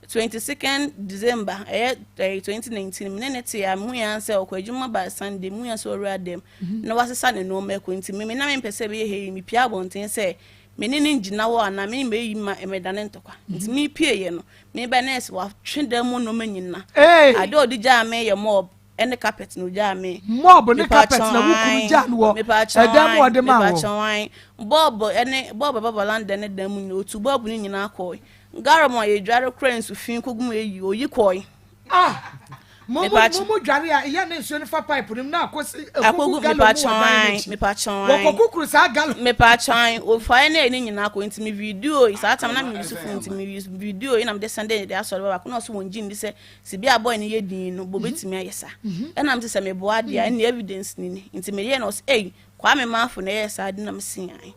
22nd December ɛyɛ ɛyɛ 2019 me ne ne te a mehu yɛn sɛ ɔkɔ adwuma ba Sunday mehu yɛn sɛ ɔwura dɛm na wasesa ne nneɛma akɔ nti me na mempɛ sɛ ɛbɛyɛ hei mepia abɔnten sɛ me ne ne ngyina hɔ anaa me mɛyi ma ɛmɛdane ntɔkwa nti mepie yɛ no Me ba nurse watwe dan mu nneɛma nyina. Ade a ɔde gyaa me yɛ mop ne carpet na ogyaa me. Mop ne carpet na wo kunu gyaa no wɔ ɛdan mu ɔde maa wɔ. Bulb ne bulb ɛba valanda ne dan mu nyina otu bulb no nyinaa kɔe. Garam a yɛdware kora nsu fi kogu mu eyi oyi kɔe. Ah! Mo mo mo mo dware a ɛyɛ ne nsuo no fa pipe no mu na akɔsi ekogu gallon mu wɔ dan no akyi. Wɔkɔ kukuru saa gallon. Mepatwan ofae na ɛne nyinaa kɔ nti me video yi saa tam na me use phone nti me use video yi na me de send de asɔre ba baako na ɔso wɔn gye ndi sɛ si bi a boy no yɛ din no bo betumi ayɛ saa ɛna me sɛ me boa deɛ ɛne evidence ni ni nti me yɛ na ɔso ei Kwame Mafo na ɛyɛ saa de na me se an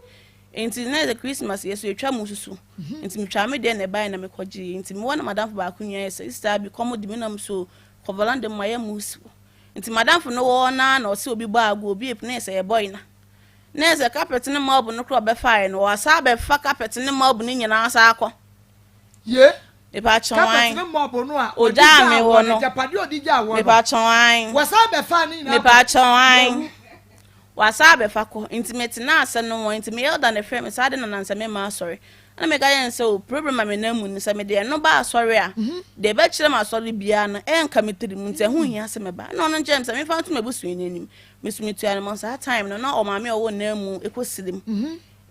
nti na yɛ Christmas yɛ so yɛtwa mu susu nti metwaa me deɛ na ɛbaeɛ na mekɔgyeeɛ nti mewɔ na madamfo baako nua yɛ sɛ sister bi kɔm de me nam so kɔ valanda mu ayɛ mu si hɔ nti madamfo no wɔ hɔ naa na ɔsɛ obi bɔ ago obi epu na yɛ sɛ yɛbɔe na na yɛ sɛ carpet ne mɔb no korɔ ɔbɛfaeɛ no ɔsa abɛfa carpet ne mɔb no nyinaa sa akɔ ye mepatwɔn carpet ne mɔb no a ɔde gyaa wɔ no agyapadeɛ ɔde gyaa wɔ no mepatwɔn wɔsan bɛfa ne nyinaa mepatwɔn Wasan abɛfa kɔ, ntsi metsenaa ase no hɔn ntsi me elder no frɛɛ me sɛ adɛn na nansa memma asɔre. Nna meka kyerɛ no sɛ oh problem a menam mu no sɛ mede ɛno ba asɔre a, deɛ ɛbɛkyerɛ me asɔre biara no ɛnka me tirim ntsi ɛho nhia sɛ mɛba. Nna ɔno kyerɛɛ me sɛ memfa nto m'ebusuanyi anim. Me so metuaa no ma saa time no na ɔmaame a ɔwɔ nan mu kɔ serem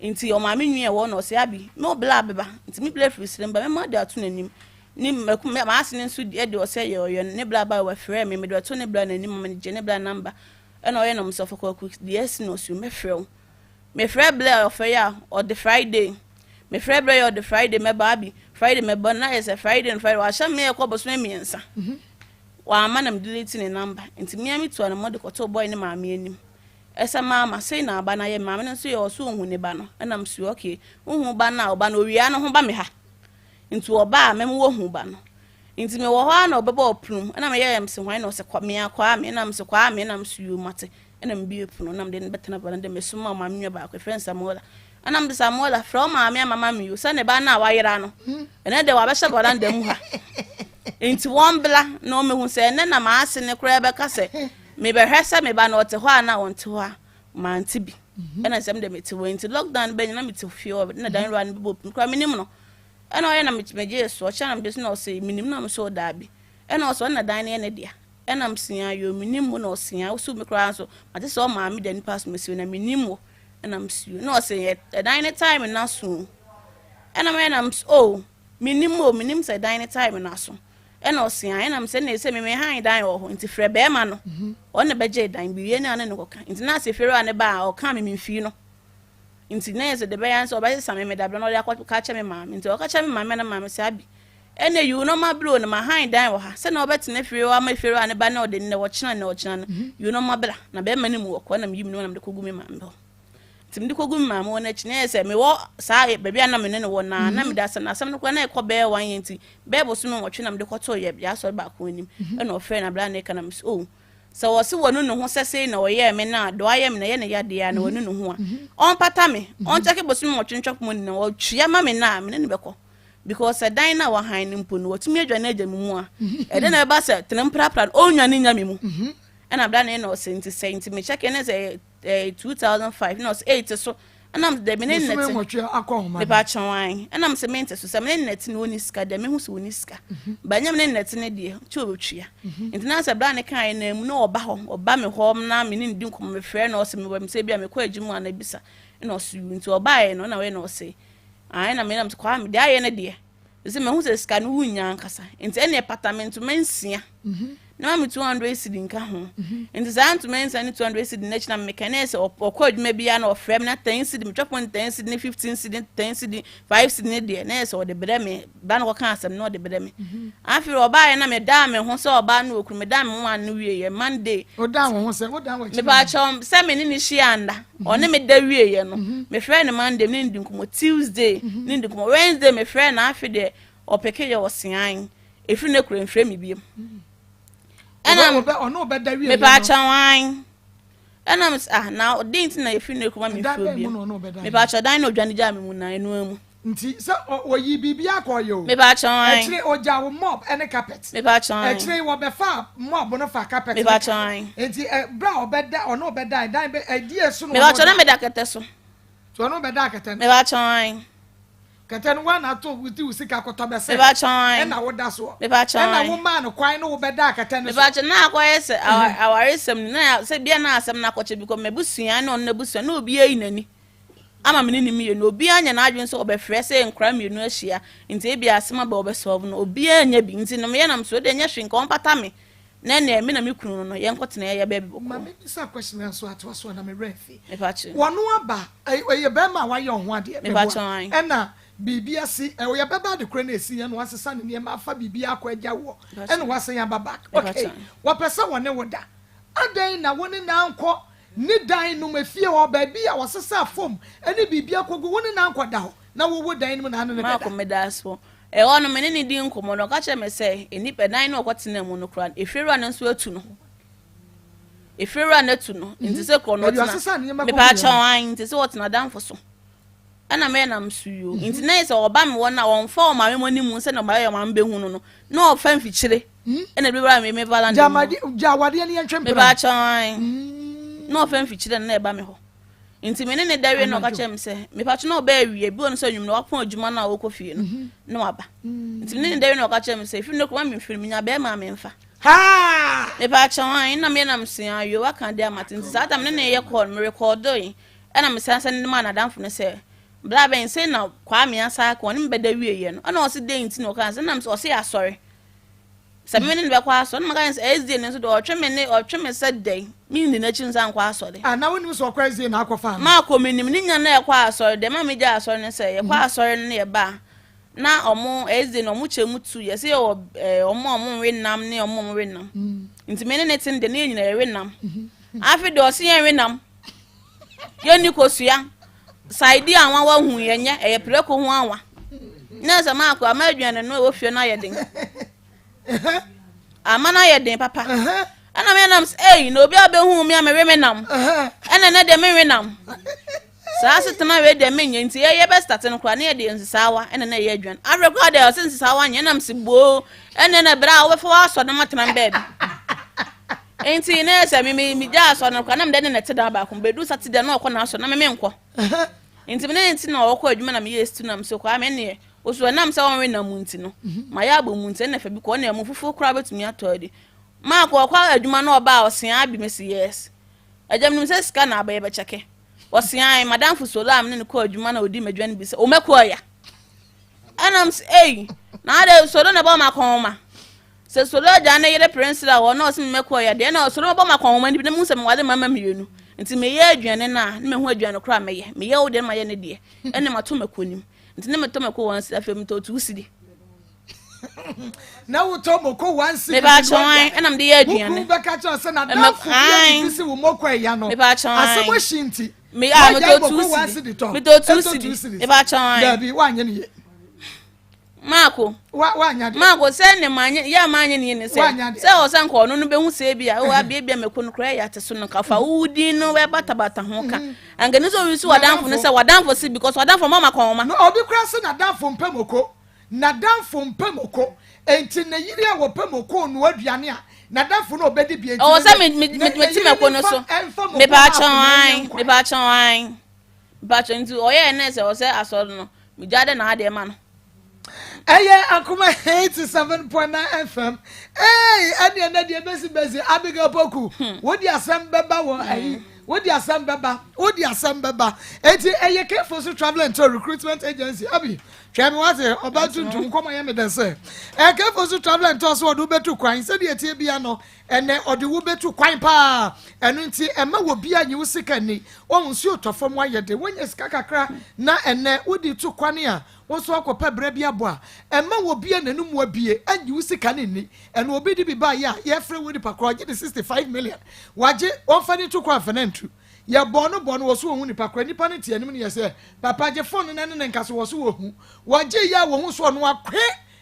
ntsi ɔmaame nua ɛwɔ hɔ na ɔse Abi me wo bla bɛba ntsi me bla firi serem ba mɛma ɔde ato n'anim ne m'ase no nso de ɔsɛ yɛ ɔyɛ no ne bla ba wafrɛ me mede ɔto ne bla n'anim ma megye ne bla number Ɛna ɔyɛ nom sɛ ɔfa kwaku deɛ asi no ɔsi mɛfrɛ wo mefrɛ blɛ a ɔfrɛ yɛ a ɔde friday mefrɛ blɛ yɛ ɔde friday mɛba abi friday mɛba na yɛ sɛ friday no friday wahyɛ me ɛkɔ bosome mmiɛnsa mhm. wama na medelete ne namba nti mmea me tua no mɔde kɔtoo bɔy ne maame anim ɛsɛ maama sei na aba no ayɛ maame no nso yɛ ɔso ohun ne ba no ɛna msi okay wohu ba no a ɔba no owia no ho ba me ha nti ɔba a mɛmo wɔhu ba no Nti mewɔ hɔ ara na ɔbɛbɔ ɔpono mu, ɛna meyɛɛ mese hwan na ɔse kwa mea Kwame, ɛna mese Kwame, ɛna mese yoo mate, ɛna mebue pono na mede no bɛtena veranda mesoma ɔmaame nua baako yɛfrɛ no Samuela, ɛna mede Samuela frɛ wo maame ama ma me o sɛ ne ba no a wayera no ɛnɛ deɛ wabɛhyɛ veranda mu ha nti wɔn bla na ɔmɛhu sɛ ɛnɛ na maase ne koraa bɛka sɛ mebɛhwɛ sɛ me ba no ɔte hɔ a na ɔnte hɔ a mante bi ɛna sɛ mede mete hɔ nti lockdown bɛnya na mete fie hɔ na dan wura no bɛbɔ pim koraa menim no Ɛna ɔyɛ na megyee so, ɔkyerɛ na megye so na ɔse menim na mese o daabi. Ɛna ɔse ɔno na dan no yɛ ne dea. Ɛna mese ayo menim wo na ɔse ae woso me koraa nso mate sɛ ɔmaa me da nipa so mese o na menim wo. Ɛna mese o na ɔse ɛdan no time no aso o. Ɛna meyɛ na mese o menim o menim sɛ ɛdan no time no aso. Ɛna ɔse ae ɛna mese ɛna ɛsɛ me me han dan wɔ hɔ nti frɛ bɛrima no ɔno na bɛgye dan bi wie ne ane no kɔka nti na asɛ fiewura ne ba a ɔka me memfii no. Nti na yɛ sɛ deɛ ɛbɛyɛ ara ne sɛ ɔbɛsesa me me dabrɛ na ɔde akɔ ka akyerɛ me maame. Nti ɔka kyerɛ me maame a na maame sɛ Abi, Ɛnna yiw nɔɔma bere o na mahan dan wɔ ha sɛ na ɔbɛtena fie hɔ ama fie a ne ba na ɔde nnɛ ɔkyena nnɛ ɔkyena no mhm. yiw nɔɔma bra na bɛrima no mu wɔ kɔ na meyi me nɔɔma na mede kɔgu me maame hɔ nti mede kɔgu me maame hɔ no akyi na ɛyɛ sɛ mewɔ saa baabi a na me ne no wɔ naa na mhm. mede asɛm na asɛm no koraa na ɛkɔ bɛyɛ wan yɛ nti bɛyɛ bosome nwɔtwe na mede kɔtoo yɛ yɛ asɔre baako anim mhm. ɛna ɔfrɛ na abira na ɛka na mesi o oh, sɛ wɔse wɔnu ne ho sɛ sei na ɔyɛɛ me na dɔ ayɛ me na ɛyɛ ne yadeɛ a na wɔnu ne ho a ɔmpata me ɔnkyɛke bosome nwɔtwe ntwa pɔmɔ nyina ɔtua ma me na me ne no bɛkɔ. Because sɛ dan no a wɔhan no mpo no wɔtumi adwane agya me mu a, ɛdɛn na ɛbɛba sɛ tene mprapra no ɔnnwane nnya me mu? Ɛna bra no na ɔsɛ nti sɛ nti mekyɛke ne sɛ ɛyɛ 2005 na ɔsɛ ei te so ɛna m dɛ me ne nnɛte mepa kyɛw an ɛna m sɛ mente so sɛ me ne nnɛte no ɔni sika dɛ mehu sɛ ɔni sika ba nyɛ me ne nnɛte no deɛ kyɛ ɔbɛtua nti na sɛ bra ne kaeɛ na mu na ɔba hɔ ɔba me hɔ na me ne ne di nkɔmmɔ mefrɛ na ɔsɛ mewɔ me sɛ bi a mekɔ adwuma a na bisa ɛna ɔsɛ nti ɔbaeɛ no ɛna ɔyɛ na ɔsɛ Ae na menam sɛ Kwame deɛ ayɛ no deɛ sɛ mahu sɛ sika no wonnya ankasa nti ɛne ɛpata me ntoma nsia mhm. na ma me 200 cedi nka ho mhm. nti saa ntoma nsia ne 200 cedi n'akyi na meka ne sɛ ɔkɔ adwuma biara na ɔfrɛ me na 10 cedi metwa pɔn 10 cedi ne 15 cedi ne 10 cedi 5 cedi ne deɛ na yɛ sɛ ɔde brɛ me ba no kɔka asɛm na ɔde brɛ me mhm. afei ɔbaeɛ na medaa me ho sɛ ɔbaa no okunu medaa me ho ano wieɛ Monday mepaakyɛw sɛ me ne ne hyia nda Ɔne me da wieeɛ no, mefrɛɛ no Monday, me ne no di nkɔmmɔ Tuesday, me ne no di nkɔmmɔ Wednesday, mefrɛɛ no afe deɛ ɔpeke yɛ ɔsean, ɛfiri no kura mfrɛ me biom. Ɛna mepaakyɛ wan ɛna me ah na den nti na ɛfiri no kura ma mefrɛ biom. Mepaakyɛ dan na ɔdwane gyaa me mu na ɛno mu. Nti sɛ ɔyi biribi akɔ ɔyɛ o. Mepa kyɛw ae. Akyire ɔgya wo mop ɛne carpet. Mepa kyɛw ae. Akyire wɔbɛfa mop no fa carpet ne carpet. Mepa kyɛw ae. Nti ɛ bere a ɔbɛda ɔne ɔbɛda dan bɛ ɛdi ɛso no. Mepa kyɛw na meda kɛtɛ so. Nti ɔne ɔbɛda kɛtɛ no. Mepa kyɛw ae. Kɛtɛ no woa na ato wo di wo sika kɔtɔ bɛsɛ. Mepa kyɛw ae. Ɛna woda soɔ. Mepa kyɛw ae. Ɛna wo maa no kwan ne wo bɛda kɛtɛ no so. Mepa kyɛw na akɔyɛ sɛ awaresɛm no na sɛ bia na asɛm no akɔkyɛ bi kɔ mabusua ne ɔno n'abusua na obi ayi n'ani. ama me ne no mmienu. Obiara anya n'adwene sɛ ɔbɛfrɛ sɛ nkwadaa mmienu ahyia nti ebia asɛm aba ɔbɛsɔlve no. Obiara anya bi nti no meyɛ nam so deɛ nyɛ hwee nka ɔmpata me na ɛnneɛ me na me kunu no no yɛnkɔtena yɛyɛ baabi bɔkɔɔ. Ma me bisa question nso atoa so a na me werɛ afi. Mepa kyɛw. Wɔno aba ɛyɛ bɛrima a wayɛ ɔho adeɛ Mepa kyɛw ae. Ɛna biribi asi ɔyɛ bɛba ade korɔ na esi ɛna wasesa ne nneɛma afa biribi akɔ agya woɔ ɛna wasan aba back okay wɔpɛ sɛ wɔne wo da adɛn na wo ne no ankɔ Ne dan no mu, efie hɔ, baabi a wɔsesa fam ne biribi akogu, wo ne no ankɔda hɔ, na wowɔ dan no mu na ne no bɛda. Marco, Meda ase. Ɛhɔ no, me ne no dii nkɔmmɔ no, ɔka kyerɛɛ me sɛ nnipa dan no a ɔkɔtenaa mu no koraa no, efiewura no nso atu no. Efiewura no atu no, nti sɛ korɔ no Baabi a ɔtena. ɔsesaa nneɛma kɔguiɛ Mepaakyɛw, no. ae, nti sɛ ɔtena adamfo so. Ɛna mɛyɛ nam so yi o. Nti na yɛ sɛ ɔba me hɔ no a, ɔmfa ɔmaame mu anim sɛdeɛ ɔmaame ɔmaame bɛhu no no, na ɔfa mfikyire. Ɛna ebi wura me me valanda mu. Gya awadeɛ no yɛntwe mpena. Mepaakyɛw ae. Na ɔfa mfikyire na ɛba me hɔ. Nti me ne ne da wie na ɔka kyerɛ me sɛ mepaakyɛw na ɔbɛ awie bi wɔ no sɛ anwum na wapɔn adwuma no a ɔkɔ fie no na waba. Nti me ne ne da wie na ɔka kyerɛ me sɛ efiri no kɔ ma me mfiri menya bɛrima a memfa. Mepaakyɛw ae na me nam sua awie waka de ama te nti saa tam ne ne yɛ kɔɔ no me rekɔɔdoe ɛna me san sɛ ne maa n'adamfo no sɛ bla bɛn sei na Kwame asa aka ɔne me bɛda wie yɛ no ɛna ɔse dɛn nti na ɔka sɛ nam sɛ ɔse asɔre Sɛ me ne no bɛkɔ asɔre, na maka kyerɛ no sɛ SDA no nso deɛ ɔtwe me ne ɔtwe me sɛ dɛn, menni n'akyi nsa nkɔ asɔre. Ah, na wonim sɛ ɔkɔ SDA na akɔfa no? Maakɔ, menim ne nya na yɛkɔ asɔre, deɛ ɛma megyae asɔre ne sɛ, yɛkɔ asɔre no na yɛba a, na ɔmo SDA no ɔmo kyɛ mu tu, yɛsɛ yɛwɔ ɛɛ ɔmo a ɔmo nwe nam ne ɔmo a ɔmo we nam. Nti me ne ne te no deɛ ne yɛn nyinaa yɛwe nam. Afei deɛ ɔse yɛnwe nam. Yɛnni kosua. Saidi anwa wahu yɛnyɛ, ɛyɛ prɛko ho anwa. Na sɛ maakɔ ama aduane no ɛwɔ fie no ayɛ den. Ama no ayɛ den papa. Ɛna me nam sɛ, ei, na obi abɛhu me a mewe me nam. Ɛna ɛnɛ deɛ menwe nam. Saa asetena wei deɛ menyɛ nti yɛyɛ bɛ start no koraa ne yɛde nsesaawa ɛna na ɛyɛ aduane. Afei koraa deɛ ɔsɛ nsesaawa nyɛ nam se boo ɛna na berɛ a wobɛfa w'asɔ no matena baabi. Nti na yɛ sɛ me me megyaa asɔre no koraa na mede ne na ɛte dan baako mu bɛdu Saturday na ɔkɔ n'asɔre na me menkɔ. Nti me ne ne te na ɔkɔ adwuma na meyɛ stew na me so kwaa me neɛ osu ɛnam sɛ ɔnwe nam nti no mayɛ abɔ mu nti ɛna fa bi kɔ ɔne ɛmo fufuo koraa bɛtumi atɔ adi. Maakɔ ɔkɔ adwuma na ɔbaa ɔsea abi me se yes. Agya menim sɛ sika na abɛyɛ bɛkyɛke. Ɔsea madamfo Sola a me ne no kɔ adwuma na ɔdi m'adwa no bi sɛ ɔmɛkɔ ɔya. Ɛna me se ei na adɛ Solo na ɛbɔ m'akɔnhoma. Sɛ Solo agya ne yere pere nsra wɔ na ɔse me mɛkɔ ɔya deɛ ɛna Solo bɛbɔ m'akɔnhoma no bi na mehu sɛ meware mmarima mmienu nti meyɛ aduane no a na mehu aduane korɔ a mɛyɛ meyɛ wo deɛ na mayɛ ne deɛ ɛna mato mako nim nti na metɔ mako wɔn afei metɔ two cedi. Na wotɔ moko one cedi. Mepaakyɛw an, ɛna mede yɛ aduane. Wo kunu bɛka kyerɛ sɛ n'adamfo bi adidi si wo moko ɛya no. Mepaakyɛw an. Asɛm ahyi nti. Me a metɔ 2 cedi. Metɔ 2 cedi. Mepaakyɛw an. Dabi, woanyɛ ne yie. Maako. Wa wanya deɛ. Maako sɛ ne ma nye yɛ a ma nye ne yie ne sɛ. Wanya deɛ. Sɛ ɔsɛ nka ɔno no bɛhu sɛ ebi a o abie bi a mako no koraa yɛ ate so no nka fa wo din no bɛbatabata ho ka. Mm-hmm. Anka ne sɛ oyi so wadamfo no sɛ wadamfo se because wadamfo mama kɔn ma. No obi koraa se nadamfo mpɛ moko. Nadamfo mpɛ moko. Enti ne yere a wɔpɛ moko noa aduane a nadamfo no ɔbɛdi bi enti Ɔwɔ sɛ me me me me ti mako no so. Mepaakyɛw an mepaakyɛw an mepaakyɛw nti ɔyɛɛ ne sɛ ɔsɛ asɔre no megya dɛ na adeɛ ma no. Ɛyɛ Akoma 87.9 FM. Ee, ɛne ɛnɛ deɛ bɛsi bɛsi Abigail Poku. Hmm. Wode asɛm bɛba wɔ ayi. Wode asɛm bɛba. Wode asɛm bɛba. Eti ɛyɛ Kefo so Travel and Tour Recruitment Agency. Abi, twɛn me wate ɔba tuntum nkɔmɔ yɛ me dɛ sɛ. Ɛkefo so Travel and Tour so ɔde wobɛtu kwan sɛdeɛ ɛteɛ bia no ɛnɛ ɔde wo bɛtu kwan paa. Ɛno nti ɛma wɔ bia nyi wo sika ni. Wɔn nsuo tɔ fam ayɛ de. Wonya sika kakra na ɛnɛ wode tu kwan a Wo nso akɔpɛ berɛ bi abɔ a, ɛmma obi a n'anum abue nnye wo sika no nni. Ɛno obi de bi baeɛ a, yɛfrɛ wo nipa korɔ, ɔgye ne 65 million. Wagye, wɔmfa no ntu kwan mfa no antu. Yɛbɔɔ no bɔɔ no, wɔ so wɔhu nipa korɔ. Nipa no te anim no yɛ sɛ, papa gye phone no na ne ne nka so, wɔ so wɔhu. Wɔgyeeɛ a wɔhu so ɔno akwe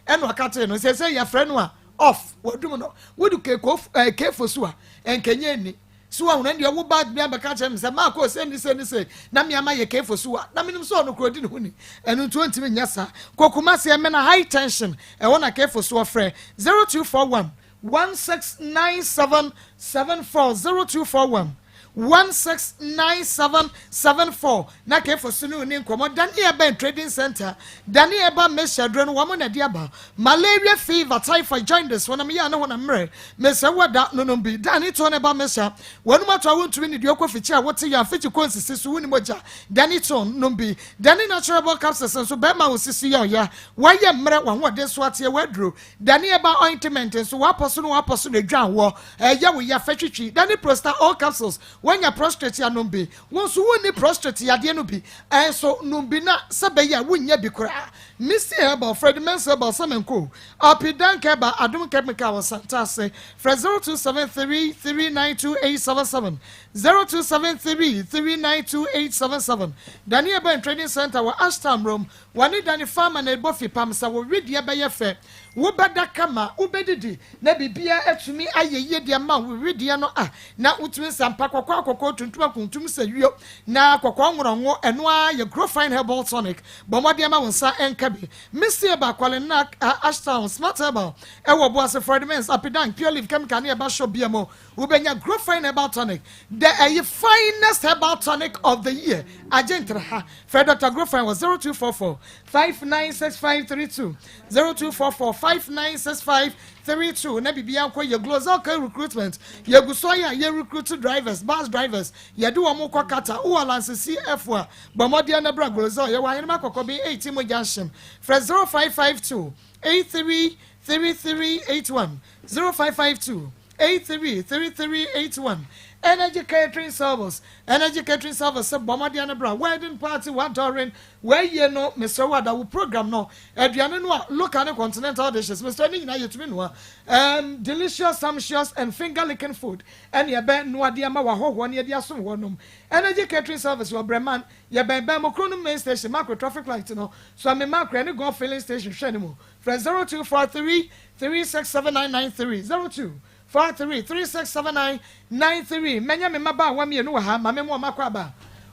ɛna ɔkatee no. Seesei yɛfrɛ no a, off, wɔadum no. Wode kefo so a, ɛnkɛnyɛ nni. So wahu? Ɛndeɛ wo ba bi abɛka kyerɛ me sɛ, Marco, sei ne sei ne sei, na me ama yɛ kefo so a, na menim sɛ ɔno koraa ɔdi ne ho ni. Ɛno nti ɔntumi nyɛ saa. Kɔ Kumasi, Ɛmena High Tension, ɛhɔ na kefo so ɔfrɛ 0241 169774, 0241 169774, na kefo so ne wo ni nkɔmmɔ. Dane Ɛbɛn Trading Center, Dane Ɛba Mixture aduro no, wɔn na ɛde aba. Malaria, fever, typhoid, jaundice, honam yea ne honam mmerɛ, Mesrɛ wo da nonom bi. Da ne tɔn ɛba mesa. W'anum ato a wontumi nnidi ɔkɔ fikyi a wote yɛ afikyi kɔ nsisi so wonni mogya. Da ne tɔn nom bi. Da ne natural herbal capsules nso bɛma wo sisi yɛ ɔya. Wayɛ mmerɛ w'ahoɔden so ateɛ w'aduro. Da ne herbal ointment nso w'apɔ so ne w'apɔ so na edwan woɔ ɛyɛ wo ya fɛ twitwi. Da ne prosta all capsules w'anya prostrate a nom bi. Wo nso wonni prostrate yadeɛ no bi nso nom bi na sɛ bɛyɛ a wonnya bi koraa. Misty Herbal, Freddie Mensah Herbal, Samenko, Api Dank Herbal, Adom Chemical wɔ Santase. Frɛ 0273 392 877, 0273 392 877. Dani Eben Trading Centre wɔ Ashtown, Rome. Wɔne Dani Farmer na ɛbɔ fipam sɛ wo wedeɛ bɛyɛ fɛ, wobɛda kama, wobɛdidi na biribiara atumi ayɛ yie de ama wo wedeɛ no a na wotumi nsa mpa kɔkɔɔ akɔkɔɔ tuntum akuntum sɛ wio na kɔkɔɔ nwɔrɔnwo ɛno ara yɛ Grow Fine Herbal Tonic. Bɔ mmɔden ma wo nsa nka bi. Misty Herbal, Kwalenak, Ashtown, Smart Herbal, ɛwɔ Obuasi, Freud Mens, Apidank, Pure Leaf Chemical ne Herbal Shop bia mu. Wobɛnya Grow Fine Herbal Tonic, the ɛyi finest herbal tonic of the year. Agye ntra ha. Frɛ Dr. Grow Fine wɔ 0244 596532, 0244 596532 na biribiara nkɔ yie. Glozell K Recruitment, yɛgu so ayɛ a yɛ recruit drivers, bus drivers, yɛde wɔn kɔ Qatar. Wowɔ Lanse CF a, Bɔ mmɔden na bra Glozell, yɛwɔ Ahenemma Kɔkɔben 18 mu junction. Frɛ 0552 83 3381, 0552 83 3381. Energy Catering Service, Energy Catering Service sɛ bɔ mmɔden na bra wedding party, w'adɔren, w'ayie no, mesrɛ wo ada wo program no, aduane no a local ne continental dishes, mesrɛ ne nyinaa yɛtumi noa. Um, delicious, sumptuous and finger licking food ɛne ɛbɛ noa de ama w'ahɔhoɔ ne yɛde asom wɔnom. Energy Catering Service wɔ Breman, yɛbɛn Bɛnmokro no main station, Makro traffic light no, Suame Makro ɛne Golf filling station hwɛ no mu. Frɛ 0243 367993, 0243 367993. Mɛnya me mmabaawa mmienu wɔ ha, ma me mo wɔn akwaaba.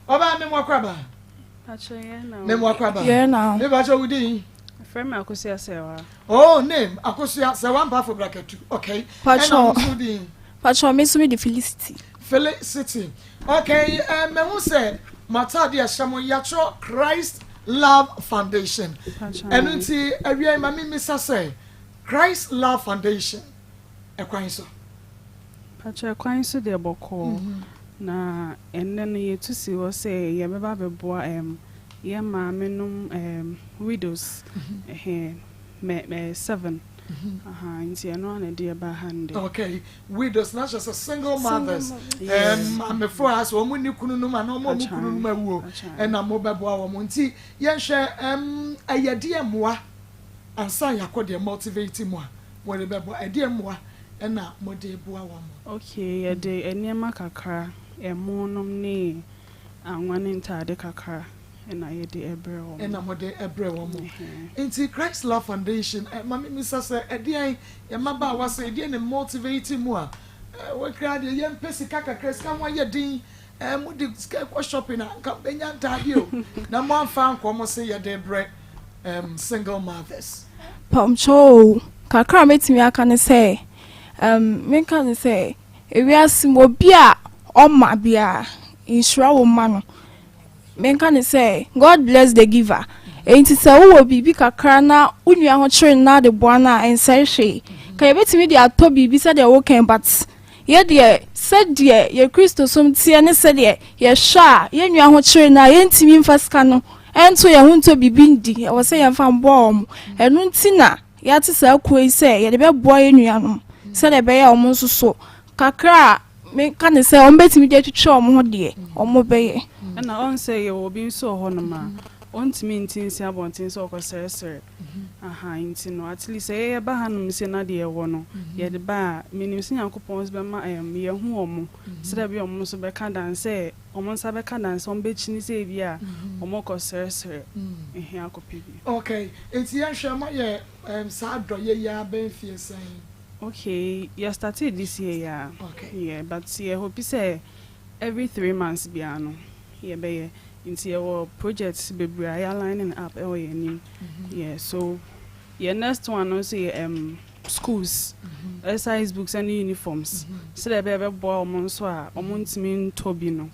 Ɔbaa me mo akwaaba. Me mo akwaaba. Me ba kyɛ wo din. Frɛ me Akosua Sɛwa. Oh, name Akosua Sɛwa Mpafo Brakatu. Okay. Ɛna wo nso din. Patrɔ me nso me de Felicity. Felicity. Okay, eh, mehu sɛ mo ataade a ɛhyɛ mo yɛatwerɛ Christ Love Foundation. Ɛno nti awia yi ma memmisa sɛ Christ Love Foundation ɛkwan so? Patrɔ ɛkwan so deɛ bɔkɔɔ. Mhm. Na ɛnnɛ no yɛtu si hɔ sɛ yɛbɛba abɛboa um, yɛn maame nom um, widows. Mm -hmm. Mɛ mɛ 7. Ahaa nti ɛno ara na ɛde yɛ baa ha ndɛ. Okay, widows na kyerɛ sɛ single mothers, maamefo a sɛ wɔn nni kunu nom anaa wɔn a wɔn kunu nom awuo ɛna mo bɛboa wɔn. Nti yɛnhwɛ ɛyɛ deɛ mmoa. Ansa yɛakɔ deɛ motivate mo a mode bɛboa, ɛdeɛn mmoa na mode boa wɔn? Okay, yɛde nneɛma kakra, ɛmo nom ne anwa ne ntaade kakra na yɛde brɛ wɔn. Na mode brɛ wɔn. Nti Christ Love Foundation, ma me mmisa sɛ, ɛdeɛn, yɛn mmabaawa sɛ, ɛdeɛn na motivate mo a, wɔ koraa deɛ yɛmpɛ sika kakra, sika ho ayɛ den, Eh mo de sika kɔ shopping a nka mobɛnya ntaadeɛ o na mo amfa ankɔ mo se yɛde brɛ um, single mothers. Pamkyɛw o, kakra a mɛtumi aka ne sɛ, um, menka ne sɛ, ewiase mu obi a ɔma biara, nhyira wɔ ma no. Menka ne sɛ, God bless the giver. Enti sɛ wowɔ biribi kakra na wo nua ho kyere no na ade boa no a, ɛnsɛe hwee. Ka yɛbɛtumi de atɔ biribi sɛdeɛ wokan but Yɛ deɛ, sɛdeɛ yɛn Kristosom teɛ ne sɛdeɛ yɛhwɛ a yɛn nua ho kyere no a, yɛntumi mfa sika no nto yɛn ho ntɔ biribi ndi. Ɛwɔ sɛ yɛmfa mmoa wɔn. Ɛno nti na yɛate saa kuo yi sɛ yɛde bɛboa yɛn nuanom sɛdeɛ ɛbɛyɛ a wɔn nso so kakra a meka ne sɛ wɔbɛtumi de atwitwa wɔn ho deɛ, wɔbɛyɛ. Ɛna ɔn sɛ yɛwɔ obi nso wɔ hɔnom a, ɔntumi nte nsi abɔnten sɛ ɔkɔsrɛsrɛ. Aha, nti no at least sɛ yɛyɛ ba hanom sei na deɛ yɛwɔ no yɛde ba a, menim sɛ Nyankopɔn nso bɛma ɛɛm yɛahu wɔn sɛdeɛ ɛbɛyɛ a wɔn nso bɛka dan sɛ wɔn nsa bɛka dan sɛ wɔbɛkyini sɛ ebi a wɔrekɔ srɛsrɛ ɛhe akɔpɛ bi. Okay, nti yɛnhwɛ, moayɛ ɛɛm saa adɔeɛ yi ara bɛyɛ mfeɛ sɛn? Okay, yɛ startee this year yi ara, Okay. yeah, but yɛ hope sɛ every 3 months biara no yɛbɛyɛ. Nti yɛwɔ projects bebree a yɛ lining up ɛwɔ yɛn anim. Yeah, so yɛ next one no nso yɛ schools, exercise books ɛne uniforms, sɛdeɛ ɛbɛyɛ bɛboa wɔn nso a wɔn ntumi ntɔ bi no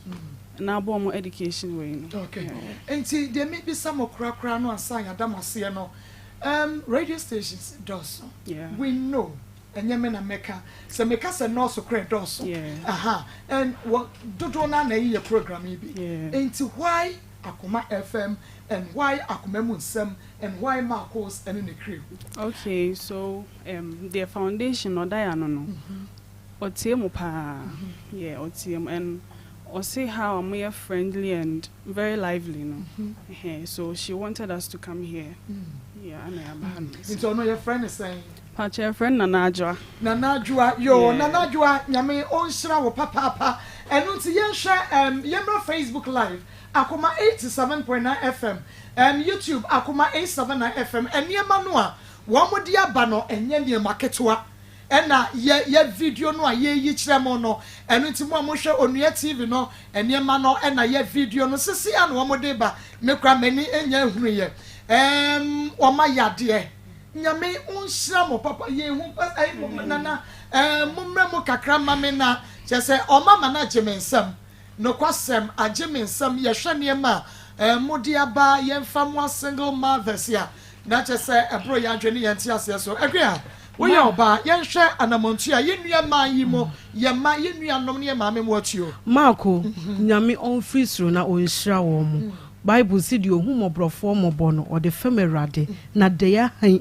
na aboa wɔn education wei no. Okay. Nti deɛ mebisa mo korakora no ansa yɛada mo aseɛ no, radio stations dɔɔso. We know, ɛnyɛ me na mɛka. Sɛ meka sɛ nɔɔso koraa ɛdɔɔso. Aha. And wɔ dodoɔ no ara na ɛyeyɛ program yi bi. Nti why Akoma FM and why Akoma mu nsɛm and why Marcos ɛne ne crew? Okay, so deɛ foundation ɔda yɛ ano no, ɔtie mu paa. Yeah, ɔtie mu and ɔse how a moyɛ friendly and very lively no. Ɛhɛn, so she wanted us to come here. Yeah, ana yɛaba ha no. Nti ɔno yɛfrɛ no sɛn? Pakyɛ yɛfrɛ no Nana Adwoa. Nana Adwoa, yoo, Nana Adwoa, Nyame ɔnhyira wo papaapa. Ɛno nti yɛnhwɛ ɛɛm, yɛmmra Facebook live, Akoma 87.9 FM, ɛɛm, YouTube, Akoma 879 FM, nneɛma no a wɔn de aba no ɛnyɛ nneɛma ketewa. Ɛna yɛ yɛ video no a yɛreyi kyerɛ mo no, ɛno nti mo a mohwɛ Onua TV no, nneɛma no ɛna yɛ video no sisi a na wɔn de ba, me koraa m'ani nnya nhunuiɛ. Ɛɛm, wɔn ayɛ adeɛ. Nyame onhyira mo papa yɛn hu ɛyi nana ɛɛ mo mmerɛ mu kakra ma me na kyerɛ sɛ ɔma ma no agye me nsam nokwasɛm agye me nsam yɛhwɛ nneɛma a ɛɛ mo de aba yɛnfa mo a single mothers a na kyerɛ sɛ ɛboro yɛn adwene ne yɛn nteaseɛ so Akua woyɛ ɔbaa yɛnhwɛ anamontu a yɛn nua mmaa yi mo yɛn mma yɛn nuanom ne yɛn maame mo atuo. Marko, Nyame ɔmfiri soro na ɔnhyira wɔn mo. Bible se deɛ ɔhu mmɔborɔfoɔ mmɔbɔ no, ɔde fɛm Awurade, na deɛ ahan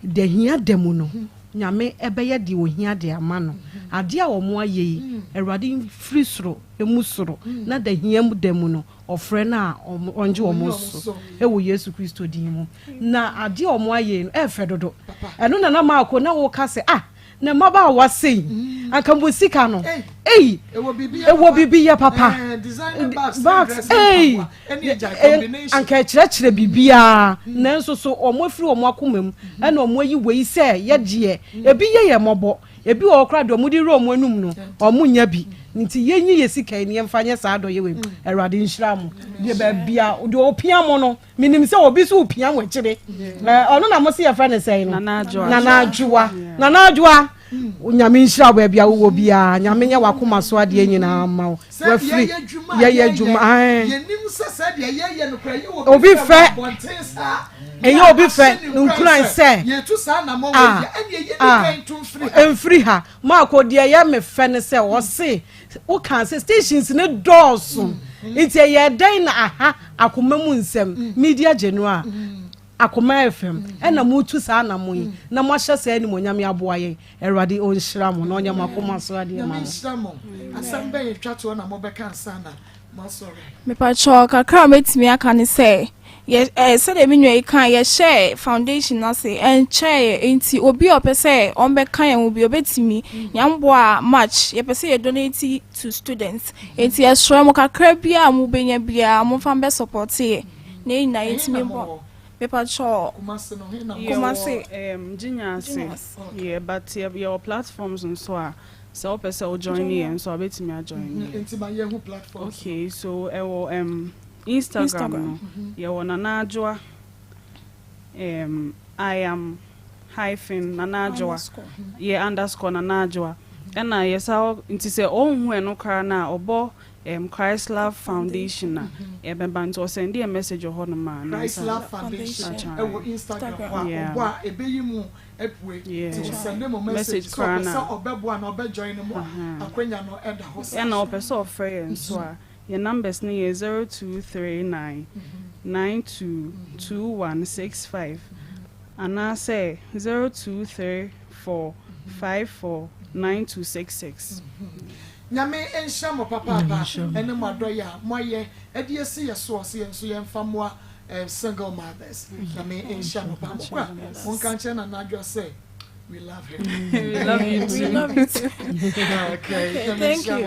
deɛ hia da mu no, Nyame bɛyɛ deɛ ɔhia de ama no. Adeɛ a wɔn ayɛ yi, Awurade mfiri soro mmu soro, na da hia mu da mu no, ɔfrɛ no a ɔngye wɔn so, wɔ Yesu Kristo din mu. Na adeɛ a wɔn ayɛ yi no, ɛyɛ fɛ dodo. Ɛno na na Marko, na woka sɛ, ah, Na mmabaawa sei, anka mo sika no, ei, ɛwɔ biribi yɛ papa. Bags, ei, anka ɛkyerɛkyerɛ biribiara, nanso so wɔn afiri wɔn akoma mu, ɛna wɔn ayi wei sɛ yɛ deɛ, ebi yɛ yɛn mmɔbɔ, ebi wɔ hɔ koraa deɛ wɔn de wura wɔn anum no, wɔn nnya bi. Nti yɛnyi yɛ sika yi na yɛmfa nyɛ saa adɔyɛ wei. Awurade nhyira mo. Deɛ baabi a deɛ ɔpia mo no, Menim sɛ obi so repia mo akyire. Ɔno na mo se yɛfrɛ no sɛn no? Nana Adwoa. Nana Adwoa, Nyame nhyira wo baabi a wowɔ biara. Nyame nyɛ w'akoma so adeɛ nyinaa mma wo. Wafiri yɛyɛ adwuma. Obi fɛ ɛyɛ obi fɛ nkuran sɛ ah ah mfiri ha. Maako deɛ ɛyɛ me fɛ ne sɛ ɔse Wokaa sɛ stations no dɔɔso nti ɛyɛɛ dɛn na aha akoma mu nsɛm media general akoma fm ɛna motu saa anamon yi na moahyɛ saa animuonyam yi aboa yɛn Awurade ɔnhyira mo na ɔnyɛ mo akoma so adeɛ ma mo. Nyame nhyira mo. Asɛm bɛn etwa toɔ na mobɛka ansa na moasɔre? Mepakyɛw, kakra a mɛtumi aka ne sɛ, Yɛ ɛɛ sɛdeɛ me nua yi kae, yɛhyɛɛ foundation no ase ɛnkyɛeɛ nti obi a ɔpɛ sɛ ɔmbɛka yɛn ho bi ɔbɛtumi. Nyame boa a March yɛpɛ sɛ yɛ donate to students nti yɛsrɛ mo kakra biara a mobɛnya biara momfa mbɛ support yɛ na yɛn nyinaa yɛntumi mbɔ. Mepakyɛw Kumasi. Yɛwɔ um, Ginya ase. Yeah, but yɛwɔ platforms nso a sɛ wopɛ sɛ wo join yɛn nso a wobɛtumi a join yɛn. Nti ma yɛhu platforms. Okay, so ɛwɔ um, Instagram no, yɛwɔ Nana Adwoa, um, I am hyphen Nana Adwoa, yɛ underscore Nana Adwoa. Ɛna yɛsa hɔ, nti sɛ ɔnhu ɛno koraa no a, ɔbɔ um, Christ Love Foundation a, ɛbɛba. Nti ɔsɛnde yɛ message wɔ hɔnom a, ne Christ nsa Love Foundation atwa. ɛwɔ Instagram hɔ a, Yeah. ɔbɔ a ɛbɛyi mu apue. Yeah. Nti ɔsɛnde mo message Message sɛ koraa ɔpɛ no sɛ a. ɔbɛboa na ɔbɛjoin no mu a, Aha. akwanya no ɛda hɔ saa. Ɛna ɔpɛ sɛ ɔfrɛ yɛn nso a, yɛn numbers no yɛ 0239 922165 anaasɛ 0234 549266. Nyame nhyira mo papaapa ɛne mo adɔyɛ a moayɛ ɛde asi yɛ soɔ sɛ yɛn nso yɛmfa mmoa single mothers. Nyame nhyira mo paa. Mokɔ a monka nkyerɛ Nana Adwoa sɛ we love him. We love you too. We love you too. Okay, Okay, thank you.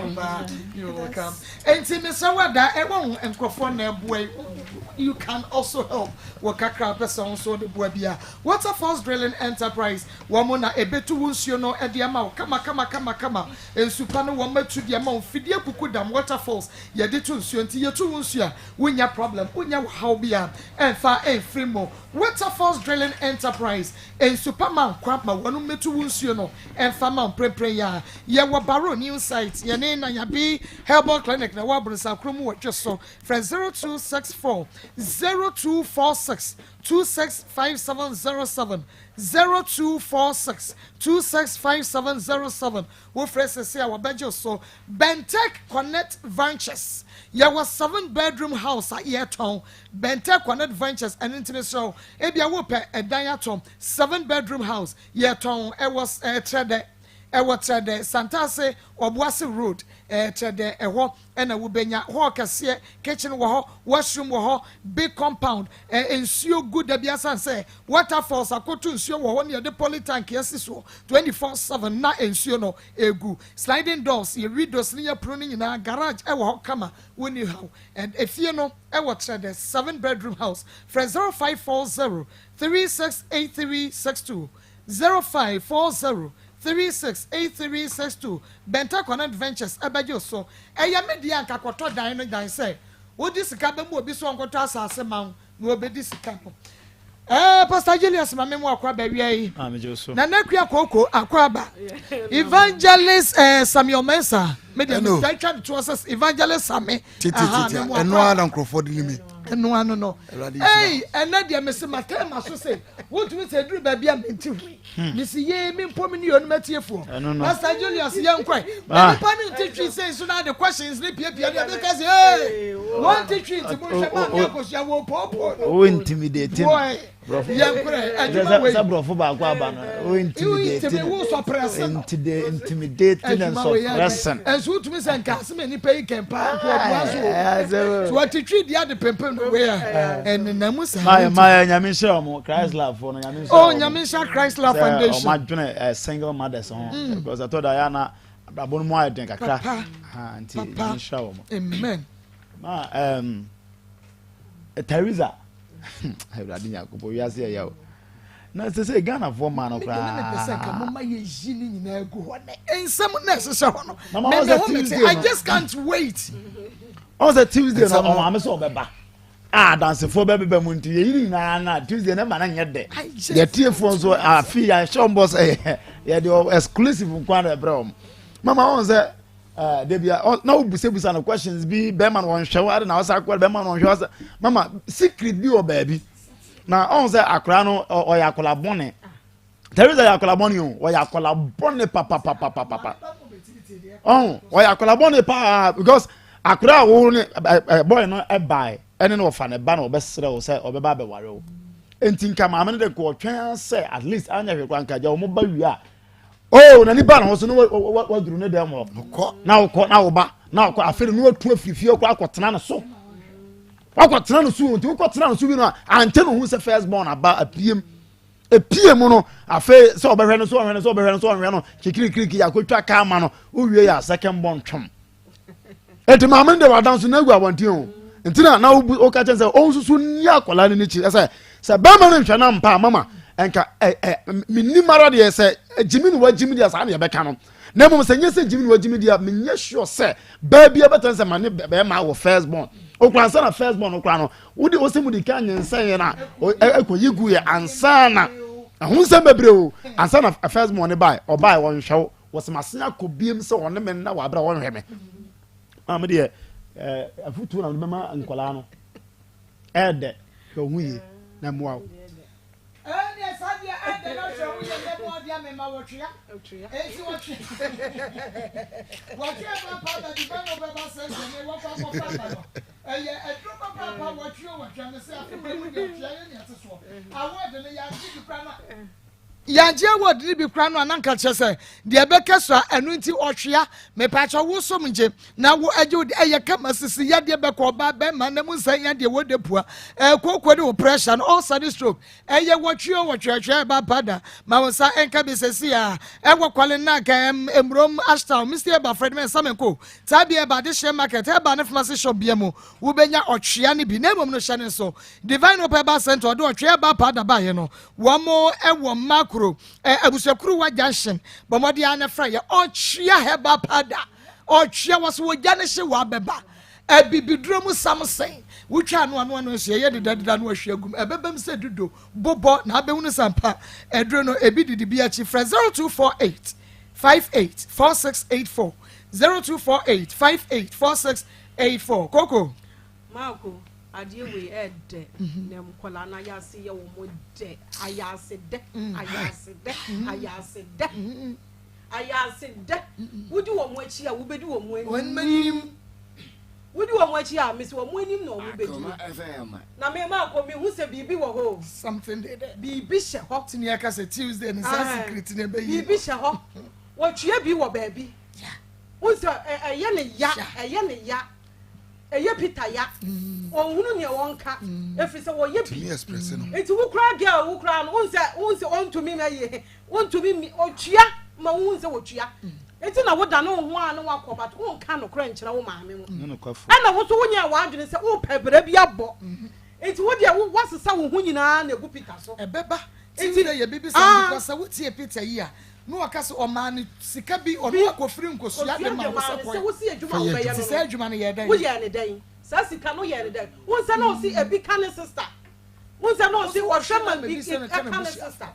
You're welcome. Enti mesrɛ wo ada ɛwɔ ho nkurɔfoɔ na ɛboa yi. You can also help wɔ kakra pɛ sɛ wo nso wode boa bi a. Waterfalls Drilling Enterprise wɔn mo na ɛbɛtu wo nsuo no de ama wo kama kama kama kama. Nsu pa no wɔn atu de ama wo. Mfidie kuku dam waterfalls yɛde tu nsuo nti yɛtu wo nsuo a wonya problem wonya ɔhaw bi a ɛmfa ɛmfiri mu. Waterfalls Drilling Enterprise nsu pa ma nkwa ma wɔn mmɛtu wo nsuo no ɛmfa ma wo mprempren yi a. Yɛwɔ Barrow New Site yɛne Nanyabi Herbal Clinic na ɛwɔ Aborosan mu wɔ Dwe so. Frɛ 0264 0246 265707 0246 265707. Wofrɛ sese a wɔbɛgye so. Bentec Connect Ventures yɛwɔ seven bedroom house a yɛtɔn. Bentec Connect Ventures ɛno ntumi srɛ ebia wopɛ ɛdan atɔn, seven bedroom house yɛtɔn ɛwɔ Trɛdɛ, ɛwɔ Trɛdɛ Santase Ɔboase Road, Trɛdɛ ɛhɔ ɛna wobɛnya hall kɛseɛ, kitchen wɔ hɔ, washroom wɔ hɔ, big compound, nsuo gu dabi asan sɛ waterfalls akoto nsuo wɔ hɔ ne yɛde polytank yɛsi soɔ 24/7 na nsuo no egu. Sliding doors yɛ windows ne yɛ pono no nyinaa. Garage ɛwɔ hɔ kama, woni haw. And efie no ɛwɔ Trɛdɛ, seven bedroom house. Frɛ 0540 368362, 0540 368362. Bɛnta Connect Ventures ɛbɛgye so. Ɛyɛ me deɛ anka kɔtɔ dan no dan sɛ wodi sika bɛ mu obi so ɔnkɔtɔ asase ma wo na obɛdi sika no. Pastor Julius, maame mu akɔ abɛwia yi. Nana Akua Koko akɔ aba. Evangelist Samuel Mensah, me deɛ Ɛno. me twa me toɔ sɛ Evangelist Same. Titititi ɛno ara na nkurɔfoɔ de ne mi. Ɛno ano no. Awurade nhyira. Ei, ɛnɛ deɛ mese matɛn ma so sɛ wotumi sɛ duru baabi a mente hui mesi yee me mpo me ne yɛnum atiefoɔ. Ɛno no. Pastor Julius, yɛnkɔe. Ah. Nipa ne nte twi sei so na ade questions ne piapia ne ɛbɛka sɛ ee wɔnte twi nti monhwɛ ma me akosua wɔ poopoo no. O intimidate no. Boy, yɛnkorɛ adwuma wei. Sɛ borɔfo baako aba no, o intimidate Intimi wo suppress no. Intimidating and Adwuma wei yɛ den. suppressing. Ɛnso wotumi sɛ nka asɛm a nipa yi kɛn paa nko ɔboa so o. Ɛɛ, so wɔte twi di ade pempem no wei a ɛnenam saa. Mayɛ mayɛ, Nyame nhyira ɔmo, Christ Love fo no, Nyame nhyira Oh, ɔmo. Nyame nhyira Christ Love Sɛ Foundation. ɔmo adwene single mothers ho because ɛtɔ da yɛ ana abrabɔ no mu ayɛ den kakra. Papa. Ha, nti Papa. Nyame nhyira wɔn. Amen. Ma Teresa, Awurade Nyankopɔn, wiase ɛyɛ o na sɛ Ghanafoɔ maa no Me deɛ ne mepɛ sɛ nka koraa moma yɛyi ne nyinaa gu hɔ ne nsɛm na ɛhyehyɛ hɔ no. Na mama Me sɛ me ho mete. Tuesday I no. just can't wait. Ɔn sɛ Tuesday no Nsɛm no- ɔmaame sɛ ɔbɛba a adansefoɔ bɛbeba mu nti yɛyi ne nyinaa na Tuesday ne ma no nyɛ dɛ. I just Yɛtiefoɔ nso afi yɛahyɛ wɔn bɔ sɛ yɛde exclusive nkwa na ɛbrɛ wɔn. Mama wɔn sɛ debi a na wobusabusa no questions bi, bɛrima no wɔnhwɛ wo ade na ɔsa akɔ bɛrima no wɔnhwɛ wo asa. Mama, secret bi wɔ baabi na ɔn sɛ akora no ɔyɛ akɔla bɔne. Teresa yɛ akɔla bɔne o, ɔyɛ akɔla bɔne papapapapapa. Ɔn ɔyɛ akɔla bɔne paa because akora a wo ne ɛ ɛ boy no ɛbae ɛne no ɔfa ne ba na ɔbɛsrɛ wo sɛ ɔbɛba abɛware wo nti nka maame no de nka ɔtwɛn sɛ at least anya hwɛ kora nka gya wɔn ba wie a oh na nipa na ho so no waduru ne dɛm hɔ Kɔ. Na wokɔ na woba na wokɔ afei no watu afiri fie kɔ akɔtena ne so. Wakɔtena no so nti wokɔtena no so bi no a ankyɛ no hu sɛ first born aba apiem. Epie mu no afei sɛ ɔbɛhwɛ no so ɔhwɛ no so ɔbɛhwɛ no so ɔhwɛ no kikirikiriki akɔtwa kaa ma no wowie yɛ a second born twom. Eti maame no de wadan so na agu abɔnten o. Nti na na woka kyɛn sɛ ɔnsusu nni akwadaa no n'akyi sɛ sɛ bɛrima no nhwɛ no ampa a mama nka ɛ ɛ menim ara deɛ sɛ gyimi no wagyimi deɛ saa na yɛbɛka no. Na mmom sɛ nyɛ sɛ gyimi no wagyimi deɛ menyɛ sure sɛ baa bi ɛbɛtɛn sɛ ma ne bɛrima wɔ first born. Okura ansa na first born okura no wode ɔsɛ mu de ka nyinsɛn yɛ na ɛkɔyi gu yɛ ansa na ɛho nsɛm bebree o ansa na first born ne bae ɔbae wɔnhwɛ wo wɔsɛ masen akɔ biem sɛ ɔne me nna wɔ abere a wɔnhwɛ me maame deɛ ɛɛ afutuo na mɛma nkwadaa no ɛɛdɛ hwɛ ho yie na mmoa wo. Ɛnneɛ saa deɛ ɛɛdɛ na hwɛ ho yie na mmoa wo deɛ mema wɔtwea enti wɔtwe wɔtwe ɛba pa baabi ba na ɔbɛba sɛ sɛ ne wɔkɔ akɔfa aba no ɛyɛ aduro papaapa wɔtwe o wɔtwea me sɛ afe wei mu deɛ ɔtwea yɛ nea ɛte soɔ award no yɛagye bi koraa no Yɛagye award no bi koraa no a na nka kyerɛ sɛ deɛ ɛbɛka sua ɛno nti ɔhwea mepaakyɛ wo som ngye na wo agye wo de ɛyɛ kama sisi yadeɛ bɛkɔ ɔbaa bɛrima na mu nsɛn yadeɛ wɔ de pua ɛkooko ne wo pressure no ulcer ne stroke ɛyɛ wɔtwe o wɔtweatwea ɛba pada ma wo nsa ɛnka bi sɛsi a ɛwɔ kwale nag ɛm emurom ashtown misty ɛba fred mɛ nsamenko tabi ɛba adehyeɛ market ɛba ne pharmacy shop bia mu wobɛnya ɔtwea no bi na mmom no hyɛ ne nso divine hope ɛba center ɔde ɔtwea ɛba pada baeɛ no Wɔn wɔ Makuro, Abusuakuruwa junction. Bɔ mmɔden ara na frɛ yɛ. Ɔtwea herbal powder. Ɔtwea wɔ so wɔgya ne hye wɔ abɛba. Abibiduro mu samson. Wotwa ano ano ano nso yɛyɛ dedadeda no ahwie agum. Ɛbɛbam sɛ dudo bobɔ na abɛhunu sɛ ampa aduro no ebi didi bi akyi. Frɛ 0248 58 4684 0248 58 4684. Koko. Marco, adeɛ wei ɛɛdɛ na nkwadaa no ayase yɛ wɔn dɛ ayase dɛ ayase dɛ ayase dɛ ayase dɛ wodi wɔn akyi a wobɛdi wɔn anim wodi wɔn akyi a mesi wɔn anim na wɔn bɛdi na me Marco mehu sɛ biribi wɔ hɔ o something dey there biribi hyɛ hɔ tini aka sɛ Tuesday ne saa secret ne bɛyi biribi hyɛ hɔ wɔtwea bi wɔ baabi wo sɛ ɛyɛ ne ya ɛyɛ ne ya Ɛyɛ Peter ya. Ɔnhunu nea ɔnka. Ɛfiri sɛ wɔyɛ bi. Nti wo koraa girl wo koraa no wohu sɛ wohu sɛ ɔntumi ma yie. Wontumi mi ɔtua ma wohu sɛ wɔtua. Nti na wodane wo ho a na wakɔ but wonka nokorɛ nkyerɛ wo maame ho. Ɛna wo nso wonyɛɛ w'adwene sɛ wopɛ bra bi abɔ. Nti wo deɛ woasesa wo ho nyinaa na ɛgu Peter so. Ɛbɛba Nti dɛ yɛbebisa no because sɛ wotsie Peter yi a na ɔka sɛ ɔmaa no sika bi ɔno akɔfiri nkosua de ma wo sɛ kɔe fa yɛ adwuma. Nti saa adwuma no yɛɛ dɛn? Woyɛɛ no dɛn? Saa sika no woyɛɛ no dɛn? Wohu sɛ na ɔse ebi ka ne sister. Wohu sɛ na ɔse ɔhwɛ ma bi ka ne sister.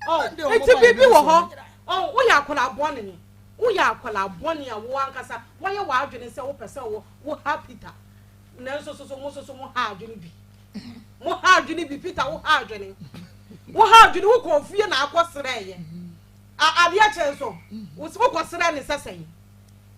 Ɔn, nti biribi wɔ hɔ. Ɔn, woyɛ akwadaa bɔne. Woyɛ akwadaa bɔne a wo ankasa woayɛ w'adwene sɛ wopɛ sɛ wo woha Peter. Nanso so so mo nso so moha adwene bi. Mo ha adwene bi Peter wo ha adwene. Wo ha adwene wo kɔ fie na akɔ srɛ yɛ. Adeɛ kyɛn so wo kɔ srɛ ne sɛ sɛn.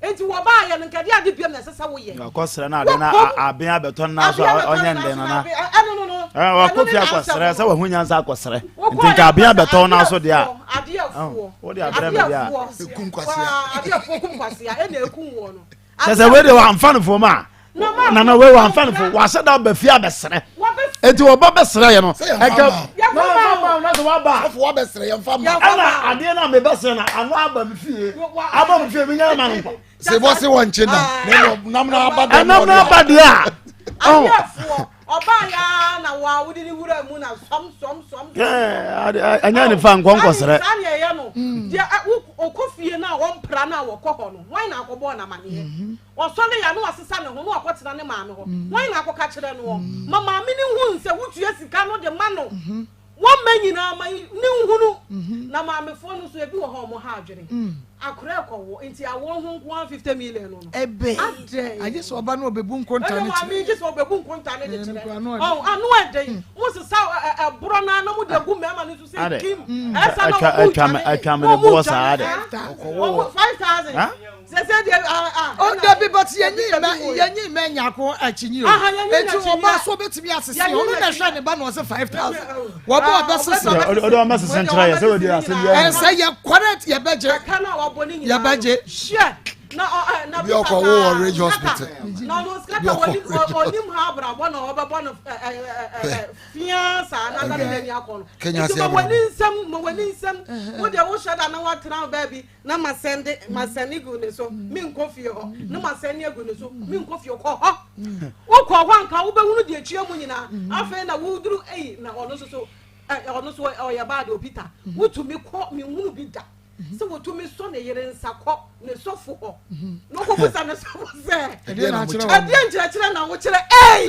Nti wɔ baa yɛ no nkɛde ade biam na ɛsɛ sɛ wo yɛ. Wakɔ srɛ na ade na aben abɛtɔ nna so ɔnyɛ ndɛ nana. Ɛno no no. Wakɔ fie akɔ srɛ sɛ wahu nyansa akɔ srɛ. Nti nka aben abɛtɔ na so deɛ a. Adeɛ foɔ. Wo de abrɛ me deɛ a. Ekum kwasia. Adeɛ foɔ kum kwasia ɛna ekum wɔ no. Kyɛ sɛ wei deɛ wamfa no fam a nana wei wamfa no fam wahyɛ da aba fie abɛsrɛ eti ɔba bɛsrɛ yɛ no ɛka na na sɛ waba sɔfo wabɛsrɛ yɛn fa ma ɛna adeɛ na mebɛsrɛ na ano aba mi fie aba mi fie mi nyɛ ma no nkwa. sɛ bɔ se wɔn nkye nam nam na aba deɛ ɛnam na aba deɛ a. Adeɛfoɔ ɔbaa ya na wa wode ne wura mu na sɔm sɔm sɔm. Ɛnyɛ ne fa nkɔ nkɔsrɛ. Saa deɛ ɛyɛ no deɛ ɔkɔ fie no a ɔmpra no a wɔkɔ hɔ no hwan na akɔbɔɔ no amaneɛ ɔsɔre ya na wasesa ne ho na wakɔtena ne maame hɔ hwan na akɔka kyerɛ noɔ ma maame no hu sɛ wotua sika no de ma no Wɔn mma nyinaa ma ne nhunu. Na maamefoɔ no nso ebi wɔ hɔ a wɔn ha adwene. Akora ɛkɔwo nti awoɔ ho nko ara 50 million no. Ɛbɛ. Adɛn. Agye sɛ ɔba no ɔbɛbu nkonta ne kyerɛ. Ɛna maame gye sɛ ɔbɛbu nkonta ne de kyerɛ. Ɔn ano ɛdɛn. Mo sesa ɛborɔ no na mo de agu mmarima no so sɛ kim. Ɛsa na wɔn mu dwane. Atwa mene boɔ saa de. Ɔkɔwo. 5000. Sese deɛ ah ah. O dabi but yɛnyi mɛ yɛnyi mɛ nyako akyinyi o. Eti ɔba so obetumi asese ɔno na ɛhwɛ ne ba na ɔsɛ 5000. Wɔbɔ ɔbɛ sese. Ɔde ɔbɛ sese nkyerɛ yɛ sɛ ɔdi asɛm bi. Ɛsɛ yɛ correct yɛ bɛ gye. Ɛka na wabɔ ne nyinaa. Yɛ bɛ gye. Hyɛ. Na ɔ ɛ na Bi ɔkɔ wo wɔ Ridge Hospital. Na ɔno skata wɔnim ɔnim ha abrabɔ na ɔbɛbɔ no ɛ ɛ ɛ fia saa na nsa ne n'ani akɔ no. Kenya Nti se ma abrabɔ. w'ani nsɛm ma w'ani nsɛm wo deɛ wohyɛ da na woatena baabi na ma sɛnde ma sɛne gu ne so menkɔ fie hɔ na ma sɛne agu ne so menkɔ fie kɔ hɔ wokɔ hɔ anka wobɛhunu deɛ ɛtua mu nyinaa afei na woduru ei na ɔno nso so ɔno nso ɔyɛ baa deɛ ɔpita wotumi kɔ menhunu bi da sɛ wɔtumi sɔ ne yere nsa kɔ ne sɔfo hɔ na ɔkɔbusa ne sɔfo sɛ ɛdeɛ nkyerɛkyerɛ na wokyerɛ ei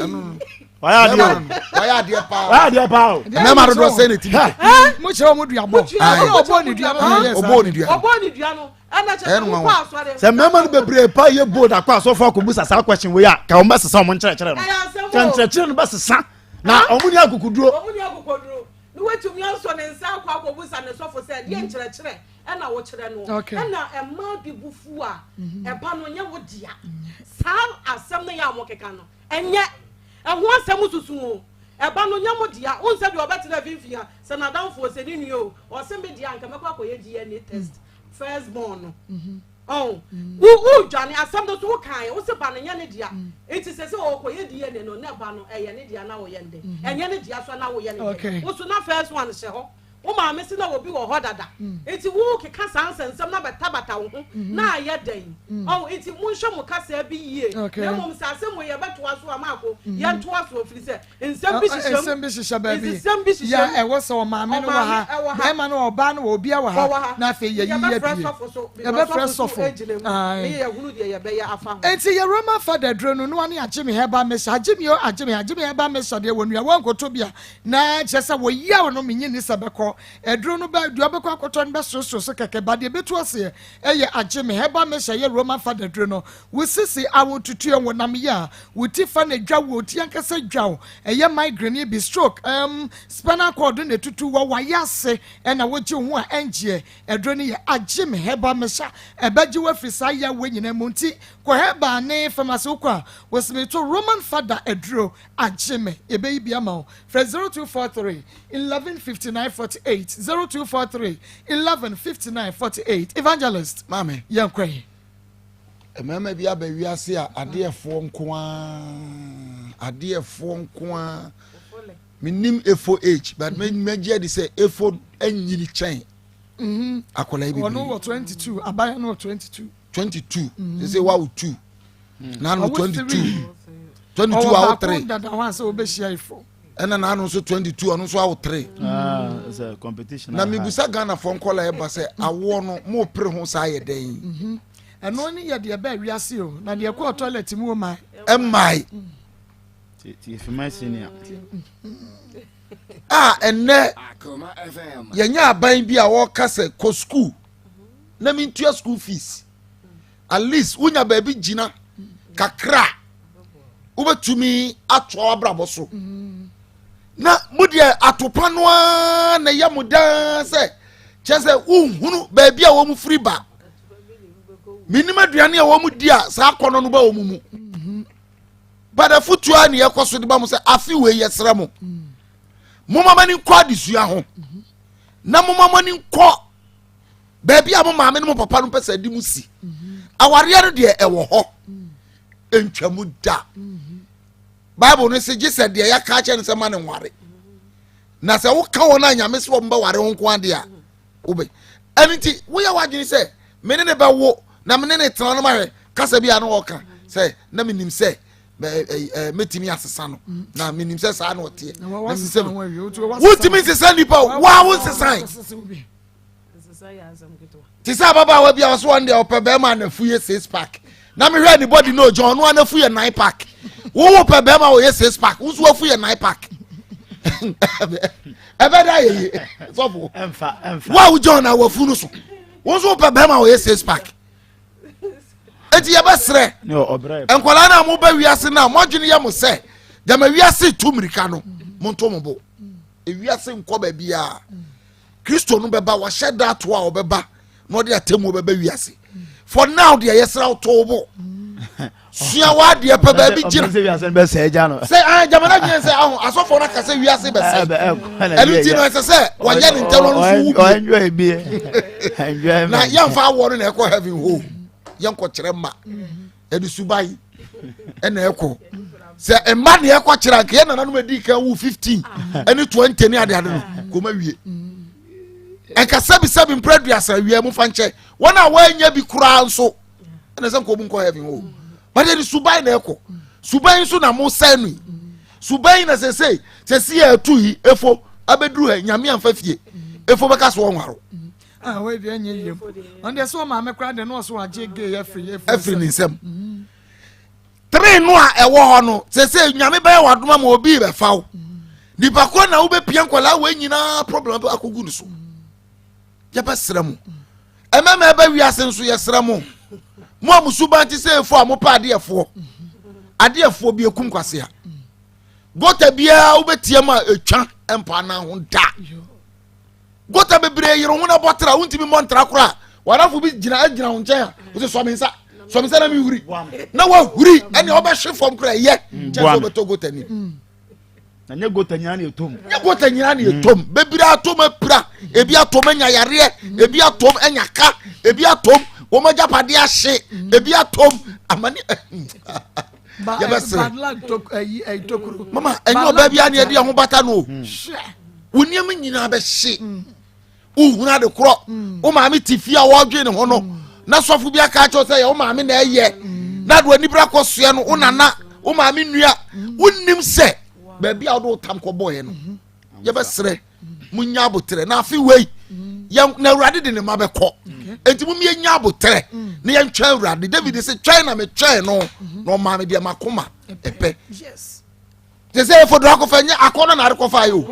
wayɛ adeɛ o wayɛ adeɛ paa wayɛ adeɛ paa o mmarima dodoɔ sɛ ne ti bi mo kyerɛ wɔn dua bɔ ɔbɔ ne dua no ɔbɔ ne dua ɔbɔ ne dua no ɛna kyerɛ sɛ wokɔ asɔre sɛ mmarima no bebree pa yɛ bold akɔ asɔfo akɔbusa saa question wei a ka wɔn bɛsesa wɔn nkyerɛkyerɛ no ka nkyerɛkyerɛ no bɛsesa na wɔn ni akokoduro wɔn ni akokoduro na watumi asɔ ne nsa akɔ akɔbusa ne sɔfo sɛ deɛ nkyerɛkyerɛ ɛna wokyerɛ no ɛna ɛmaa bi bu fu a ɛba no nyɛ wo dea saa asɛm no yɛ a wɔkeka no ɛnyɛ ɛho asɛm susu o ɛba no nyɛ mo dea wo nsɛ deɛ ɔbɛtena mfimfini a sɛ n'adamfo sɛ ne nua o ɔse me dea nka mɛkɔ akɔyɛ DNA test first born no ɔn wo wo dwane asɛm no so wo kan wo se ba no nyɛ ne dea nti sɛ sɛ ɔkɔyɛ DNA no na ba no ɛyɛ ne dea na woyɛ ne dɛ ɛnyɛ ne dea so na woyɛ ne dɛ wo so na first one hyɛ hɔ wo maame se na obi wɔ hɔ dada nti wo keka saa nsɛnsɛm na bɛtabata wo ho na ayɛ dɛn ɔn nti monhwɛ mo kasaa bi yie na mmom sɛ asɛm wei yɛbɛtoa so a maako yɛntoa so ɛfiri sɛ nsɛm bi hyehyɛ mu nsɛm bi hyehyɛ baabi nsɛm bi hyehyɛ ya ɛwɔ sɛ ɔmaame no wɔ ha bɛrima no ɔbaa no wɔ obia wɔ ha na afei yɛyi yɛ pie yɛbɛfrɛ sɔfo nti yɛ Roman fada aduro no noa ne agye me herbal mixture agye me o agye me agye me herbal mixture deɛ wɔ nua wɔnkoto bi a na kyerɛ sɛ wɔyaw no menye ni sɛ bɛkɔ aduro no bɛ deɛ ɔbɛkɔ akɔtɔ no bɛsorosoro so kɛkɛ ba deɛ bɛtu aseɛ ɛyɛ agye me herbal mixture yɛ Roman fada aduro no Wo sisi a wo tutu yɛ wonam yɛ a, wo ti fa na dwa wo ti ankasa dwa wo, ɛyɛ migraine bi, stroke, um, spinal cord na etutu wɔ wayɛ ase ɛna wogye wo ho a ɛngyeɛ. Aduro no yɛ agye me herbal mixture, ɛbɛgye wo afiri saa yaw wei nyinaa mu. Nti kɔ herbal ne pharmacy wokɔ a, wose meto Roman fada aduro agye me, yɛbɛyi bi ama wo. Frɛ 0243 11 59 48, 0243 11 59 48. Evangelist, Maame. yɛnkɔ yi. Mmarima bi aba wiase a adeɛfoɔ nko ara adeɛfoɔ nko ara menim efo age but mɛgye adi sɛ efo anyini kyɛn mhm. akwadaa yi bebree. Ɔno wɔ 22 abaya no wɔ 22. 22 mm. sɛ wawo 2 n'ano 22 22 awo 3. Ɔwɔ baako dada hɔ a sɛ wobɛhyia efo. ɛna n'ano nso 22 ɔno nso awo 3. Ah, competition. Na mebusa Ghanafoɔ nkɔla ɛba sɛ awoɔ no mo pere ho saa yɛ dɛn. Mhm. Ɛno ne yɛ deɛ ɛbɛɛ wiase o na deɛ ɛkɔɔ toilet mu o mae. Ɛmmae. Tiefima senior. A ɛnɛ yɛnyɛ aban bi a wɔka sɛ kɔ school na mentua school fees at least wonya baabi gyina kakra wobɛtumi atoa w'abrabɔ so na mo deɛ atopa no ara na ɛyɛ mo daa sɛ kyerɛ sɛ wohunu baabi a wɔn firi ba menim aduane a wɔn di a saa akɔnɔ no ba wɔn mu but afotuo a ne yɛkɔ so de ba mo sɛ afe wei yɛsrɛ mo momma mo ani nkɔ adesua ho na momma mo ani nkɔ baabi a mo maame ne mo papa no pɛ sɛ ɛde mo si awareɛ no deɛ ɛwɔ hɔ ntwamu da bible no sɛ gye sɛ deɛ yɛaka akyɛ no sɛ ma ne nware na sɛ woka wɔn a nyame sɛ wɔn bɛware wo nko adeɛ a wobɛ ɛno nti woyɛ w'adwene sɛ me ne ne bɛwo na me ne ne tena no mahwɛ kasa bi a na wɔka sɛ na menim sɛ mɛtumi asesa no na menim sɛ saa na ɔteɛ wotumi nsesa nnipa woa wo nsesan te sɛ ababaawa bi a ɔso wɔn deɛ ɔpɛ bɛrima anafu yɛ six pack na mehwɛ ne body no ɔgyina ɔno anafu yɛ nine pack wowo pɛ bɛrima ɔyɛ six pack woso afu yɛ nine pack ɛbɛ da yɛ yie sɔfo wo a wogyina ɔno awafu no so wo nso wopɛ bɛrima ɔyɛ six pack eti yɛbɛsrɛ nkwadaa no a moba wiase no a moadwene yɛ mo sɛ gyama wiase tu mmirika no monto mo bo ewiase nkɔ baabiara Kristo no bɛba, wahyɛ da ato a ɔbɛba na ɔde atemmuo bɛba wiase. For now deɛ yɛsrɛ wo to bo. Sua w'adeɛ pɛ baabi gyina. Sɛ ah gyamana dwen sɛ aho asɔfoɔ no aka sɛ wiase bɛsɛ. Ɛno nti no ɛsɛ sɛ wɔyɛ ne ntɛm no nso wu bi. Na yɛmfa awoɔ no na ɛkɔ heaven hɔ. Yɛnkɔkyerɛ mma. Yɛde suban ɛna ɛkɔ. Sɛ mma ne yɛkɔkyerɛ anka yɛ nananom adi kan wu 15 ɛne 20 ne adeade no kɔma wie. Ɛnka sɛbisɛbi mpere aduasa awia mu fa nkyɛ wɔn a wɔanya bi koraa nso ɛna sɛ nkɔmu nkɔ heaven hɔ. But yɛde suban na ɛkɔ. Suban nso na mo sɛn no yi. Suban na sɛsɛ sɛsi yɛ atu yi efo abɛduru ha nyame anfa fie efo bɛka so ɔnwaro. Ah, wei deɛ ɛnyɛ yie. Ɔno deɛ sɛ ɔmaame koraa deɛ na ɔso wagye gay afiri afiri ne nsam. Three no a ɛwɔ hɔ no sɛsɛ nyame bɛyɛ wadoma ma obi bɛfa wo. Nipa korɔ na wobɛpia nkwadaa wei nyinaa problem akɔgu no so. Yɛbɛsrɛ mo. Ɛmɛma ɛbɛ wiase nso yɛsrɛ mo. Mo a mo suban te sɛ efo a mopɛ adeɛfoɔ. Adeɛfoɔ bi ekum kwasea. Gota biara wobɛtia mu a etwa mpa anan ho da. Gota bebree yere ho na bɔ tra wontumi mmɔ ntra koraa. Wadafo bi gyina gyina wo nkyɛn a wosɛ sɔ me nsa sɔ me nsa na mehuri na wahuri ɛnea wobɛhwe fam koraa ɛyɛ kyɛ sɛ wobɛtɔ gota nim. Na nyɛ gota nyinaa na ɛtɔ mu. Nyɛ gota nyinaa na ɛtɔ mu. Bebree atɔ mu apira, ebi atɔ mu anya yareɛ, ebi atɔ mu anya ka, ebi atɔ mu wɔn agyapadeɛ ahye, ebi atɔ mu amane. Yɛbɛsrɛ. Mama ɛnyɛ ɔbaa biara na yɛde ɛho bata no o. Wo nneɛma nyinaa bɛhye. Wohunu ade korɔ. Wo maame te fie a wɔredwe ne ho no. Na sɔfo bi aka akyerɛ sɛ yɛ wo maame na ɛyɛ. Na de w'ani bere akɔsoɛ no, wo nana, wo maame nua, wonnim sɛ baabi a wode wo tam kɔbɔeɛ no. Yɛbɛsrɛ munya aboterɛ na afe wei yɛn na awurade de ne ma bɛkɔ. Enti mom yɛnya aboterɛ na yɛntwɛn awurade. David sɛ twɛn na metwɛn no na ɔmaa me deɛ makoma ɛpɛ. Te sɛ efodoro akɔfa nyɛ akɔnɔ na arekɔfa yi o.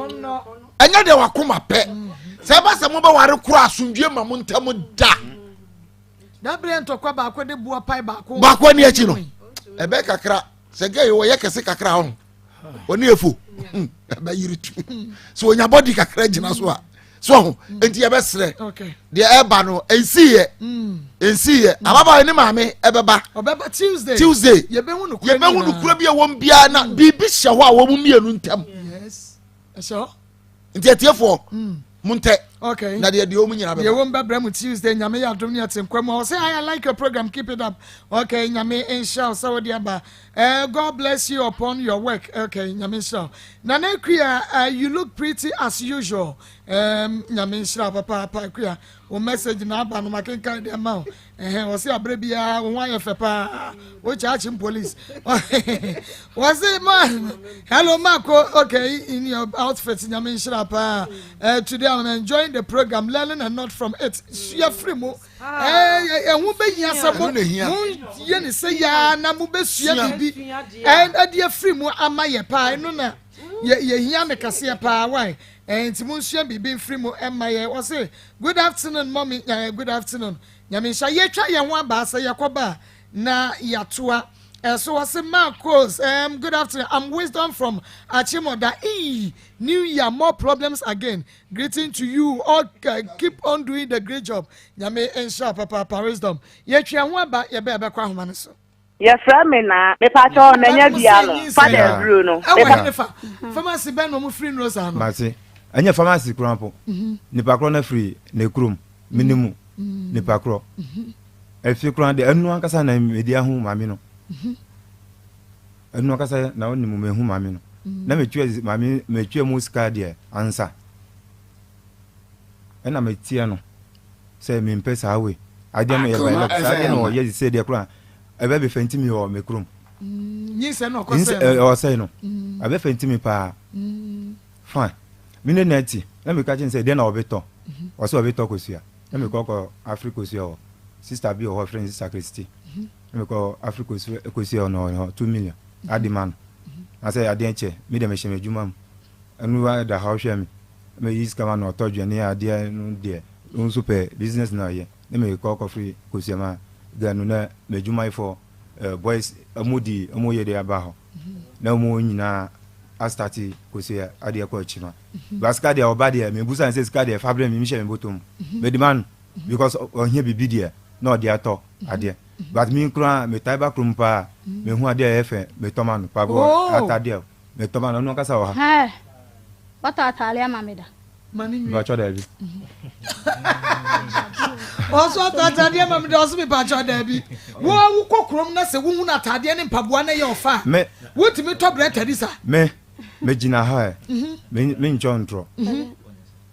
Ɛnyɛ deɛ wakoma pɛ. Sɛ ɛba sɛ mobɛware koro asomdwie ma mo ntam da. Dabere ntɔkwa baako de boɔ pae baako. Baako ani akyi no ɛbɛ kakra sɛ gɛ yi wɔyɛ kɛse kakra ho ɔne efo ɛbɛ yiri tu sɛ onya bɔdi kakra gyina so a so ho nti yɛbɛsrɛ deɛ ɛba no nsi yɛ nsi yɛ ababaawa ne maame ɛbɛba ɔbɛba Tuesday Tuesday yɛbɛhu no yɛbɛhu no kura bi a wɔn biara na biribi hyɛ hɔ a wɔn mmienu ntam nti atiefoɔ mo ntɛ okay na deɛ deɛ wɔn nyinaa bɛba deɛ wɔn bɛbrɛ mu Tuesday nyame yɛ adom ne ɛte nkwa mu ɔsɛ I like your program keep it up okay nyame nhyira wo sɛ wode aba uh, God bless you upon your work okay nyame nhyira wo Nana Akua uh, you look pretty as usual um, nyame nhyira wo papaapa Akua wo message na aba no makenkan de ama wo ɛhɛn wɔse aberɛ biara wo ho ayɛ fɛ paa wo kyaakye police wɔse ma hello Marco okay in your outfit nyame nhyira paa uh, today I'm enjoying the program learning a lot from it sua firi mu ɛho bɛhia sɛ mo yɛ ne sɛ yaa na mobɛsua biribi ɛde afiri mu ama yɛ paa ɛno na yɛhia no kɛseɛ paa why nti monsua biribi mfiri mu ɛma yɛ wɔse good afternoon mommy uh, good afternoon nyame nhyɛ yɛtwa yɛn ho abaa sɛ yɛkɔba a na yɛatoa ɛso wɔse Marcos um, good afternoon I'm wisdom from Achimota e new year more problems again greeting to you all uh, keep on doing the great job nyame nhyɛ papaapa wisdom yɛtwa ho aba yɛbɛ yɛbɛkɔ ahoma no so Yɛfrɛ me Naa. Mepakyɛw manya bi ano. Fa da aduro no. Ɛwɔ he ne fa? Pharmacy bɛn na ɔmo firi nnuro saa no? Mate. Ɛnyɛ pharmacy koraa mpo. Nipa korɔ no afiri ne kurom. Mene mu. Nipa korɔ. Efie koraa deɛ ɛno ankasa na mede ahu maame no. Ɛno ankasa na ɔnim mehu maame no. Na metua maame metua mu sika deɛ ansa. Ɛna meteɛ no sɛ mempɛ saa wei. Adeɛ no yɛ by luck. Saa adeɛ no ɔyɛ sɛ deɛ koraa ɛbɛ bɛ fɛnti mi wɔ me kurom. Nyinsɛn na ɔkɔsɛe no. Ɔsɛe no. Ɛbɛ fɛnti mi paa. Fine. Me ne no te na meka kyerɛ no sɛ deɛ na ɔbɛtɔ. Ɔsɛ ɔbɛtɔ kosua. Na mekɔ kɔ afiri kosua wɔ sister bi wɔ hɔ frɛ no sister Christy. Na mekɔ afiri kosua kosua wɔ no hɔ 2 million ade ma no. Na sɛ adeɛ kyɛ me deɛ mehyɛ m'adwuma mu. Ɛno da ha ɔhwɛ me. Meyi sika ma no ɔtɔ aduane adeɛ no deɛ ɔno nso pɛ business na ɔyɛ. Na mekɔ kɔfiri kosua ma girl no na m'adwumayɛfoɔ boys ɔmo di ɔmo yɛ de aba hɔ. Na ɔmo nyinaa astarte kosua adeɛ kɔ akyi no. Ba sika deɛ ɔba deɛ mebusa no sɛ sika deɛ fa brɛ me mehyɛ me bɔtɔ mu. Mede ma no because ɔhia biribi deɛ na ɔde atɔ adeɛ. But me koraa metae ba kurom paa mehu adeɛ a ɛyɛ fɛ metɔ ma no paboa atadeɛ metɔ ma no ɔno ankasa wɔ ha. Hɛɛ, watɔ ataade ama me da. Ma ne nwie. Mpakyɛw daabi. Ɔso atɔ ataadeɛ ma me deɛ ɔso mepakyɛw daabi. Wo a wokɔ kurom na sɛ wohunu ataadeɛ ne mpaboa na ɛyɛ ɔfa a, Me. wotumi tɔ brɛ tadi sa. Me, megyina ha ɛ. Me, menkyɛ ntorɔ.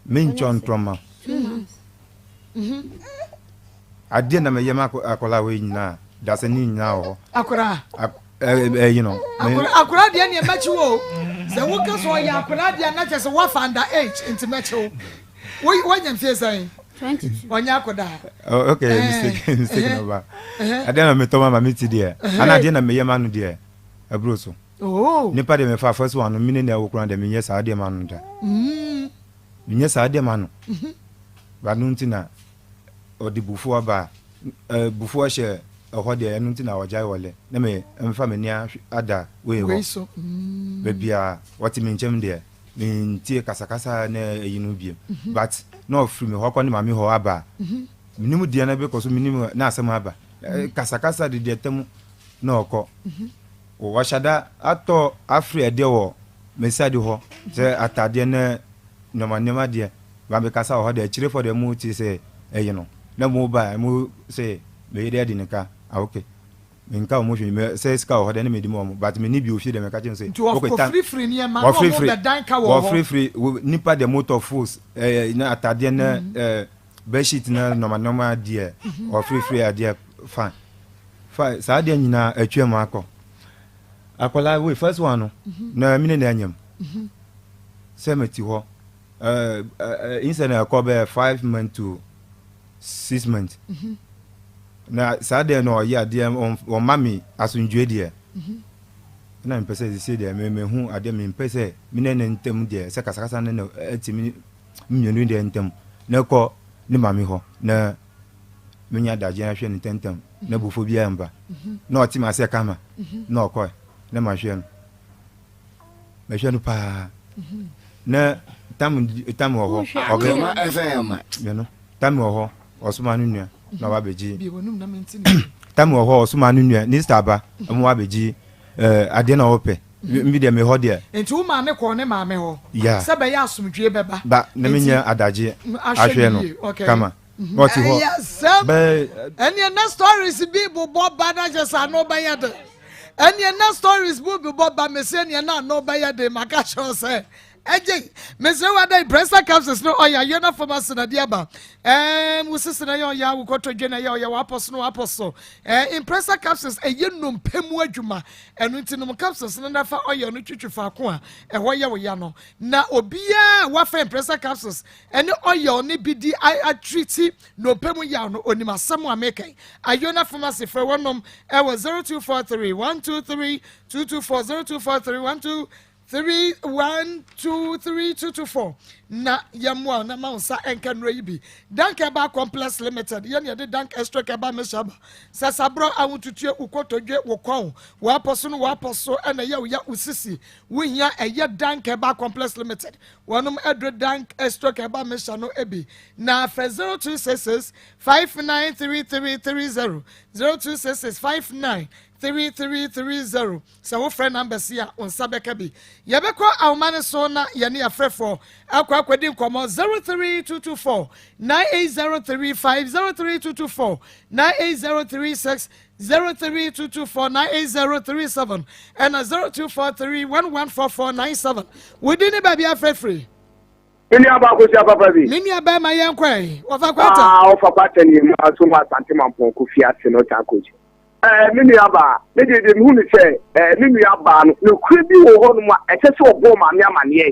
Menkyɛ ntorɔ ma. Adeɛ na meyɛ ma akwadaa wei nyinaa, dasani nyinaa wɔ hɔ. Akwadaa. Ɛyi no. Akwadaa deɛ neɛ mɛkye wo o. Sɛ woka sɛ ɔyɛ akwadaa deɛ na kyɛ sɛ woafa under age nti mɛkye wo. Woanya mfie sɛn? Ɔnyɛ akwadaa. Oh, okay, mistake, mistake no ba. Adeɛ na metɔ ma ma me ti deɛ. Ana adeɛ na meyɛ ma no deɛ. Ɛboro so. Oh. Nipa deɛ mefa first one no mene na ɛwɔ koraa deɛ menyɛ saa adeɛ ma no da. Menyɛ saa adeɛ ma no. Ba no nti na ɔde bufuo aba a, bufuo ahyɛ ɛhɔ deɛ ɛno nti na ɔgyae wɔlɛ na me mfa m'ani ada wei hɔ. Baabi a ɔte me nkyɛm deɛ mentie kasakasa na ɛyi no biem. But na ɔfiri me hɔ kɔ ne maame hɔ aba a, menim deɛ na ɛbɛkɔ so, menim na asɛm aba. Kasakasa de deɛ tam na ɔkɔ. Wahyɛ da atɔ afiri ɛdeɛ wɔ me side hɔ sɛ atadeɛ ne nneɛma nneɛma deɛ. Ba me kasa wɔ hɔ deɛ akyire fɔ deɛ mo te sɛ ɛyi no na mo ba mo sɛ me yere adi ne ka ah ok me nka wɔn hwee me sɛ sika wɔ hɔ deɛ ne me di mo wɔn but me ni bi ofie deɛ me ka kyerɛ sɛ Nti wɔ kɔ firifiri nneɛma na wɔn bɛ dan ka wɔ hɔ. Wɔ firifiri nipa deɛ mo tɔ fos ɛɛ na atadeɛ na ɛɛ bedsheet na nneɛma nneɛma deɛ wɔ firifiri adeɛ fine fa saa deɛ nyinaa atwa mu akɔ akwadaa wei first one no na mi ne na anyam sɛ me ti hɔ. Instead na ɛkɔ bɛyɛ 5 months to 6 months. Na saa deɛ na ɔyɛ adeɛ ɔma me asomdwoe deɛ. Na mepɛ sɛ sisi deɛ me mehu adeɛ mempɛ sɛ me ne ne ntam deɛ sɛ kasakasa ne no ɛte me mmienu deɛ ntam na ɛkɔ ne maame hɔ na menya adagye ahwɛ ne ntɛmntɛm na bufo biara mba na ɔte me aseɛ kama na ɔkɔɛ na mahwɛ no. Mehwɛ no paa. Na tam tam wɔ hɔ. Ɔbɛ mmienu tam wɔ hɔ ɔsoma no nua na ɔba abɛgye tam wɔ hɔ ɔsoma no nua ne sista aba ɔmo wa abɛgye ɛɛ adeɛ na ɔpɛ mi deɛ mi hɔ deɛ. Nti wo maame kɔɔ ne maame hɔ. Ya. Sɛ bɛyɛ asomdwie bɛba. Ba na mi nyɛ adagye ahwɛ no kama. Na ɔte hɔ. Ɛyɛ asɛm. Bɛɛ. Ɛneɛ na stories bi bobɔ ba na kyɛ sɛ ano bɛyɛ de. Ɛneɛ na stories bi bobɔ ba mese ɛneɛ na ano bɛyɛ de maka kyerɛ wo sɛ ɛgye mesrɛ wo adɛn pressure capsules no ɔyɛ ayɛ na pharmacy na de aba ɛɛm wo sisi na ɛyɛ ɔyɛ wo kɔtɔdwe na ɛyɛ ɔyɛ wapɔ so no wapɔ so ɛɛ impressor capsules ɛyɛ nnompe mu adwuma ɛno nti nom capsules no na fa ɔyɛ no twitwi faako a ɛhɔ yɛ wo ya no na obiara wafa impressor capsules Ɛne oil ne bi di atriti nnompe mu yaw no onim asɛm a meka yi. Ayona Pharmacy frɛ wɔnom ɛwɔ 0243 123 224 0243 123 123 224 na yɛmmoa wo na ma wo nsa ɛnka nnuro yi bi. Dank Herbal Complex Limited yɛne yɛde Dank Extract Herbal Mixture aba. Sasaborɔ, ahotutue, wo kotodwe, wo kɔn, w'apɔ so no w'apɔ so ɛna ɛyɛ wo ya, wo sisi, wohia ɛyɛ Dank Herbal Complex Limited Wɔnom aduro dank stroke ɛba mixture no bi na frɛ 0266 593330 0266 593330 sɛ wofrɛ numbers yi a wo nsa bɛka bi. Yɛbɛkɔ ahoma no so na yɛne afrɛfoɔ akɔ akɔdi nkɔmmɔ 03224 98035 03224 98036 0322498037 ɛna 0243114497. Wo din ne baabi afrɛ firi? Me nua baa Akosua papa bi. Me nua bɛrima yɛn kɔ ɛ. Wɔfa kwata. Ah, ɔfa kwata ni mu aso mu Asante Mampɔn Kofi ase no ta coach. Eh, me nua baa, me deɛ deɛ mehu ne sɛ, eh, me nua baa no, nokorɛ bi wɔ hɔ nom a ɛsɛ sɛ ɔbɔ maame amaneɛ.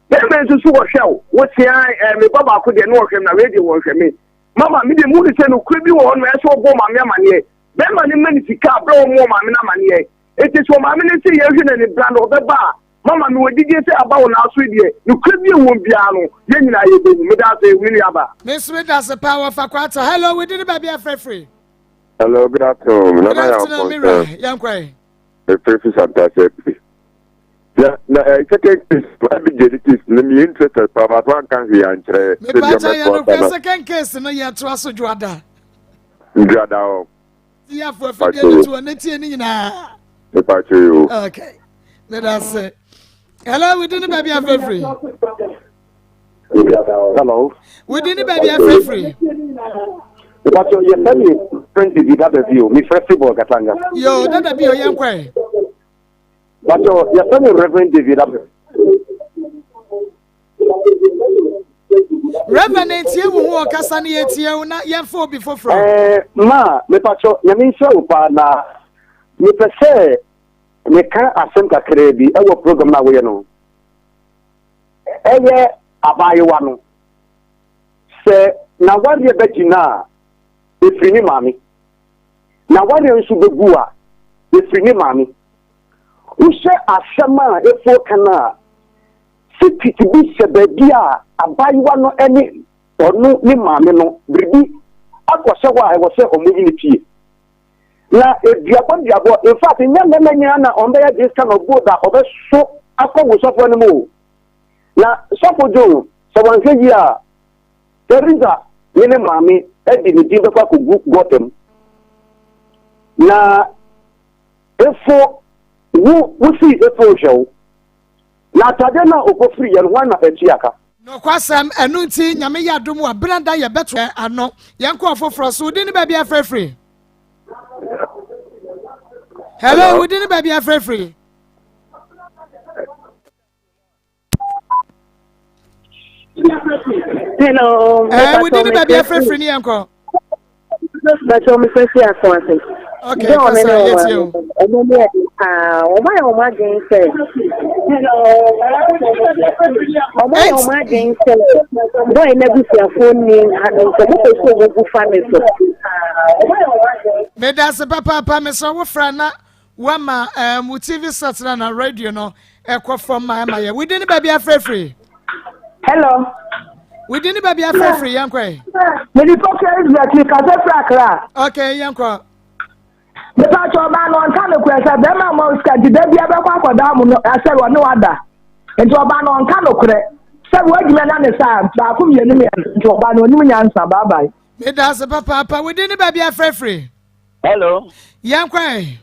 Bɛrima nso so wɔhwɛ wo, wosia, eh, me ba baako deɛ ne wɔhwɛ me na wei deɛ wɔnhwɛ me. Mama, me deɛ mehu ne sɛ nokorɛ bi wɔ hɔ nom a ɛsɛ sɛ ɔbɔ maame amaneɛ. Bɛrima no ma no sika a, berɛ a ɔmmɔɔ maame no amaneɛ. Enti sɛ ɔmaame no se yɛnhwɛ no anibra no, ɔbɛba a, mama mewɔ gyidie sɛ aba wo nan so yi deɛ, nokorɛ bi a ɛwɔ mu biara no, yɛn nyinaa yɛbɛhu. Meda ase, me nuabaa. Me nso meda ase paa wɔfa Kwata. Hello, wo din ne baabi a frɛ firi? Hello, good afternoon. Good afternoon, me wura. Yɛnkɔ ɛ. Mefrɛ fi Santase bi. Na na eh, second case Abigail case no mi interested paa but wanka hwee ankyerɛ. Mepakyɛ yɛ nokorɛ second case no yɛtoa so dwoada. Dwoada hɔ. Tiafo afidie no to ne tie ne nyinaa. Mepakyɛ yi o. Okay. Meda ase. Hello, we didn't baabi afɛfiri. Hello. Wodi ne baabi afirafiri. Mpatsɔ yɛ fɛ mi Prince bi dada bi o, mi fɛ fi bɔ Katanga. Yo, dada bi o, yɛn kɔɛ. Mpatsɔ yɛ fɛ mi Reverend David Abe. Reverend etie wo ho ɔkasa ne yɛtie wo na yɛmfa obi foforɔ. Ɛɛ ma mepatsɔ nyame nhyira wo paa na mepɛ sɛ meka asɛm kakraa bi ɛwɔ program no a woyɛ no. Ɛyɛ abaayewa no sɛ n'awareɛ bɛgyina a, ɛfiri ne maame. N'awareɛ nso bɛgu a, ɛfiri ne maame. Wohwɛ asɛm a efuo ka no a, secret bi hyɛ baabi a abaayewa no ne ɔno ne maame no biribi akɔhyɛ hɔ a ɛwɔ sɛ wɔyi no pie. Na eduabɔ duabɔ, in fact, nyɛ mmarima nyinaa na wɔbɛyɛ this kind of bold a wɔbɛso akɔ wo sɔfoɔ no mu o. Na sɔfo John, sɛ wanhwɛ yie a, Teresa ne ne maame de ne din bɛkɔ akɔgu gɔta mu. Na efo wo wosii efo nhwɛ wo. Na atade no a ɔkɔfiri yɛ no, hwan na atua ka? Nokwasɛm, ɛno nti Nyame yɛ adom a benada yɛbɛto ano. Yɛnkɔ ɔfoforɔ so, wodin ne baabi afrɛfiri? Hello, wodin ne baabi afrɛfiri? Hello. Eh, wodin ne baabi afrɛfiri ne yɛnkɔ. Bàtà omi fẹ́ sí aso ase. Okay, kasa yɛ tie o. Ɔmo mi yɛ paa, ɔmo ayɛ ɔmo adwene sɛ. Ɔmo ayɛ ɔmo adwene sɛ bɔyɛ n'abusuafoɔ ni ha no nso ɔmo pɛ sɛ ɔmo bu fa ne so. Meda ase papaapa mesrɛ wo fra na wama um, wo TV set na na radio no ɛkɔ fam ma ɛma yɛ. Wodi ne baabi afrɛfiri. Hello. Wodi ne baabi afrɛfiri yɛn kɔ yi. Mede Tokyo Israel ti kasa firi Accra. Okay, yɛn kɔ. Mepa kyɛ ɔbaa no ɔnka nokorɛ sɛ bɛrima mma wo sika nti da bia bɛkɔ akɔda mo no sɛ ɔne wada nti ɔbaa no ɔnka nokorɛ sɛ woadwuma na ne saa baako mmienu mmiɛnsa nti ɔbaa no ɔnim nyansa bye bye. Meda ase papaapa wodi ne baabi afrɛfiri. Hello. Yɛn kɔ ɛ.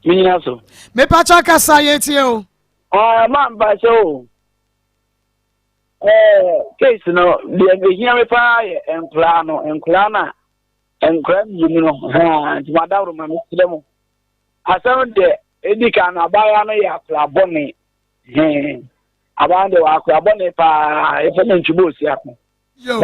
Me nyina so. Mepa kyɛ kasa yɛn tie o. Ah, ma mpa kyɛ o. Eh, case no deɛ ehia me paa yɛ nkoraa no, nkoraa no a nkoraa mmienu no, haa nti mo adaworo ma mesrɛ mo. Asɛm deɛ edi kan no abaayewa no yɛ akora bɔne. Hɛn, abaayewa no deɛ wɔ akora bɔne paa, yɛfɛ no ntwebɔ osi ako. Yo,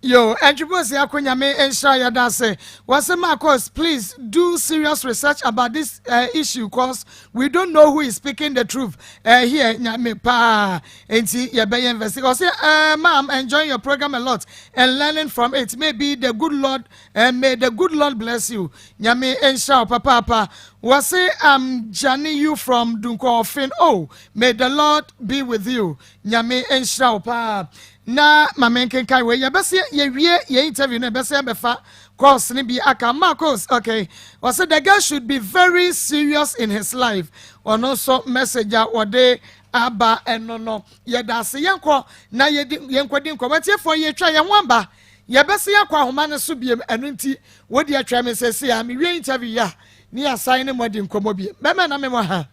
yo, Entry Ako Nyame nhyira yɛda ase. Wɔse Marcos, please do serious research about this uh, issue cause we don't know who is speaking the truth uh, here. Nyame paa. Enti yɛbɛyɛ investigate. Wɔse, uh, ma'am, enjoying your program a lot and learning from it. Maybe the good Lord, uh, may the good Lord bless you. Nyame nhyira wo papaapa. Wɔse, I'm Jani you from Dunkwa Ofin. Oh, may the Lord be with you. Nyame nhyira wo paa. Na ma menkenkan wei. Yɛbɛsɛ yɛwie yɛn interview no yɛbɛsɛ yɛbɛfa course no bi aka. Marcos, okay. Ɔsɛ the girl should be very serious in his life. Ɔno nso message a wɔde aba ɛno no. Yɛda ase yɛnkɔ na yɛdi yɛnkɔdi nkɔmmɔ. Atiefoɔ yɛtwa yɛn ho aba. Yɛbɛsɛ yɛakɔ ahoma no so biem ɛno nti wodi atwa me sɛsi a mewie interview yi a ne yɛasan ne mo adi nkɔmmɔ biem. Bɛmɛ na mewɔ ha.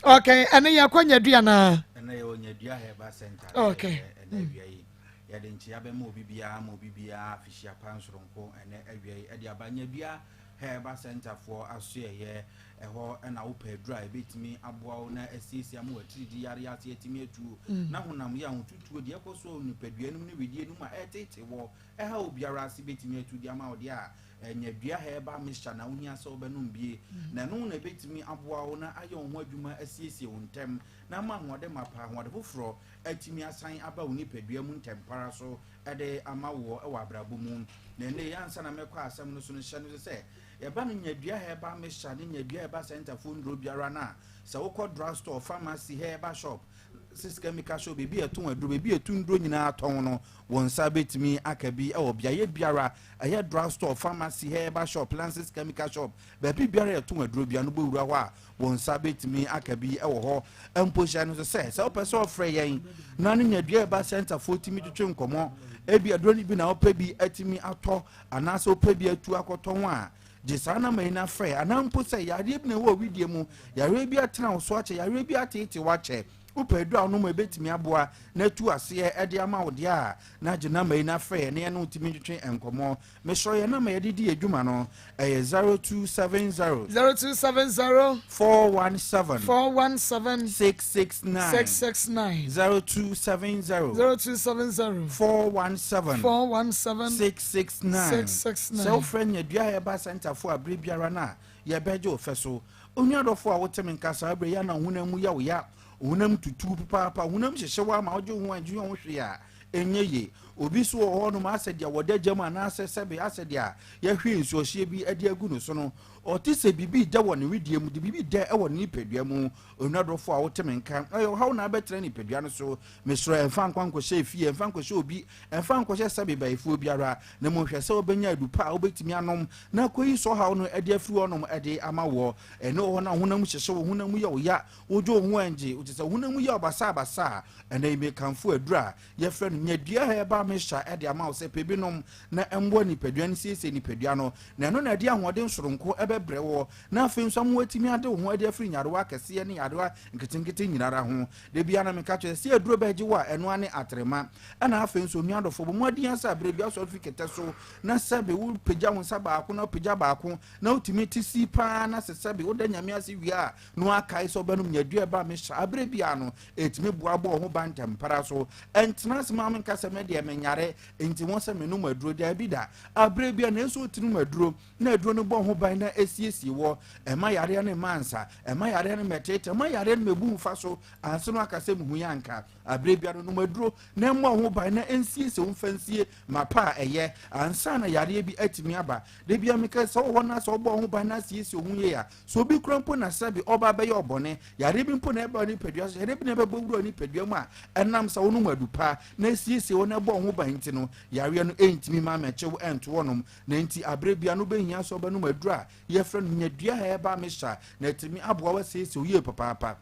Okay, ɛne yɛkɔ nyadua naa. Ɛnɛ yɛwɔ nyadua herbal center. Okay. Ɛnɛ awia yi yɛde nkyea bɛma obi biara ma obi biara afihyia pa nsoronko ɛnɛ awia yi ɛde aba nyadua herbal center foɔ asoɛyɛ ɛhɔ ɛna wopɛ aduru a ɛbɛtumi aboa wo na asiesie ama w'atiridii yare ase atumi atuo mm. na honam yɛ ahotutuo deɛ ɛkɔ so nipadua no mu ne wedeɛ no mu a ɛtete wɔ ɛha obiara ase bɛtumi atu de ama wo deɛ a Nyadua herbal mixture na wohia sɛ wobɛnom bie, na ɛno na ɛbɛtumi aboa wo na ayɛ wo ho adwuma asiesie wo ntɛm na ama ahoɔden mapa, ahoɔden foforɔ atumi asan aba wo nipadua mu ntɛmpara so de ama woɔ wɔ abrabɔ mu. Na ɛnnɛ yi ansa na mɛkɔ asɛm no so no, hyɛ no so sɛ yɛba no nyadua herbal mixture ne nyadua herbal center foɔ nnuro biara no a, sɛ wokɔ drug store, pharmacy, herbal shop, sisi chemical shop, baabi a ɛtɔn aduro, baabi a ɛtu nnuro nyinaa tɔn no, wo nsa bɛtumi aka bi wɔ beaeɛ biara Ɛyɛ drug store, pharmacy, herbal shop, Lances chemical shop, baabi biara yɛtɔn aduro biara no bɛwura hɔ a wo nsa bɛtumi aka bi wɔ hɔ. Mpo hyɛ no so sɛ sɛ wopɛ sɛ ɔfrɛ yɛn na ne nyadua ɛba sɛntafoɔ tumi twetwe nkɔmmɔ, ebi aduro no bi na wopɛ bi atumi atɔ anaasɛ wopɛ bi atu akɔtɔn a, gye saa nama yi na frɛ anaa mpo sɛ yareɛ bi na ɛwɔ widie mu, yareɛ bi atena wo so akyɛ, yareɛ bi ateete wo akyɛ. Wopɛ aduru a wonom a ɛbɛtumi aboa na atu aseɛ de ama wo deɛ a, na gye namba yi na frɛ yɛn na yɛne wo tumi ntwetwe nkɔmmɔ. Mesrɛ yɛn namba yɛde di yɛn dwuma no, ɛyɛ 0270. 0270. 417. 417. 669. 669. 0270. 0270. 417. 417. 669. 669. Sɛ wofrɛ Nyadua Herbal Centre fo a bere biara no a, yɛbɛgye wo fɛ so. Onua dɔfo a wote me nka saa bere yi a na wo honam mu yɛ wo ya, wo honam tutu wo papaapa, wo honam hyehye wo ama wogye wo ho anngye ho hwee a, ɛnyɛ yie. Obi nso wɔ hɔnom asɛ deɛ wɔda gya mu anaasɛ sɛbe asɛ deɛ a yɛahwie nsuohyeɛ bi de agu no so no, ɔte sɛ biribi redɛ wɔ ne wedeɛ mu, de biribi redɛ wɔ ne nipadua mu. Onua dɔfo a wote me nka, ɛyɛ ɔhaw na abɛtena nipadua no so. Mesrɛ, ɛmfa nkɔ nkɔhyɛ efie, ɛmfa nkɔhyɛ obi, ɛmfa nkɔhyɛ sɛbe bayifoɔ biara, na mmom hwɛ sɛ wobɛnya adu pa a wobɛtumi anom na akɔyi saa ɔhaw no de afiri hɔnom de ama woɔ. Ɛne wɔ hɔ no a honam hyehye wo, honam yɛ wo ya, wodwo wo ho ɛngye, wote sɛ honam yɛ wo basabasa a, ɛnnɛ yi mekamfo aduru a yɛfrɛ no nyadua herbal mixture de ama wo sɛ pɛ bi nom na ɛmmoa nipadua no siesie nipadua no, na ɛno na ɛde ahoɔden soronko bɛbrɛ woɔ, na afei nso ama woatumi ade wo ho de afiri nyarewa akɛseɛ ne nyarewa nketenkete nyinara ho. Da biara na meka kyerɛ sɛ aduro bɛgye wo a, ɛno ara ne atrema. Ɛna afei nso onua dɔfoɔ, bɔ mmɔden ara sɛ berɛ biara sɔre firi kɛtɛ so na sɛbe wopagya wo nsa baako na wopagya baako na wotumi te si paa na sɛ sɛbe woda Nyame ase wie a na woakae sɛ wobɛnom nyadua ɛba me hyɛ aberɛ biara no ɛtumi boa bɔ wo ho ban ntɛmpara so. Ɛntena ase ma menka sɛ me deɛ menyare nti ho sɛ menom aduro, daabi da. Aberɛ biara na ɛsɛ wotumi nom aduro na aduro no bɔ ho ban na ɛsiesie wɔ, ɛma yareɛ no mma ansa, ɛma yareɛ no mmɛteete, ɛma yareɛ no mmɛbu mfa so ansa na waka sɛ mehu yɛ anka. Aberɛ biara no nom aduro na ɛmmɔ wo ho ban na ɛnsiesie wo mfa nsie mapa a ɛyɛ ansa na yareɛ bi atumi aba. Da biara meka sɛ wowɔ hɔ na sɛ wobɔ wo ho ban na asiesie wo ho yie a, sɛ obi kura mpo na sɛbe ɔba abɛyɛ ɔbɔne, yareɛ bi mpo na ɛba wo nipadua so, yareɛ bi na ɛbɛbɔ wura wo nipadua mu a, ɛnam sɛ wonom adu pa na ɛsiesie wo na ɛbɔ wo ho ban nti no, yareɛ no ɛntumi ma mmɛkye wo ɛnto hɔnom. Na enti aberɛ biara no wobɛhia sɛ wobɛnom aduro a yɛfrɛ no nyadua herbal mixture na atumi aboa wo asiesie wo yie papaapa.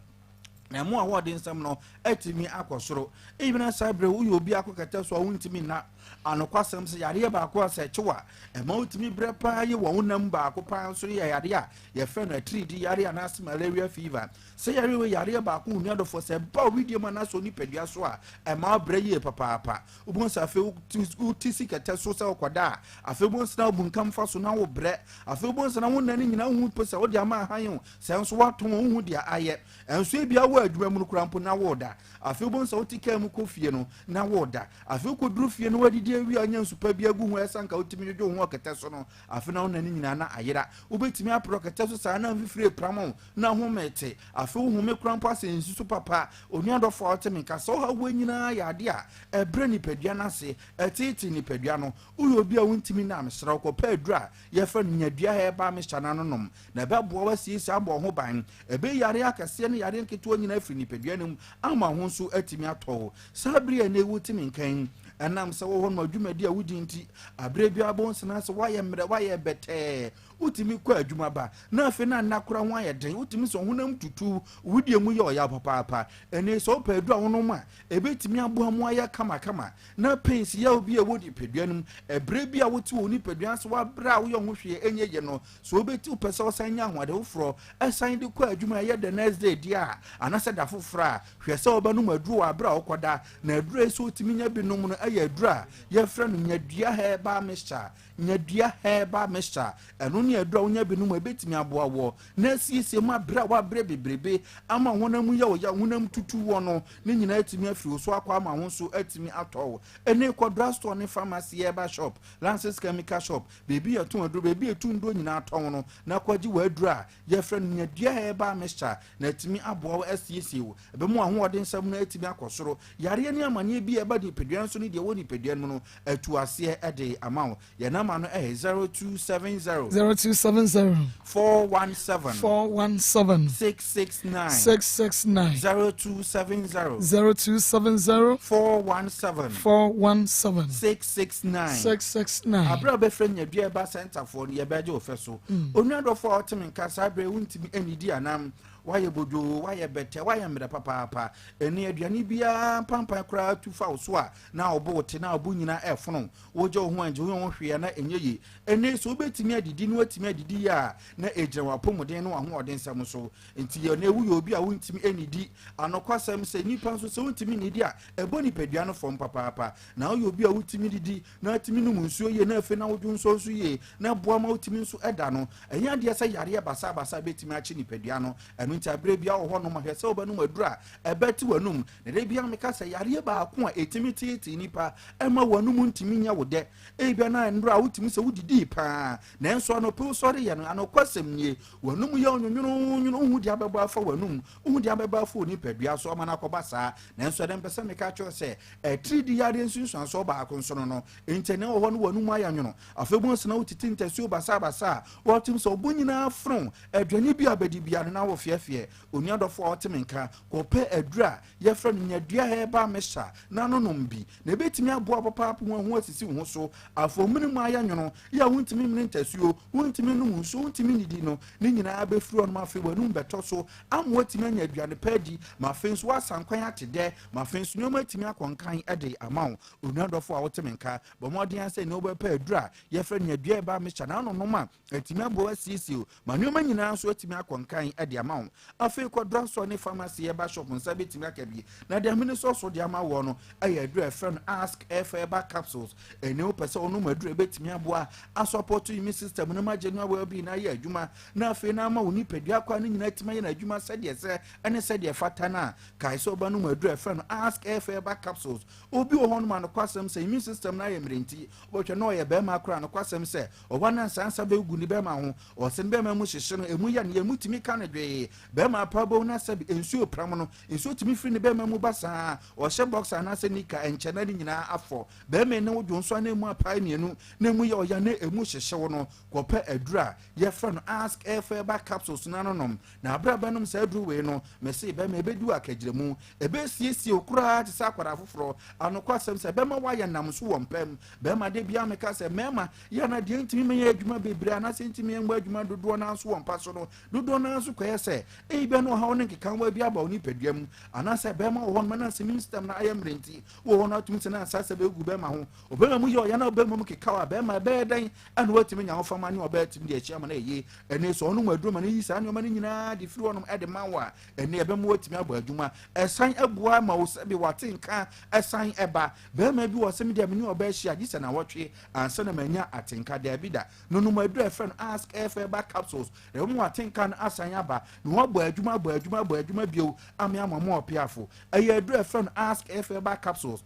Na ɛmo ahoɔden nsɛm no atumi akɔ soro. Ebi na saa berɛ woyɛ obi akɔ kɛtɛ so a wontumi nna. Anokwasɛm sɛ yareɛ baako a sɛ ɛkyew a ɛma wotumi brɛ paa yɛ wɔn nam baako paa nso yɛ yareɛ a yɛfrɛ no atiridii yareɛ anaasɛ malaria fever. Sɛ yareɛ wei yareɛ baako wo nuadɔfoɔ sɛ ɛba wo wedeɛ mu anaasɛ onipadua so a ɛma wobrɛ yie papaapa. Wobɛhu sɛ afei wote si kɛtɛ so sɛ wokɔda a afei wobɛhu sɛ na wobunkam fa so na wobrɛ. Afei wobɛhu sɛ na wo nna no nyinaa wohu mpo sɛ wode ama ahan o sɛ nso woatɔn o wohu deɛ ayɛ. Ɛnso ebia wowɔ adwuma mu no koraa mpo na woreda. Afei wobɛhu sɛ wote kaa mu kɔ fie no na woreda. Afei wokɔduru fie no woadidi awie a wonya nsu pa bi agu ho a ɛsɛ anka wotumi dwodwo wo ho wɔ kɛtɛ so no, afei na wo nna no nyinaa na ayera. Wobɛtumi apere ɔkɛtɛ so saa na mfifire repram wo na home te. Afei wo home koraa mpo asɛ nsi so papa. Onua dɔfo a wote me nka, saa ɔhaw wei nyinaa yɛ adeɛ a ɛbrɛ nipadua no ase, ɛteetee nipadua no. Woyɛ obi a wontumi nna a, mesrɛ wo kɔpɛ aduru a yɛfrɛ no nyadua herbal mixture no ano nom, na ɛbɛboa wo asiesie abɔ wo ho ban. Ɛbɛyi yareɛ akɛseɛ ne yareɛ nketewa nyinaa afiri nipadua no mu ama wo ho nso atumi atɔ wo. Saa bere a ɛnnɛ yi wote me nka yi, ɛnam sɛ wowɔ hɔ nom a dwumadi a wodi nti, aberɛ biara wobɛhu sɛ na sɛ woayɛ mmerɛ, woayɛ bɛtɛɛ, wotumi kɔ adwuma ba, na afei na nna koraa ho ayɛ den, wotumi sɛ ɔhonam tutu, wo wedeɛ mu yɛ ɔyaw papaapa. Ɛnnɛ yi sɛ wopɛ aduru a wonom a, ɛbɛtumi aboa mu ayɛ kamakama, na pains yaw bi a ɛwɔ nipadua no mu, ɛberɛ bi a wote wɔ wo nipadua ase, woabrɛ a woyɛ ho hwee ɛnyɛ yie no, sɛ wobɛti wopɛ sɛ wosan nya ahoɔden foforɔ ɛsan de kɔ adwuma ɛyɛ the next day deɛ a, anaasɛ da foforɔ a, hwɛ sɛ wobɛnom aduro wɔ aberɛ a wokɔda. Na aduro yi sɛ wotumi nya bi nom no ɛyɛ aduro a yɛfrɛ no nyadua herbal mixture. Nyadua herbal mixture, ɛno ne aduro a wonya bi nom a ɛbɛtumi aboa wɔ na asiesie mu aberɛ a woabrɛ bebrebe ama honam mu yɛ wo ya, honam tutu wɔ no, ne nyinaa atumi afiri wo so akɔ ama wo nso atumi atɔ wo. Ɛne kɔ drugstore ne pharmacy, herbal shop, Lances chemical shop, baabi yɛtɔn aduro, baabi yɛtu nnuro nyinaa tɔn no, na kɔgye w'aduro a yɛfrɛ no nyadua herbal mixture na atumi aboa wo asiesie wo. Ɛbɛma w'ahoɔden nsɛm no atumi akɔ soro. Yareɛ ne amaneɛ bi a ɛba nipadua no so ne deɛ ɛwɔ nipadua no mu no atu aseɛ de ama wo. Yɛn namba no yɛ 0270. 0270. 417. 417. 669. 669. 0270. 0270. 417. 417. 669. 669. Abere a wobɛfrɛ Nyadua Ɛba Sɛntafoɔ no, yɛbɛgye wo fɛ so. Onua dɔfoɔ a ɔte me nka saa berɛ yi, wontumi nnidi anam. Woayɛ bodwoo, woayɛ bɛtɛ, woayɛ mmerɛ papaapa. Ɛnne aduane biara mpampan koraa tu fa wo so a, na wo bo wote, na wo bo nyinaa ɛrefono. Wogye wo ho angye wo ho hwee a, na ɛnyɛ yie. Ɛnne sɛ wobɛtumi adidi na woatumi adidi yie a, na ɛgyina w'apɔmuden ne w'ahoɔdensɛm so. Nti ɛnne woyɛ obi a wontumi nnidi. Anokwasɛm sɛ, nnipa nso sɛ wontumi nnidi a, ɛbɔ nipadua no fam papaapa. Na woyɛ obi a wotumi didi na atumi nom nsuo yie na afei na wodwo nso nso yie na ɛboa ma wotumi nso da no. Ɛnyɛ adeɛ sɛ yareɛ basabasa bɛtumi akye nipadua no. Ɛno nti aberɛ biara wɔ hɔnom hwɛ sɛ wobɛnom aduro a ɛbɛte w'anum. Na da biara meka sɛ yareɛ baako a ɛtumi teetee nipa ɛma w'anum ntumi nyɛ wo dɛ. Ebia na nnora a wotumi sɛ wodidii paa nanso anɔpa wosɔre yɛ no anokwasɛm nie w'anum yɛ nwonwononwono wohu deɛ abɛbɔ afa w'anum wohu deɛ abɛbɔ afa wo nipadua so ama no akɔba saa. Nanso ɛdɛ mpɛ sɛ meka kyerɛ sɛ Atiridii yareɛ nsunsuansoɔ baako nso no no, ntɛnɛn wɔ hɔ no w'anum ayɛ nwono. Afei wobɛhu sɛ na wotete ntasuo basabasa a wɔatem sɛ ɔbo nyinaa fono aduane bi a bɛdi biara no na wofeɛfeɛ. Onua dɔfo a ɔte me nka, kɔpɛ aduru a yɛfrɛ no nyadua herbal mixture na no nom bi na ɛbɛtumi aboa wo papaapa ho ahu asisi wo ho so. Afei wo mene mu ayɛ nwono yɛ a wontumi mmene ntasuo, wontumi nnom nsuo, wontumi nnidi no, ne nyinaa bɛfiri hɔnom. Afei w'anum bɛtɔ so ama woatumi anya aduane pa adi ma afei nso woasan kwan ate dɛ. Ma afei nso nneɛma atumi akɔ nkan de ama wo. Onua dɔfo a wote me nka, bɔ mmɔden ara sɛ nea wobɛpɛ aduru a yɛfrɛ no nyadua ɛba mixture na anonom a atumi aboa wo asiesie wo ma nneɛma nyinaa nso atumi akɔ nkan de ama wo. Afei kɔ drugstore ne pharmacy herbal shop nsa bɛtumi aka bi. Na deɛ mene sɔ so de ama woɔ no yɛ aduru a yɛfrɛ no Ask F Herbal Capsules. Ɛnɛ wopɛ sɛ wonom aduru a ɛbɛtumi aboa asɔpɔto immune system no ma general well-being no ayɛ adwuma na afei na ama wo nipadua akwaa no nyinaa atumi ayɛ n'adwuma sɛdeɛ ɛsɛ ne sɛdeɛ ɛfata no a, Kae sɛ wobɛnom aduru a yɛfrɛ no Ask F Herbal Capsules. Obi wɔ hɔnom a nokwasɛm sɛ immune system no ayɛ mmerɛ nti, wobɛhwɛ na ɔyɛ barima koraa a, nokwasɛm sɛ ɔwɔ na nsa nsa bɛgu ne bɛrima ho. Ɔse ne bɛrima mu hyehye no, emu yɛ no ya, emu tumi ka no dwee. Barima paa wobɛhu na sɛbe nsuo repram no, nsuo tumi firi ne bɛrima mu ba saa. Ɔhyɛ boxer anaasɛ nika, ɛnkyɛ na ne nyinaa afɔ. Barima yi ne wo dwo nso a na emu apae mmienu, na emu yɛ ɔya na emu hyehye wo no, kɔpɛ aduru a yɛfrɛ no Ask F Herbal Capsules no ano nom. Na bere a bɛnom saa aduru wei no, mese bɛma ebedi wo akagyiramu. Ebesiesie wo koraa te sɛ akwadaa foforɔ. Anokwasɛm sɛ, ɛbɛma woayɛ nnam nso wɔ mpa mu. Bɛrima, da biara meka sɛ, mmarima, yɛ a na deɛ ntumi menyɛ adwuma bebree anaasɛ ntumi mmɔ adwuma dodoɔ no ara nso wɔ mpa so no, dodoɔ no ara nso kɔyɛ sɛ ebia na ɔhaw ne nkekawa bi aba wo nipadua mu. Anaasɛ bɛrima wɔ hɔ nom na immune system no ayɛ mmerɛ nti, wɔ hɔ no atumi sɛ na nsa sɛ bɛgu bɛrima ho. Ɔbɛrima mu yɛ ɔya na ɔbɛrima mu kekaw a, bɛrima ɛbɛyɛ dɛn ɛna watumi anya ahofama ne ɔbaa atumi de ahyia ama no ayɛ yie. Ɛnne sɛ ɔnom aduro ma no yi saa nneɛma no nyinaa de firi hɔnom de ma wo a, ɛnne ɛbɛma watumi abɔ adwuma. Ɛsan boa ma wo sɛbe wate nka ɛsan ɛba. Barima bi wɔ sɛ me deɛ me ne ɔbaa hyia gye sɛ nawɔtwe ansa na manya atenka. Daabi da. Nonom aduro a ɛfrɛ no Ask F Herbal Capsules na ɛbɛma w'atenka no asan aba na wabɔ adwuma abɔ adwuma abɔ adwuma bio ame ama mo ɔpeafo. Ɛyɛ aduro a ɛfrɛ no Ask F Herbal Capsules.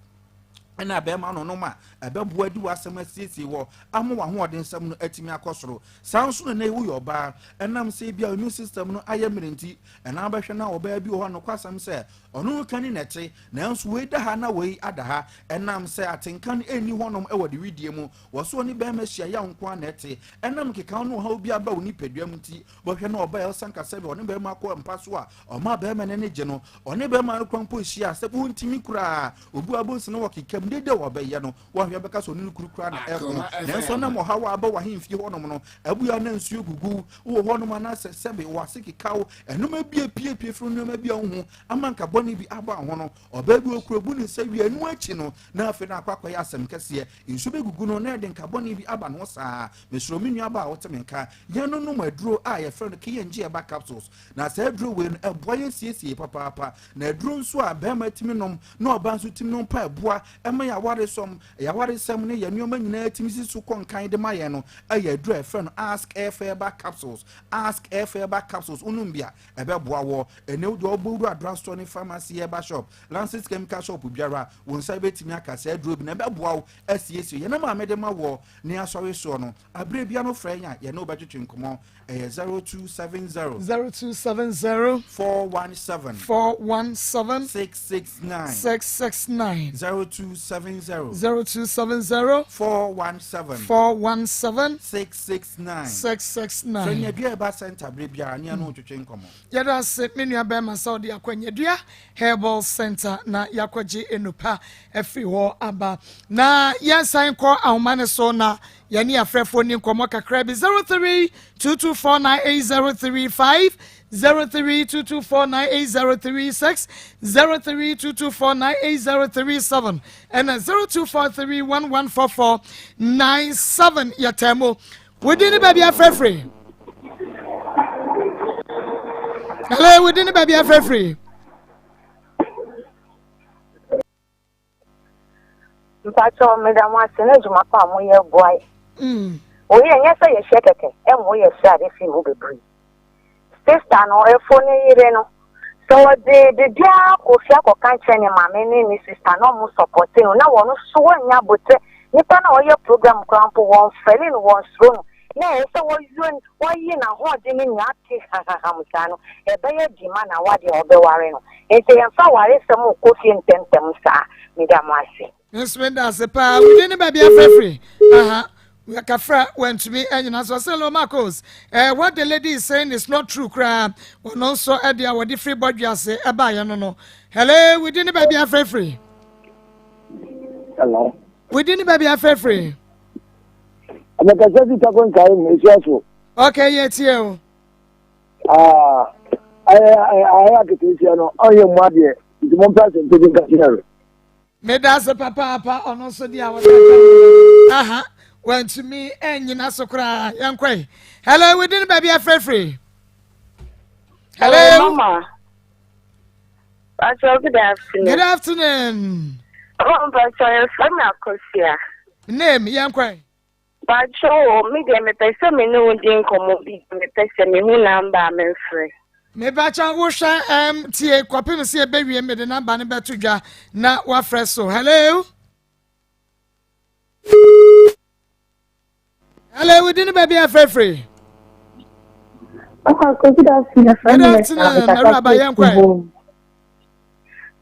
ɛna bɛrima no nom a ɛbɛboa di w'asɛm asiesie wɔ ama w'ahoɔdensɛm no atumi akɔ soro. Saa nso na nnɛ yi woyɛ ɔbaa, ɛnam sɛ ebia immune system no ayɛ mmerɛ nti, ɛna wobɛhwɛ na ɔbaa bi wɔ hɔ a nokwasɛm sɛ ɔno no kani na ɛte, nanso wei da ha na wei ada ha, ɛnam sɛ atenka no ɛnni hɔnom wɔ de wedeɛ mu, wɔ so ɔne bɛrima hyia yaw nko ara na ɛte, ɛnam nkekaho ne ɔhaw bi aba wo nipadua mu nti, wobɛhwɛ na ɔbaa a ɔsan ka sɛ ɔne bɛrima akɔ mpa so a ɔma bɛrima no ani gye no, ɔne bɛrima no kora mpo hyia sɛ wontumi koraa. Obi a wobɛhu sɛ na wɔkeka mu dede a wɔbɛyɛ no, wɔahwɛ bɛka sɛ ɔne ne kunu koraa na ɛko. Nanso ɛnam ɔhaw a aba w'ahemfie hɔnom no, abue a na nsuo gugu wo wɔ hɔnom anaasɛ sɛbe w'ase keka wo, nneɛma bi apiepie firi nneɛma bi a wohu ama nka bɔne bi aba wo ho no, ɔbaa bi wɔ kuro bu ne nsa wie ɛno akyi no, na afei na akɔ akɔyɛ asɛm kɛseɛ. Nsuo bɛgugu no na ɛde nka bɔne bi aba ne ho saa. Mesrɛ me nuabaa a wote me nka, yɛn no nom aduro a yɛfrɛ no KNG Herbal Capsules. Na saa aduro wei no, ɛboa yɛn siesie papaapa. Na aduro nso a barima tumi nom na ɔbaa nso tumi nom pa ɛboa ɛma yɛn awaresɔm, yɛn awaresɛm ne yɛn nneɛma nyinaa tumi si so kɔ nkan de ma yɛn no yɛ aduro a yɛfrɛ no Ask F Herbal Capsules. Ask F Herbal Capsules, wonom bi a, ɛbɛboa wɔ. Ɛnɛ wo deɛ ɔbɔ wura drugstore ne pharmacy, herbal shop, Lances chemical shop biara, wo nsa bɛtumi aka saa aduro bi na ɛbɛboa wo asiesie. Yɛn a mede ma wɔ ne asɔre soɔ no, aberɛ biara no frɛ yɛn a yɛne wo bɛtwetwe nkɔmmɔ. Ɛyɛ 0270. 0270. 417. 417. 669. 669. 0270. 0270. 417. 417. 669. 669. Sɛ Nyadua Herbal Center bere biara ne ɛno twetwe nkɔmmɔ. Yɛda ase me nua bɛrima sɛ ɔde akɔ Nyadua Herbal Center na yɛakɔgye nnupa afiri hɔ aba. Na yɛnsan kɔ ahoma no so na. Yɛne afrɛfoɔ ni nkɔmmɔ kakra bi 0322498035, 0322498036, 0322498037 ɛna 0243114497 yɛtaa mu. Wodi ne baabi afrɛfrɛ. Hello, wodi ne baabi afrɛfrɛ. Mpakyɛw meda mo ase ne adwuma pa a moyɛ boa yɛ. Wei ɛnyɛ sɛ yɛhyɛ kɛkɛ ɛma woyɛ srade firi mu bebree. Sista no ɛfo ne yere no sɛ ɔde biribiara kɔ fie akɔka kyerɛ ne maame ne ne sista na ɔmo sɔpɔte no na wɔn nso wɔnnya abotrɛ nipa no a ɔyɛ program koraa mpo wɔn fɛle no wɔn suro no na ɛyɛ sɛ wɔyɔ wɔyi n'ahoɔden no nyinaa ate hahaham saa no ɛbɛyɛ den ma n'awadeɛ a ɔbɛware no nti yɛmfa awaresɛm nkɔ fie ntɛmntɛm saa meda mo ase. Me nso meda ase paa. Wodin ne baabi afrɛfiri. Aha. Kafra wantumi anyina so. Ɔsɛ Hello Marcos. Eh, what the lady is saying is not true koraa. Ɔno nso ɛde a wɔde firi bɔdwe ase ɛbaeɛ no no. Hello, wodin ne baabi afrɛfiri. Hello. Wodin ne baabi afrɛfiri. Amekasa fi tako nkae mu esua so. Okay, yɛ tie o. Ah, ayɛ ayɛ aketesia no ɔnyɛ mu adeɛ nti mo mpɛ asɛm pɛbi nka kyerɛ no. Meda ase papaapa ɔno nso deɛ a wɔde aka aha wantumi anyina so koraa yɛnkɔe. Hello, within baabi afrɛfrɛ. Hello, Hello Mama. Pastor, good afternoon. Good afternoon. Oh, Pastor, your friend Akosia. Name, yɛnkɔe. Pacho, me deɛ mepɛ sɛ me ne wo di nkɔmmɔ bi, mepɛ sɛ mehu namba a memfrɛ. Mebakyɛ wohwɛ tie kɔpem sɛ yɛbɛwie mede namba no bɛto dwa na woafrɛ so. Hello? Hello, wodi ne baabi afrɛfrɛ. Good afternoon. Good afternoon, Awuraba yɛnkɔ.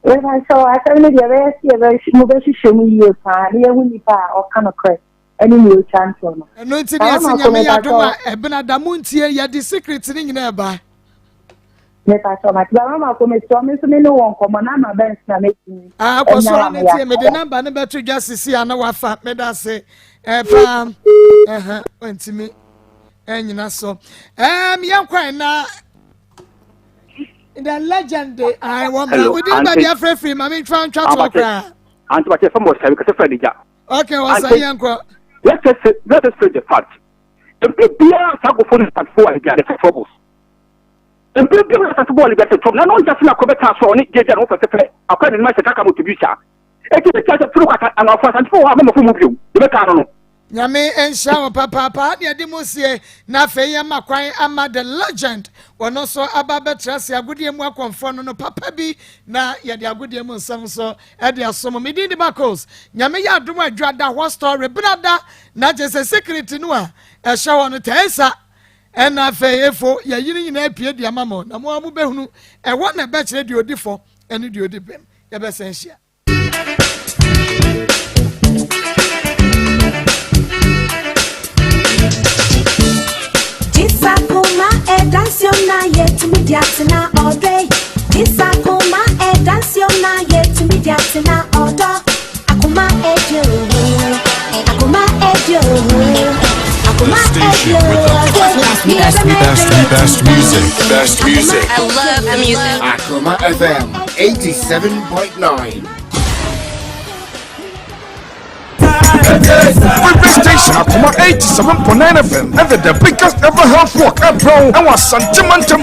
Yɛba sɛ asɛm no deɛ ɛbɛyɛ sɛ mobɛhwehwɛ mu yie paa na yɛhu nipa a ɔka nokorɛ ɛne nea otwa ntorɔ no. Ɛno nti ne yɛse Nyame yɛ adom a ɛbena da mo ntie yɛde secret no nyinaa ɛba. Mepakyɛw mate ba mama ko mesrɛ me nso me ne wɔ nkɔmmɔ na ama bɛn so na mɛtumi Ah, kɔ so a ne tie mede namba no bɛto dwa sisi a na wafa meda ase eh, paa ɛhɛ wantumi ɛnyina so ɛm yɛnkwan na the legend de ayi wɔn bra wodi ne baabi afirafiri maame ntwa ntwa toɔ koraa. Auntie Bakyɛ fam wɔ sɛ kɛsɛ fɛ de gya. Okay, wasa yɛn kɔ. Let's just let's just face the fact. Mpere biara saa nkurɔfoɔ no start for a they troubles. Mpere biara start bɔɔl bi ase trouble. Na no nkyɛn na akɔ bɛta so ɔne gyegya na wɔfɛ fɛfɛ akɔ ne nima hyɛ kaka moto bi saa. Eti bi kyerɛ sɛ furu kata anafo asantefo wɔ hɔ a mɛmɔfo mu bio. De bɛka no no. Nyame nhyira wo papaapa ne ɛde mu sie na afei yɛma kwan ama the legend wɔno nso aba bɛtra ase agodie mu akɔmfoɔ no no papa bi na yɛde agodie mu nsɛm nso ɛde asom me din de Marcos Nyame yɛ adom adwa da hɔ story benada na kyerɛ sɛ secret no a ɛhyɛ hɔ no tɛɛsa ɛna afei efo yɛyere nyinaa pie de ama mo na mo a mobɛhunu ɛhɔ na ɛbɛkyerɛ deɛ ɔdi fɔ ɛne deɛ ɔdi bɛm yɛbɛsɛn hyia. Station with the best, best, best, best music. Best music. I love the music. Akuma FM 87.9. Favorite station Akuma 87.9 FM and the biggest ever health walk at Bro and was Santimantam.